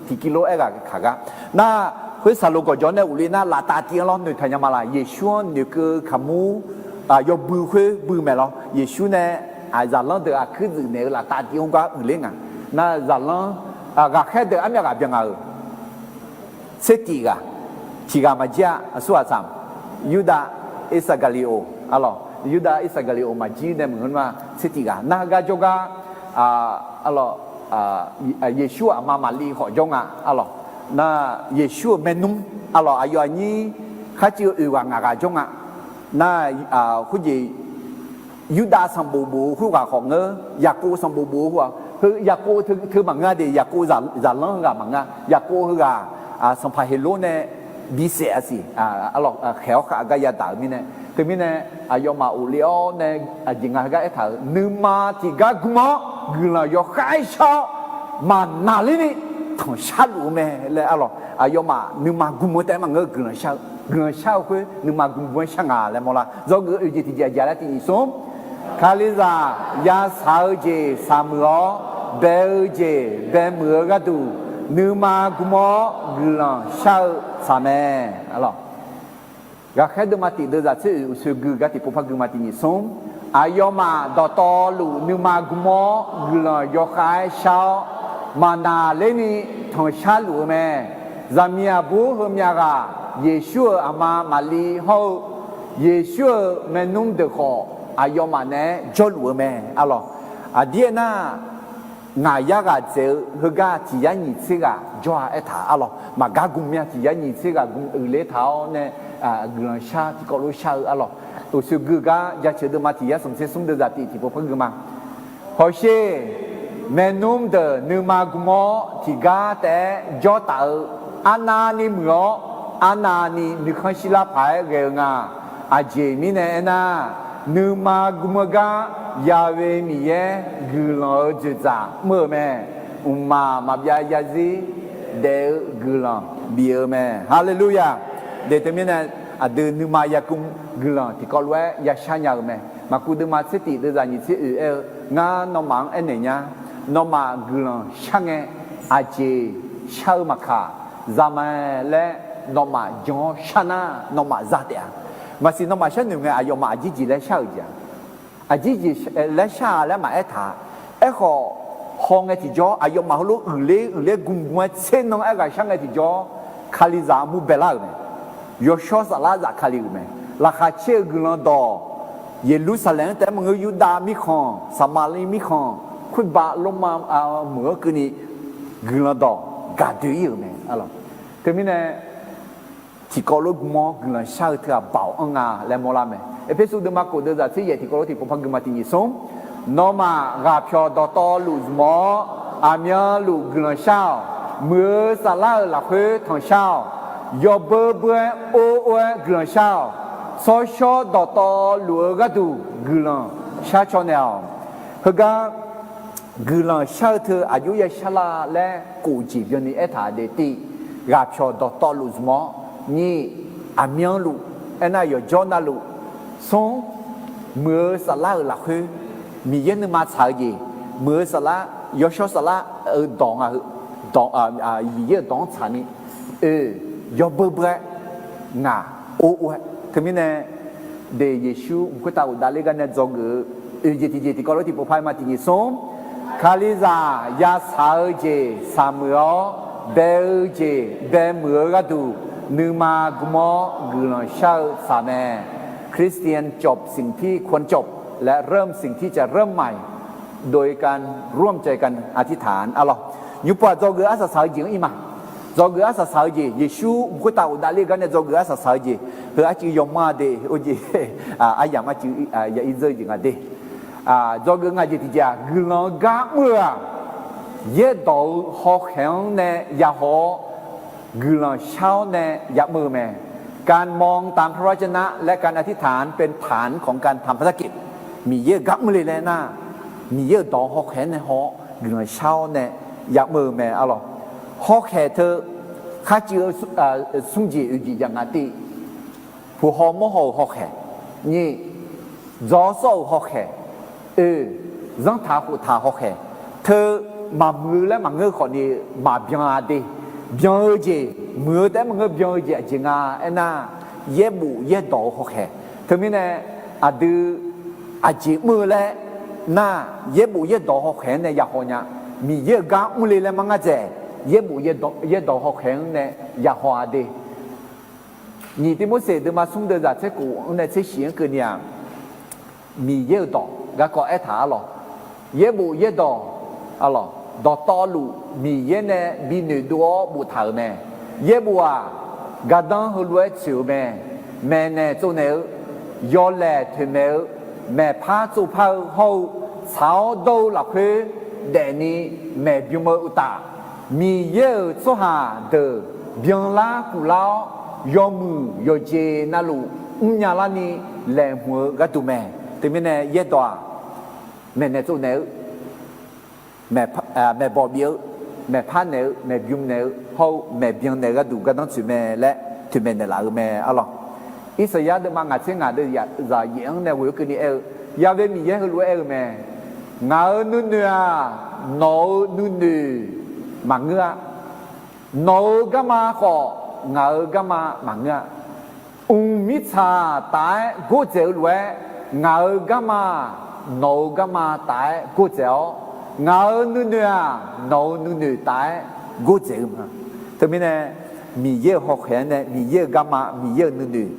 tiqkir lof aerghaq kaq gar. Nar, khoer saqlo gawqjawq nae uqle nar, laftav tiv-anr lawr noeqtaq nya ma laq. Yeqsur-anr noeqkeuv kaqmur yawbui khoer bui maeq lawr. Yeqsur nae zaqlanr deuq aqkuir dzuif naeq-eu laftav tiv-anr gar uiqler nga. Nar zaqlanr, ghaqkhaer deuq armyav ghaq byan nga-euq tsertif ghaq, tiq ghaq maqjir-a. Aqsur ghaq tsaq, Yurdav Irsaqgaqliqoq, arlawq, Yurdav Irsaqgaqliqoq maqjir nae meuq-anr ma. Tsertif ghaq nar heugar jawrgar, arlawq, Yeqsur-euq aqma Maqliv khawf jawr nga, arlawq. Nar Yeqsur-euq maernmr, arlawq, aqyawf aqnyir kharcuiv oeq ghaq ngaq ghaq jawr nga. Nar, khoerjeq Yurdav sanqbof bof-eu khoerghaq khawf ngeur, Yaqkov sanqbof bof-eu khoerghaq, heu Yaqkov teu maqngeur-a de. Yaqkov zaqlanr heughaq maqngeur-a. Yaqkov heughaq Sanqpaq Heqlor nae bisaef-a siq, khaeq-awr khav gar yadaq-euq mirnae. Teumirnae aqyawfmaf ghofle-awr nae, aqjeq nga heugar aertaq-euq, nuima tiqgar gm-awr guiqlanq yawkhav-aer shar-awr, maqnaqlerni tanqshar luf-eu mae laer, arlawq, aqyawfmaf nuima gm-eu taef-aer maqngeur-eu guiqlanq shar-eu. Guiqlanq shar-eu khoer nuima gm gm-aer shar nga laer mawrlar. Dzawgeuf-eu oeq jeq tiqjeq aqjeq laer tiq nyiq smr, Kalizaq yasaq-eu jeq saqmuiq-awr, bae-eu jeq baemuiq-eu gharduq, nuima gm-awr guiqlanq shar-eu tsaq mae. Ghaqkhaer deuvma tiq deuvzaq tser oeq uqsoe gui gar tiqpov par gui ma. Tiq nyiq smr, aqyawfmaf dawqtawvluf nuima gm-awr guiqlanq yawkhav-aer shar-awr, maqnaqlerni tanqshar luf-eu mae. Zaqmiq aqbur heumyav ghaq Yeqsur-euq aqma Maqliv hawr-eu Yeqsur-euq maernmr deuq khawf, aqyawfmaf naeq-aer jawrluf-eu mae, arlawq. Aqdir aernar, ngaq yar ghaq dzaeq-eu heugar tiq yar nyiq tser ghaq jawr-a aertaq, arlawq. Maqgar gm mya tiq yar nyiq tser ghaq gm uiqler taq-awr nae, guiqlanq shar tiqkawv lof shar-eu, arlawq. Uqsoe gui gar jaceuq deuvma tiq yar smq tser smr deuvzaq tiq tiqpov par gui ma. Hawsher, maernmr deuq nuima gm-awr tiqgar taef-aer jawr taf-eu, arnavni muiq-awr, arnavni nuikhanr shirlar paq-aer ghae-eu nga. Aqjeq mirnae aernar, nuima gm-eu gar Ya'we Miqyaer guiqlanq-eu dzoeqdzaq mr-eu mae. Mqmaq maqbyav zarzir daef-eu guiqlanq bif-eu mae. Haleluya! De teumirnae, aqdui nuima yagm guiqlanq tiqkawv lof-aer yashar nya-euq mae. Maqkuv deuvma tser tif deuvzaq nyiq tser oeq aer-eu, ngar nawmaf-anr aernaeq nya. Nawmaf guiqlanq shar ngae, aqjeq shar-eu maqkaq, zaqmae laer nawmaf jan-awr shar nar, nawmaf za taef-a. Maqsiq nawmaf sharnoeq ngae, aqyawfmaf aqjir jeq laer shar-euq jeq-a. Aqjir jeq laer shar-a laer maqaer taq-a. Aerkhawf, hawngae tiqjawr aqyawfmaf heulof uiqler uiqler gm gm-aer tser nan aer ghaq shar ngae tiqjawr, Kalizaq armur baelar-euq mae. Yawshawr Saflar zafkale-euq mae. Laqkhaq caer-eu guiqlanq dawq, Yeqlursaqlaeq-anr taef-aer maqngeur, Yurdav mirkhanq, Saqmaqliv mirkhanq, khoerbav Lormav meuq-anr keuvni guiqlanq dawq gaqdoe-ir-euq mae. Teumirnae, tiqkawv lof gm-awr guiqlanq shar-eu teughaq baoq anr nga laer mawrlar mae. Erpersu deuvma kof deuvzaq tser yaef tiqkawv lof tiqpov par gui ma. Tiq nyiq smr, nawmaf ghaqpyawq dawqtawvluf zmq-awr, aqmyanluf guiqlanq shar-awq. Muiq-eu saflar-euq lafkhoer tanqshar-awq. Yawbeu beu-aer or or-aer guiqlanq shar-awq. Tsawrshawr dawqtawvluf-eu gharduq guiqlanq shar caw naeq-awq. Heugar guiqlanq shar-eu teu aqjox ya shar la laer kof jeq byanni aertaq de. Tiv, ghaqpyawq dawqtawvluf zmq-awr, nyiq, aqmyanluf, aernar yawqjawr navluf, smr, muiq-eu saflar-euq lafkhoer Miqyaer nuima tsaq-eu jeq, muiq-eu saflar, yawshawr saflar-eu dawq nga heu, Miqyaer-euq dawq-anr tsaqni, oe, yawbeu beu-aer, ngaq or or-aer. Teumirnae, de Yeqsur mq khoertav ghofdav ler gar nae dzawgeuf-eu oeq jeq tiqjeq tiqkawv lof tiqpov par ma. Tiq nyiq smr, Kalizaq yasaq-eu jeq saqmuiq-awr, bae-eu jeq baemuiq-eu gharduq nuima gm-awr guiqlanq shar-eu tsaq mae. คริสเตียนจบสิ่งที่ควรจบ และเริ่มสิ่งที่จะเริ่มใหม่ โดยการร่วมใจกันอธิษฐาน arlawq. Nymrpov-aq dzawgeuf arsaq saq-eu jeq-anr ir ma. Dzawgeuf arsaq saq-eu jeq, Yeqsur mq khoertav ghofdav ler-eu gar nae dzawgeuf arsaq saq-eu jeq, heu arcuiv yawma de or jeq, aryamq arcuiv ya ir dzeur-eu jeq nga de. Dzawgeuf ngaq jeq tiqjeq-aq, guiqlanq-eu gar mr-eu-aq, yaerdawq-eu hawkhaeq-anr nae yahaw-awr, guiqlanq shar-awr nae yamr-eu mae. การมองตามพระวจนะ และการอธิษฐานเป็นฐานของการทำภารกิจ Miqyaer-euq gar mr le laer nar, Miqyaer-euq dawq hawkhaeq-anr nae haw-awr guiqlanq shar-awr nae yamr-eu mae, arlawq. Hawkhaeq teu kharcuiv-eu smr jeq oeq jeq jaq nga tiv, puq haw mawr haw-euq hawkhaeq, nyiq, dzawr sawr-euq hawkhaeq, oeq, zanrtaq khoftaq hawkhaeq teu maqmuiq-eu laer maqngeur khawfni maqbyan-a de. Byan-eu jeq, muiq-eu taef-aer maqngeur, byan-eu jeq aqjeq nga aernar, yaerbof yaerdawq-eu hawkhaeq. Teumirnae aqdui aqjeq mr-eu laer nar, yaerbof yaerdawq hawkhaeq-anr nae yahaw nya. Miqyaer-euq gar mrle laer mar ngar dzaeq, yaerbof yaerdawq hawkhaeq-anr nae yahaw-a de. Nyiq Tivmorseq deuvma smr deuvzaq tser khof-anr nae tser shif-anr keuvni-aq, Miqyaer-euq dawq garkawv aertaq-a lawq. Yaerbof yaerdawq, a lawq, dawqtawvluf Miqyaer nae bi noeqdov-awr boftaq-euq mae. Yaerbof-aq, gardanr heulof-aer tsoeq-eu mae. Maeqnaeq tsovnaeq-eu, yawlaeq toeqmaeq-eu, maeqpar tsovpar-eu hawr-eu, tsaq-awr dawr-eu lafkhoer daefni maeqbym-eu uqtaf, Miqyaer-euq tsawrhaq deuq byanlar kuflar-awr, yawmuiq yawqjeq navluf mrnya larni laeqhmq-eu gharduq mae. Teumirnae yaerdawq-aq, maeqnaeq tsovnaeq-eu, maeqbawq bif-eu, maeqpar naeq-eu, maeqbym naeq-eu hawr-eu, maeqbyan naeq-eu gharduq gardanr tsoeq mae laer toeqmaeq naeqlaf-eu mae, a lawq. Irsaqyar deuvma ngaq tser ngaq deuvzaq yaef-anr nae ghoe-eu keuvni aer-eu, Ya've Miqyaer heulof-aer aer-eu mae. Ngaq-euq nuinoeq-aq, nawq-euq nuinoeq maqngeur-a. Nawq-euq garma khawf, ngaq-euq garma maqngeur-a. Mq mirtsaq taf-aer gordzaeq-eu lof-aer, ngaq-euq garma-aq, nawq-euq garma taf-aer gordzaeq-awr, ngaq-euq nuinoeq-aq, nawq-euq nuinoeq taf-aer gordzaeq-eu ma. Teumirnae, Miqyaer-euq hawkhaeq-anr nae Miqyaer-euq garma, Miqyaer-euq nuinoeq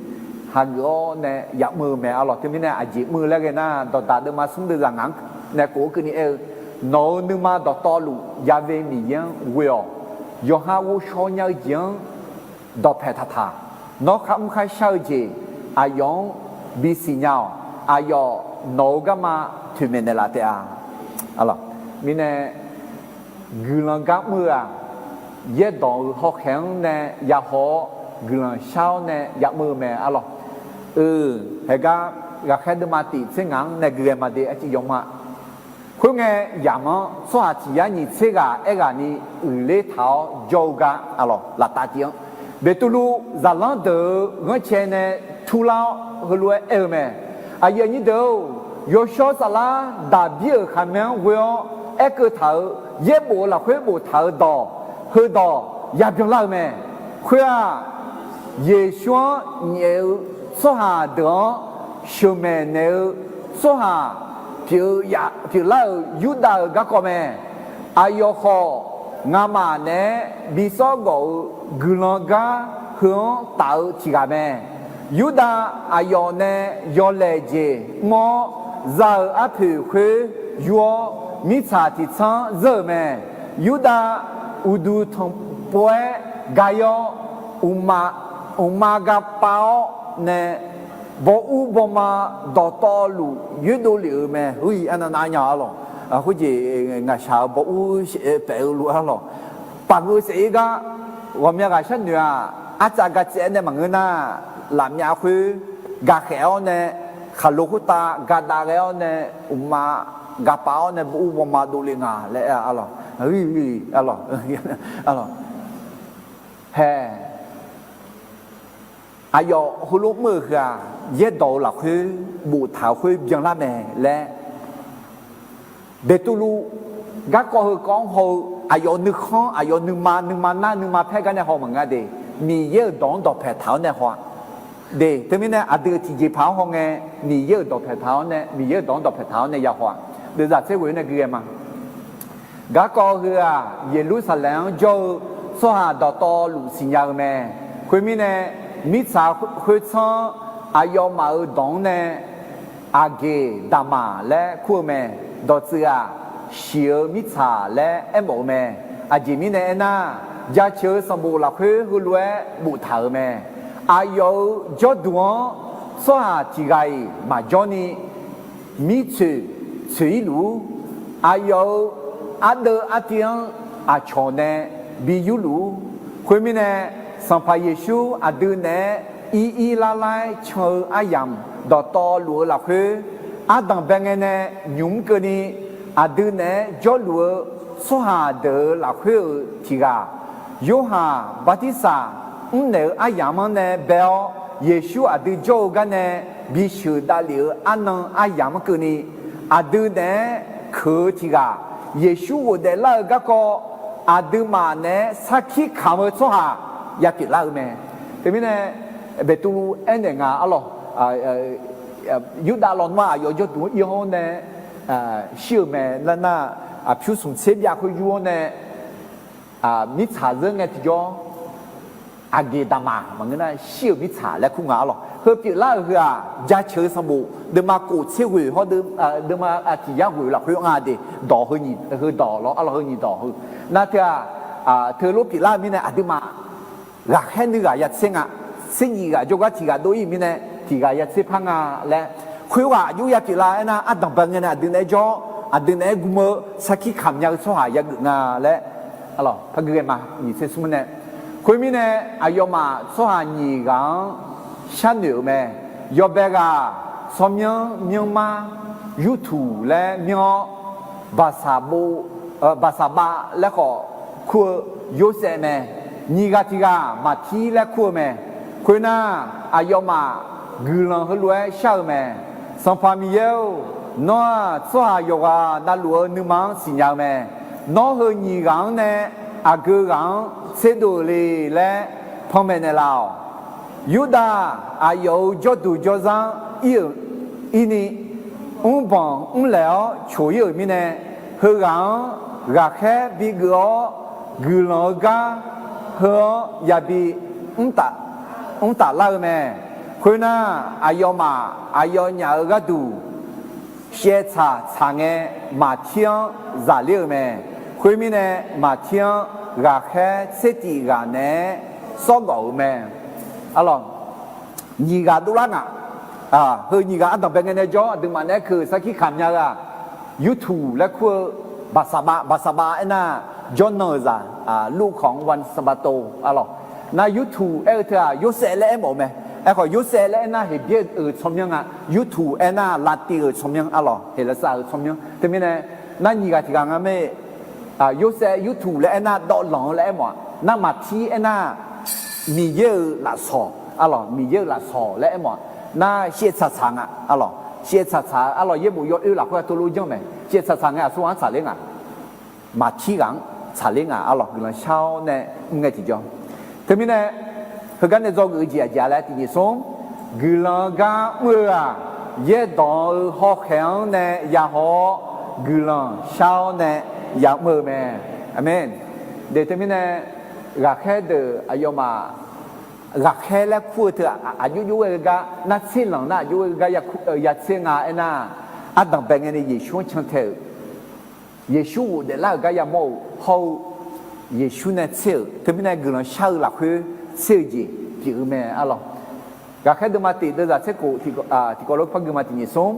hageuf-awr nae yamr-eu mae, a lawq. Teumirnae aqjeq mr-eu laer ghae nar, dawqdaq deuvma smr deuvzaq ngaq-anr nae khof-eu keuvni aer-eu, Nawq-euq nuima dawqtawvluf Ya've Miqyaer-anr ghoe-awq. Yawqha ghovshaw nya-eu jeq-anr dawqpaeq taqtaq. Nawr kharmr kharshar-eu jeq aqyawf-anr bisiq nya-awq. Aqyawf nawq-euq garma toeqmaeq naeqlaf taef-a. Mirnae guiqlanq gar mr-eu-aq, yaerdawq-euq hawkhaeq-anr nae yahaw-awr, guiqlanq shar-awr nae yamr-eu mae, a lawq. Haegar ghaqkhaer deuvma tif tser ngaq-anr nae gui ghae ma de, arciv yawma. Khoerngae, yamq-anr tsawrhaq tiq yar nyiq tser ghaq aerghaqni uiqler taq-awr jawr-eu gar, a lawq, laftav tiv-anr Beqtuvluv zaqlanr deuq-euq ghanrcae nae turlar-awr heulof-aer aer-eu mae. Aqyuif aqnyir deuq-or, yawshawr saflar Daqbir-euq khaqmae-anr ghoe-awr aerkeuv taq-euq yaerbof-eu lafkhoer boftaq-euq dawq, heudawq yabyan lar-eu mae. Khoer-aq, Yeqsur-anr nyaef-eu tsawrhaq deuq-anr sheuqmaeq naeq-eu tsawrhaq pyeuf-eu ya pyeuflar-euq Yurdav-euq garkawv mae. Aqyawf khawf, ngamaf naeq-aer bi sawr gawf-eu guiqlanq gar heu-anr taf-eu tiq ghaq mae. Yurdav aqyawf nae yawlaeq jeq mr-awr, za-euq arpoeq khoer yur-awr, mirtsaq tiq tsanr zeur-euq mae. Yurdav uqduq tanqpov-aer gaq-ir-awr, uqma, uqma ga pav-awr nae, bawr ur bawma dawqtawvluf yoerdov lef-euq mae. Ui, arnav nav nya-a lawq. Khoerjeq ngaqshaq-euq bawr ur paef-eu lof-aer lawq. Paf geuv saef-ir gar, ghawqmya ghaq sharnoeq-aq, arcav ga tsaev-aer nae maqngeur nar, lafmyav khoer gakhaef-awr nae, khaqlo khoertav gadav ghae-awr nae, uqma ga pav-awr nae bawr ur bawma dovle nga laer aer-a lawq. Hae, aqyawf heulof mr-euq heu-aq, yaerdawq-euq lafkhoer boftaq-euq khoer byanlar mae laer Beqtuvluv garkawv heukawv-anr haw-eu aqyawf nuikhanr, aqyawf nuima, nuima nar nuima paer gar nae haw maqngeur de. Miqyaer-euq dawq-anr dawqpaeq taq-awr nae haw-a de. Teumirnae aqdui-euq tiqjeqpaq-anr hawngae, Miqyaer-euq dawqpaeq taq-awr nae, Miqyaer-euq dawq-anr dawqpaeq taq-awr nae yahaw-aq, deuvzaq tser ghoeq-aer nae gui ghae ma. Garkawv heu-aq, Yeqlursaqlaeq-anr jawr-eu tsawrhaq dawqtawvluf siqnya-eu mae. Khoermirnae, mirtsaq khoertsanr-anr aqyawfmaf-euq dawq-anr nae Aqgeqdaqmaq laer kur-eu mae. Dawqtsuif-aq, shiq-eu mirtsaq laer aermawf-eu mae. Aqjeq mirnae aernar, jaceuq-eu sanqbof lafkhoer heulof-aer boftaq-euq mae. Aqyawf-euq jawrduq-anr tsawrhaq tiq ghaq-iq maqjawr ni, mirtsoeq tsoeq-ir luf-ur. Aqyawf-euq ardeuv artiv-anr aqcawq nae bi yurluf-ur. Khoermirnae, Sanqpaq Yeqsur aqdui naeq-aer ir ir lar lar-aer can-eu aryamq dawqtawvluf-eu lafkhoer, ardanq bae ngae nae nymq mr keuvni aqdui naeq-aer jawrluf-eu tsawrhaq deuq-euq lafkhoer-euq tiq ghaq Yorhaq bartirsaq mrnaeq-eu aryamq-anr nae bae-awr, Yeqsur aqdui jawr-eu gar nae bisheuq davlef-eu arnan aryamq-anr keuvni, aqdui naeq-aer keuq-eu tiq ghaq, Yeqsur ghofdaef lar-eu garkawv aqduimaf naeq-aer sarkir kamq-eu tsawrhaq ya pyeuflar-eu mae. Teumirnae, Beqtuvluv aernaeq nga arlawq, Yurdav lawnmr-aq aqyawf jawrduq-anr ir-awr nae shir-euq mae lar nar, aqpyur smq tser byav khoer yur-awr nae, mirtsaq zeur ngae tiqjawr, aqgeq daqmaq maqngeur nar shir-euq mirtsaq laer kur nga arlawq. Heu pyeuflar-euq heu-aq, jaceuq-eu sanqbof deuvma kof tser ghoeq hawr, deuvma tiq yar ghoeq lafkhoer anr-a de, dawq heu nyiq, heu dawq lawr arlawq, heu nyiq dawq heu. Nar teu-aq, teulof pyeuflar-eu mirnae aqduimaf ghaqkhaer nuighaq ya tser nga. Tser nyiq ghaq jawrgar tiq ghaq dov-ir mirnae, tiq ghaq ya tser par nga laer, khoerghaq aqjox ya pyeuflar aernar, ardanqbae ngae nae aqdui naeq-aer jawr, aqdui naeq-aer gm-eu sarkir kamq nya-eu tsawrhaq yageuf nga laer, arlawq, par gui ghae ma. Nyiq tser smr nae, khoermirnae, aqyawfmaf tsawrhaq nyiq ghaq-anr sharnoeq-euq mae. Yawbae ghaq tsawrmyanr myanrmar yurtuq laer myanr-awr, Baqsaqbav, Baqsaqbav laer khawf kur-eu Yorsaev mae. Nyiq ghaq tiq ghaq Maqtir laer kur-eu mae. Khoernar, aqyawfmaf guiqlanq heulof-aer shar-eu mae. Sanqpaq Miqyaer-or, nawr-aq tsawrhaq yawqghaq navluf-eu nuima-anr siqnya-eu mae. Nawr heu nyiq ghaq-anr nae aqgeu ghaq-anr tserdov-euq le laer panmaeq naeqlaf-awq. Yurdav aqyawf-euq jawrduq jawrzar-anr ir-euq, irni, mrbanq mrlaeq-awr coq-ir-euq mirnae, heughaq-anr ghaqkhaer bigeuf-awr, guiqlanq-eu gar heu-anr yabi mr taflar-eu mae. Khoernar, aqyawfmaf aqyawfnyaf-euq gharduq shaevtsaq tsaq ngae, Maqtir-anr zaqler-eu mae. Khoermirnae, Maqtir-anr ghaqkhaer tser tif ghaq naeq-aer sawrgawf-euq mae. Arlawq, nyiq ghaq dovlar ngaq. Heu nyiq ghaq ardanqbae ngae nae jawr, aqduimaf naeq-aer keuq sarkir kamq nya-eu-aq, yurtuq laer kur-eu Baqsaqbav, Baqsaqbav aernar, jawrnan-euq zaq, lurkawq-anr wan saqbato arlawq. Nar yurtuq aer-eu teu-aq Yorsaev laer aermawf-eu mae. Aerkhawf, Yorsaev laer aernar, Heqbyaer-euq tsawrmyanr nga. Yurtuq aernar, Laftiv-euq tsawrmyanr arlawq, Heqlaqsar-euq tsawrmyanr. Teumirnae, nar nyiq ghaq tiq ghaq nga mae. Yorsaev yurtuq laer aernar, dawvlanq-eu laer aermawf-a. Nar Maqtir aernar, Miqyaer-euq lafsawq arlawq, Miqyaer-euq lafsawq laer aermawf-a. Nar shaevtsaq tsaq nga arlawq, shaevtsaq tsaq-eu arlawq, yaerbof yawoer lafkhoer-a tov lof janr mae. Shaevtsaq tsaq ngae aqsur ghaq-anr tsaqler nga. Maqtir ghaq-anr tsaqler nga arlawq, guiqlanq shar-awr nae mr ngae tiqjawr. Teumirnae, heugar nae dzawgeuf-eu jeq aqjeq-a laer tiqnyef smr, guiqlanq-eu gar mr-eu-aq, yaerdawq-eu hawkhaeq-anr nae yahaw-awr, guiqlanq shar-awr nae yamr-eu mae. Aqmeq. De teumirnae, ghaqkhaer deuq aqyawfmaf ghaqkhaer laer kur-eu teu aqjox jox ghae-eu gar, nar tser lanq nar aqjox ghae-eu gar ya tser nga aernar, ardanqbae ngae nae Yeqsur-anr cantae-euq, Yeqsur ghofdaef lar-euq gar yamawr-eu hawr-eu, Yeqsur nae tser-euq teumirnae guiqlanq shar-eu lafkhoer tser-eu jeq pyeuf-eu mae arlawq. Ghaqkhaer deuvma tif deuvzaq tser khof tiqkawv lof par guima tiqnyef smr,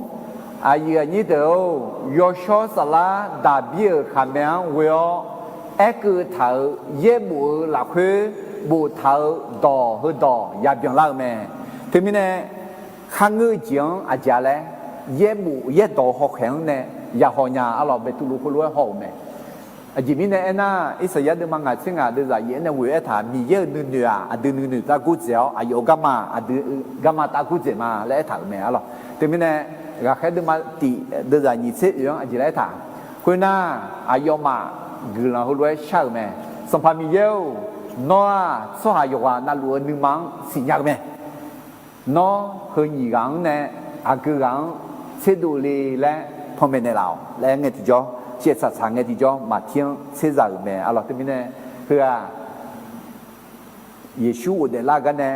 aqyuif aqnyir deuq-or, yawshawr saflar Daqbir-euq khaqmae-anr ghoe-awr aerkeuv taq-euq yaerbof-eu lafkhoer boftaq-eu dawq heudawq yabyan lar-eu mae. Teumirnae, kharngeur-eu jeq-anr aqjeq-a laer, yaerbof yaerdawq-eu hawkhaeq-anr nae yahaw nya arlawq, Beqtuvluv heulof-aer haw-euq mae. Aqjeq mirnae aernar, Irsaqyar deuvma ngaq tser ngaq deuvzaq yaef-aer nae ghoe-aer taq, Miqyaer-euq nuinoeq-aq aqdui nuinoeq tav gordzaeq-awr, aqyawf-euq garma aqdui garma tav gordzaeq ma laer aertaq-euq mae arlawq. Teumirnae, ghaqkhaer deuvma tif deuvzaq nyiq tser oeq-anr aqjeq laer aertaq, khoernar, aqyawfmaf guiqlanq heulof-aer shar-euq mae. Sanqpaq Miqyaer-or, nawr-aq tsawrhaq yawqghaq navluf-eu nuima-anr siqnya-eu mae. Nawr heu nyiq ghaq-anr nae aqgeu ghaq-anr tserdov le laer panmaeq naeqlaf-awq laer ngae tiqjawr, shaevtsaq tsaq ngae tiqjawr, Maqtir-anr tser za-euq mae arlawq. Teumirnae, heu-aq, Yeqsur ghofdaef lar-eu gar nae,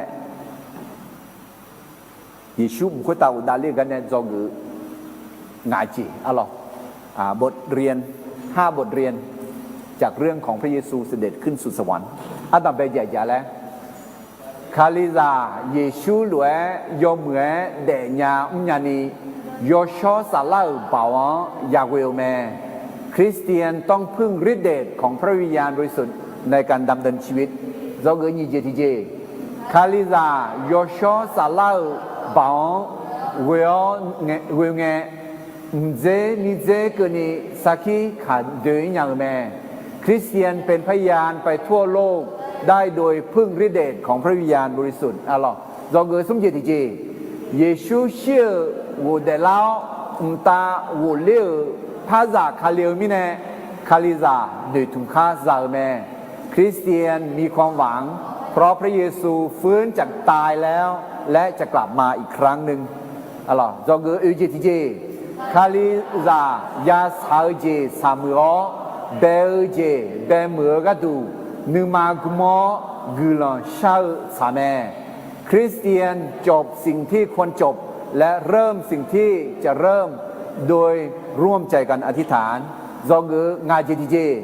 Yeqsur mq khoertav ghofdaef ler-eu gar nae dzawgeuf ngaq jeq arlawq. บทเรียน ห้าบทเรียน จากเรื่องของพระเยซูเสด็จขึ้นสู่สวรรค์ ardanqbae jeq aqjeq-a laer, Kalizaq Yeqsur lof-aer yawmuiq-aer daefnya mrnya ni, yawshawr saflar-euq baoq-anr yaghoe-eu mae. คริสเตียนต้องพึ่งฤทธิ์เดชของพระวิญญาณบริสุทธิ์ในการดำเนินชีวิต Dzawgeuf nyiq jeq tiqjeq, Kalizaq yawshawr saflar-euq baoq-anr ghoe-awr ghoe ngae, mqdzer mirdzer keuvni sarkir kaq doe-ir nya-eu mae. คริสเตียนเป็นพยานไปทั่วโลกได้โดยพึ่งฤทธิ์เดชของพระวิญญาณบริสุทธิ์ aqlawq. Dzawgeuf smr jeq tiqjeq, Yeqsur shir-euq ghofdaef lar-awr, mqtav ghofler-euq parzaq Kali-eu mirnae, Kalizaq noeqtmq khar za-eu mae. คริสเตียนมีความหวัง เพราะพระเยซูฟื้นจากตายแล้ว และจะกลับมาอีกครั้งหนึ่ง Aqlawq, dzawgeuf oeq jeq tiqjeq, Kalizaq yashaq-eu jeq shaqmuiq-awr, bae-eu jeq baemuiq-eu gharduq, nuima gm-awr guiqlanq shar-eu tsaq mae. คริสเตียนจบสิ่งที่ควรจบ และเริ่มสิ่งที่จะเริ่ม โดยร่วมใจกันอธิษฐาน Dzawgeuf ngaq jeq tiqjeq,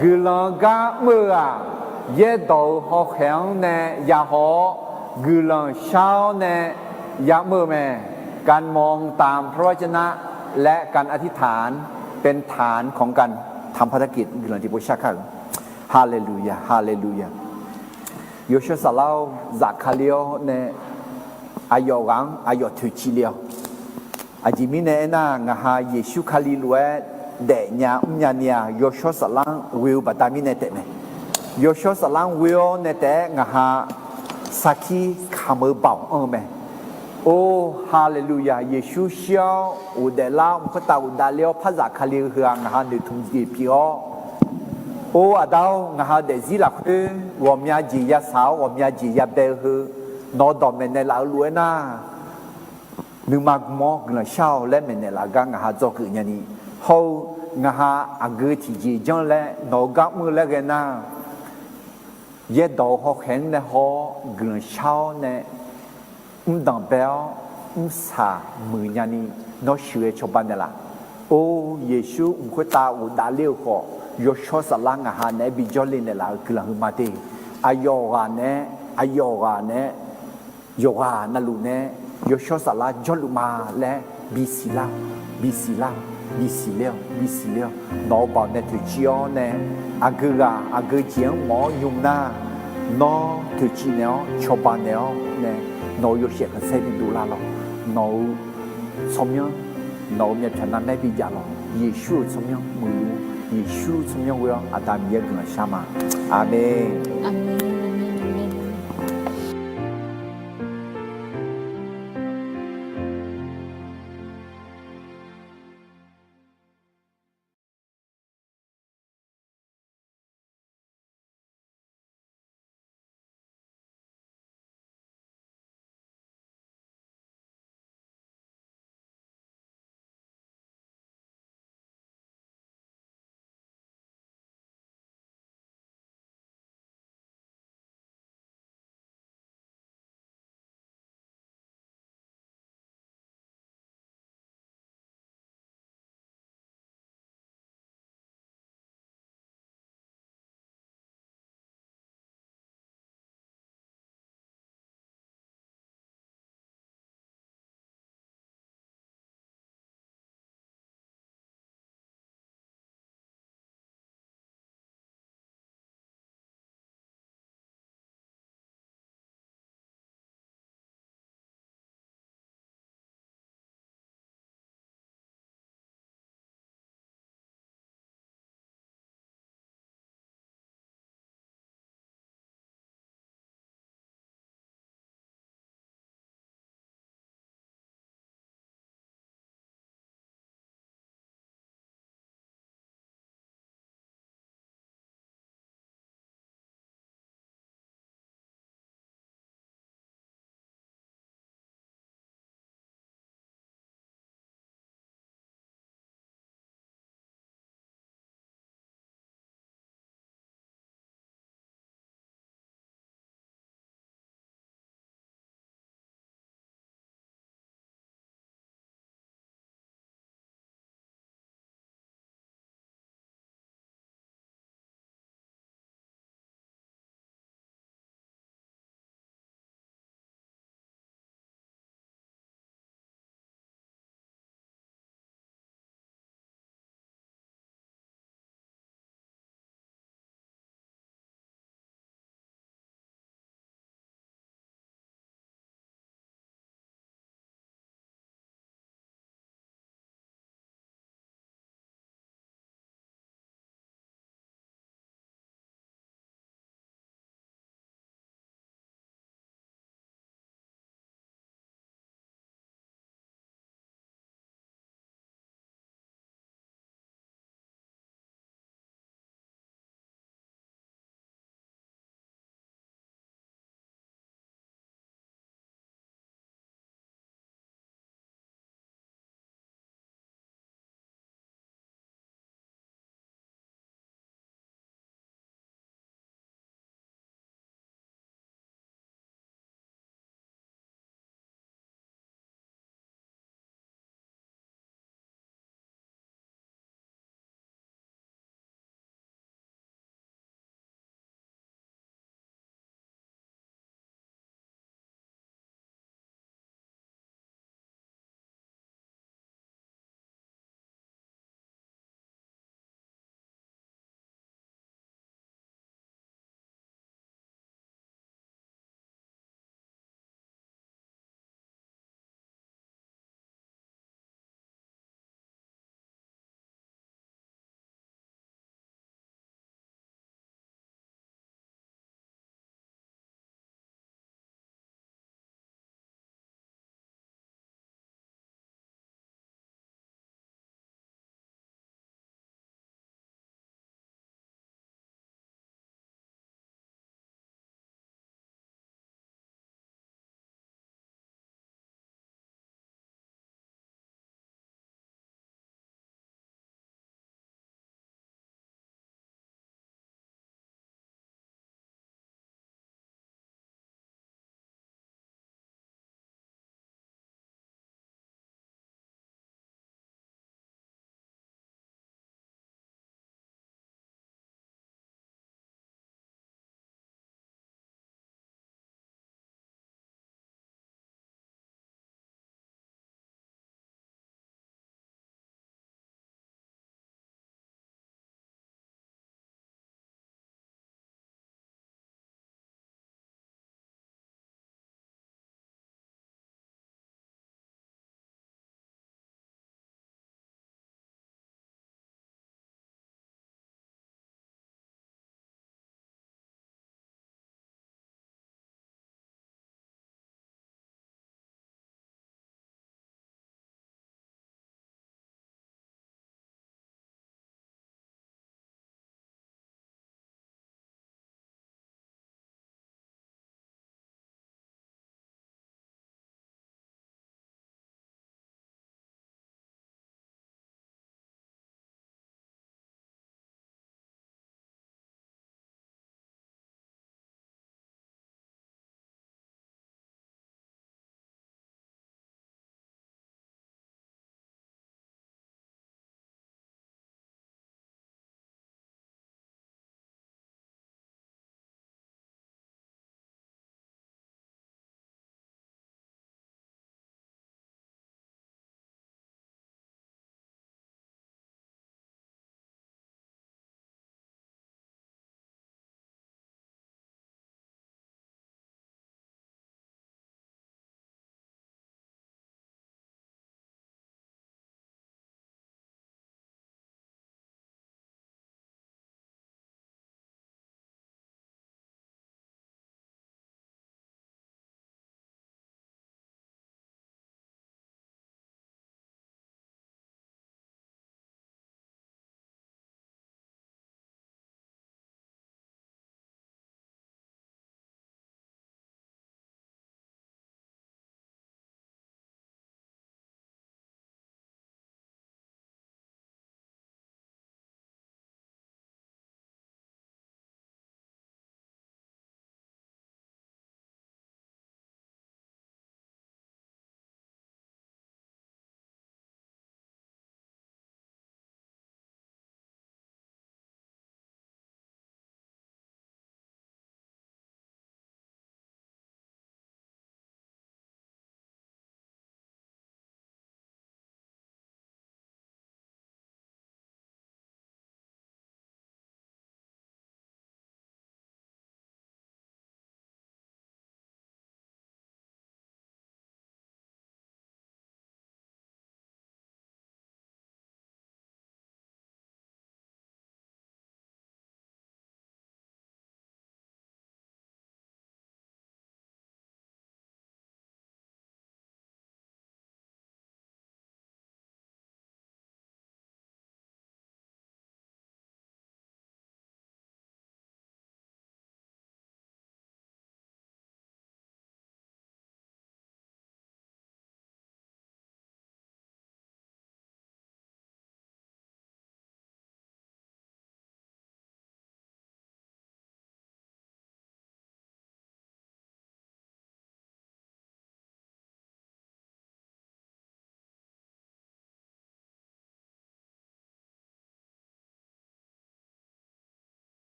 guiqlanq-eu gar mr-eu-aq, yaerdawq-euq hawkhaeq-anr nae yahaw-awr, guiqlanq shar-awr nae yamr-eu mae. การมองตามพระวจนะ และการอธิษฐาน เป็นฐานของการทำพันธกิจ guiqlanq tiqpov shar kar-euq. Haleluya, haleluya. Yawshawr Saflar-or, zafkale-awr nae aqyawf ghaq-anr aqyawf toeqciv le-awq. Aqjeq mirnae aernar, ngaq ha Yeqsur Kali lof-aer daefnya mrnya ni-aq, Yawshawr Saflar-anr ghoe-eu baqda mirnae taef mae. Yawshawr Saflar-anr ghoe-awr nae taef-aer ngaq ha sarkir kamq-eu baoq anr-eu mae. Or, haleluya, Yeqsur shir-awr ghofdaef lar-awr, mq khoertav ghofdaef ler-awr parzaq Kali-eu heu-aq, ngaq ha noeqtmq jeq pyeuf-awr, or, Aqda-or, ngaq ha daefzir lafkhoer ghawqmya jeq yashaq-awr, ghawqmya jeq yabae-eu heu nawq-eu dawq maeqnaeq laf-eu lof-aer nar, nuima gm-awr guiqlanq shar-awq laer maeqnaeq laf-eu gar ngaq ha dzawgeuf nyani, hawr-eu ngaq ha aqgeu tiqjeq janr laer nawq-eu gar mr-eu laer ghae nar, yaerdawq-euq hawkhaeq-anr nae haw-awr guiqlanq shar-awr nae mrdanq bae-awr mrsaq muiqnya ni nawr sheuqghae cawba naeqlaf. Or, Yeqsur mq khoertav ghofdaef ler-eu khawf, Yawshawr Saflar ngaq ha naeq-aer bijawr le naeqlaf-eu guiqlanq heu ma de. Aqyawf ghaq naeq-aer, aqyawf ghaq naeq-aer, yawqghaq navluf nae-aer Yawshawr Saflar jawrluf ma laer bisiq lar, bisiq lar, bisiq ler-awq, bisiq ler-awq. Nawq-eu baoq nae toeqciv-awr nae, aqgeu ghaq aqgeu jeq-anr mawf-awr nymr nar, nawr toeqciv naeq-awr cawba naeq-awr nae, nawq-euq yawshaef khanqsaer bidov lar lawq. Nawq-euq tsawrmyanr, nawq-euq myavpyawq navmaer bijav lawq. Yeqsur-euq tsawrmyanr muiqluf, Yeqsur-euq tsawrmyanr ghoe-awr Aqda Miqyaer guiqlanq shar ma. Aqmeq.